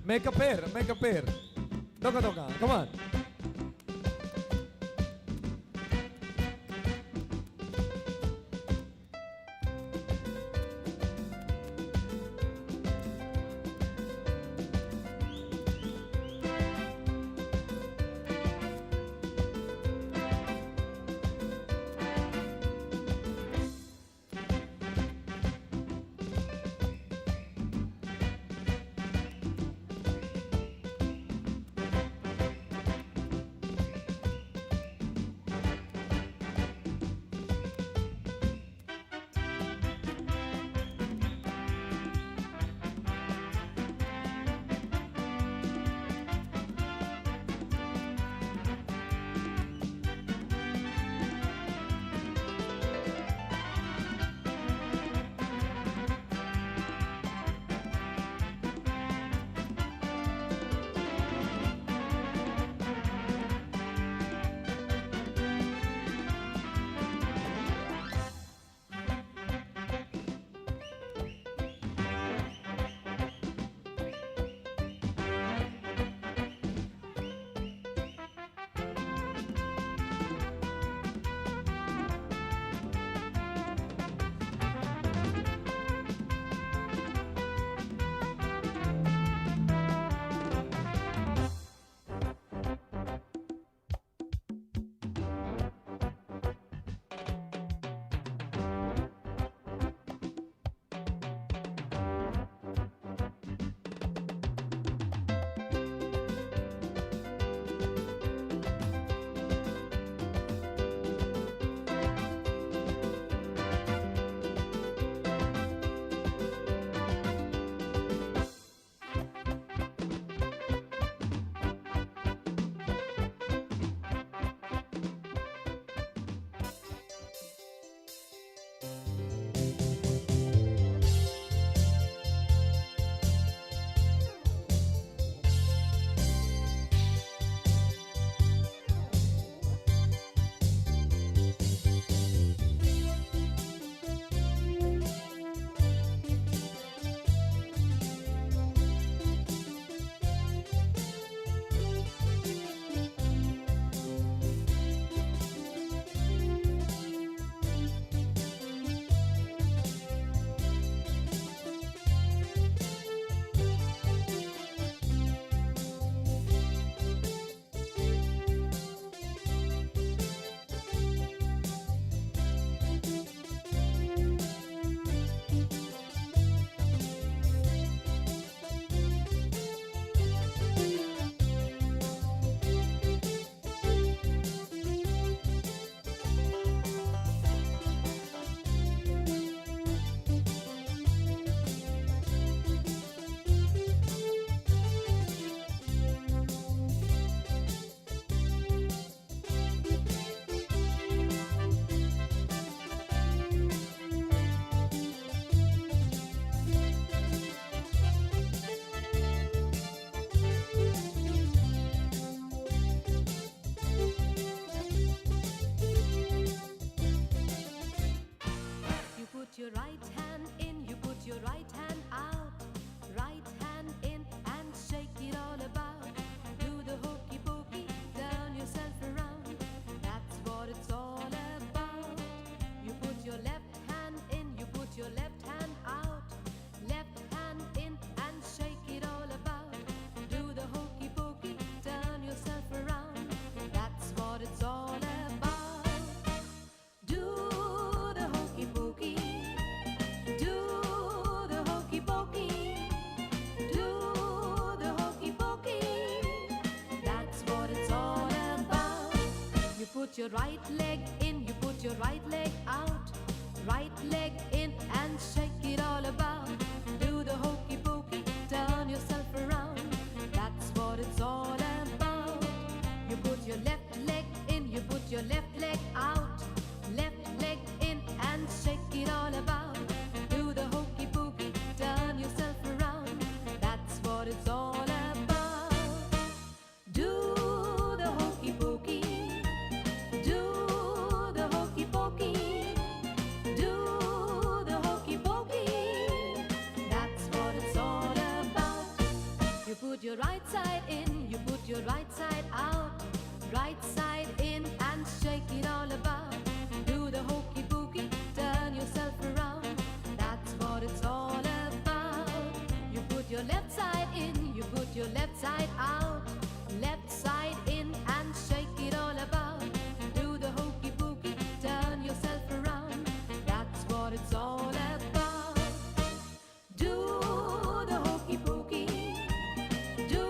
Make a pair, make a pair. Doka doka, come on. your right leg in, you put your right leg out. Right leg in and shake it all about. Do the hokey pokey, turn yourself around. That's what it's all about. You put your left leg in, you put your left leg out. Left leg in and shake it all about. Do the hokey pokey, turn yourself around. That's what it's all about. Do the hokey pokey. Do the hokey pokey. Do the hokey pokey. That's what it's all about. You put your right side in, you put your right side out. Right side in and shake it all about. Do the hokey pokey, turn yourself around. That's what it's all about. You put your left side in, you put your left side out. Left side in and shake it all about. Do the hokey pokey, turn yourself around. That's what it's all about. Do the hokey pokey. Do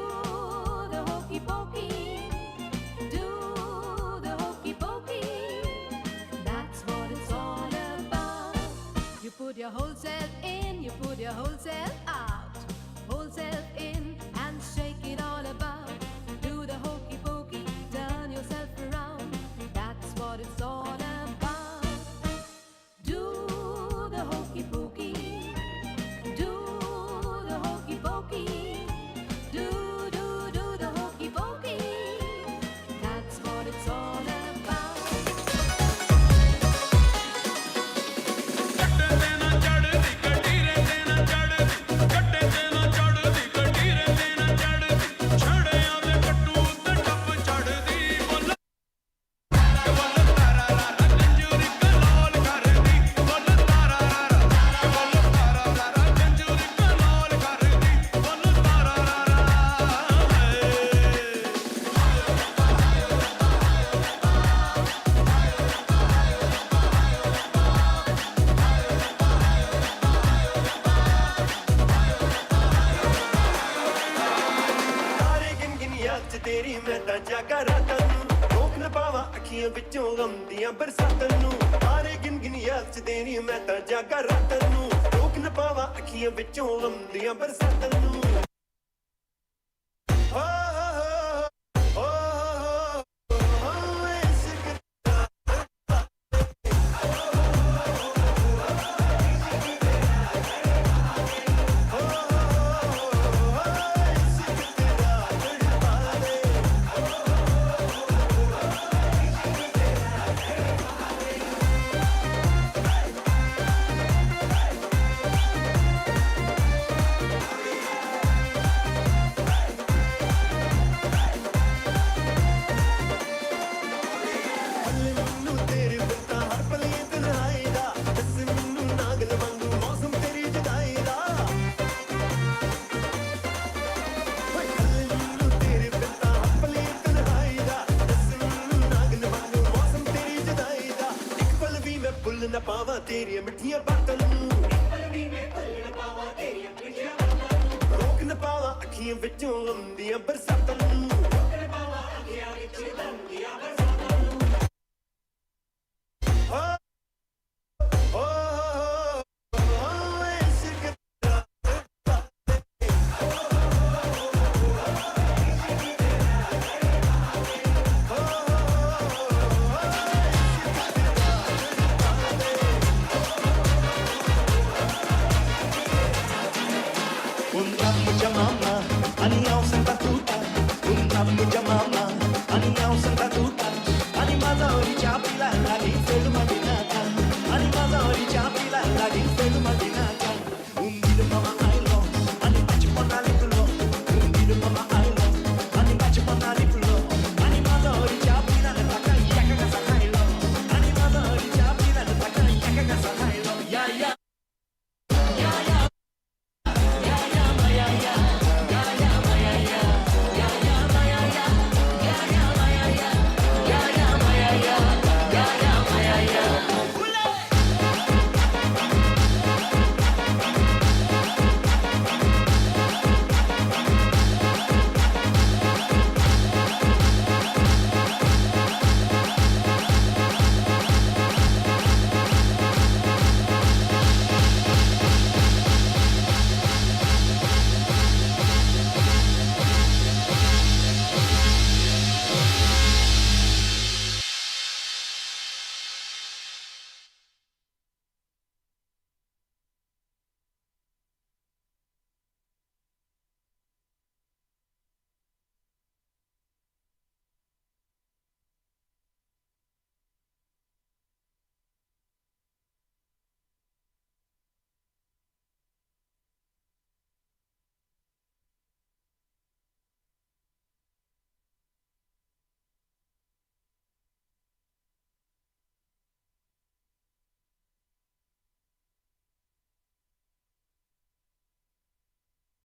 the hokey pokey. Do the hokey pokey. That's what it's all about. You put your whole self in, you put your whole self out. Whole self in and shake it all about. Do the hokey pokey, turn yourself around. That's what it's all about. Do the hokey pokey. Do the hokey pokey. Do, do, do the hokey pokey. That's what it's all about. ਤਾਰੇ ਗਿਣ ਗਿਣ ਯਾਦ ਚ ਤੇਰੀ ਮੈਂ ਤਾਂ ਜਾਗਾ ਰਾਤਾਂ ਨੂੰ, ਰੋਕ ਨਾ ਪਾਵਾਂ ਅੱਖੀਆਂ ਵਿੱਚੋਂ ਗਮ ਦੀਆਂ ਬਰਸਾਤਾਂ ਨੂੰ। ਤਾਰੇ ਗਿਣ ਗਿਣ ਯਾਦ ਚ ਤੇਰੀ ਮੈਂ ਤਾਂ ਜਾਗਾ ਰਾਤਾਂ ਨੂੰ, ਰੋਕ ਨਾ ਪਾਵਾਂ ਅੱਖੀਆਂ ਵਿੱਚੋਂ ਗਮ ਦੀਆਂ ਬਰਸਾਤਾਂ ਨੂੰ। ਹੋ ਹੋ ਹੋ ਹੋ ਹੋ ਇਸ਼ਕ। ਪੱਲੇ ਮੈਨੂੰ ਤੇਰੇ ਬਿਨਾਂ ਹਰ ਪਲ ਇਹ ਤਨਹਾਈ ਦਾ, ਦੱਸ ਮੈਨੂੰ ਨਾਗਲ ਵਾਂਗੂ ਮੌਸਮ ਤੇਰੀ ਜੁਦਾਈ ਦਾ। ਓਏ ਪੱਲੇ ਮੈਨੂੰ ਤੇਰੇ ਬਿਨਾਂ ਹਰ ਪਲ ਇਹ ਤਨਹਾਈ ਦਾ, ਦੱਸ ਮੈਨੂੰ ਨਾਗਲ ਵਾਂਗੂ ਮੌਸਮ ਤੇਰੀ ਜੁਦਾਈ ਦਾ। ਇੱਕ ਪਲ ਵੀ ਮੈਂ ਭੁੱਲ ਨਾ ਪਾਵਾਂ ਤੇਰੀਆਂ ਮਿੱਠੀਆਂ ਬਾਤਾਂ ਨੂੰ, ਇੱਕ ਪਲ ਵੀ ਮੈਂ ਭੁੱਲ ਨਾ ਪਾਵਾਂ ਤੇਰੀਆਂ ਮਿੱਠੀਆਂ ਬਾਤਾਂ ਨੂੰ। ਰੋਕ ਨਾ ਪਾਵਾਂ ਅੱਖੀਆਂ ਵਿੱਚੋਂ ਗਮ ਦੀਆਂ ਬਰਸਾਤਾਂ ਨੂੰ, ਰੋਕ ਨਾ ਪਾਵਾਂ ਅੱਖੀਆਂ ਵਿੱਚੋਂ ਗਮ ਦੀਆਂ ਬਰਸਾਤਾਂ ਨੂੰ। ਹੋ ਹੋ ਹੋ ਇਸ਼ਕ। Un rap mucha mama, ani हांव सांगता तुका. Un rap mucha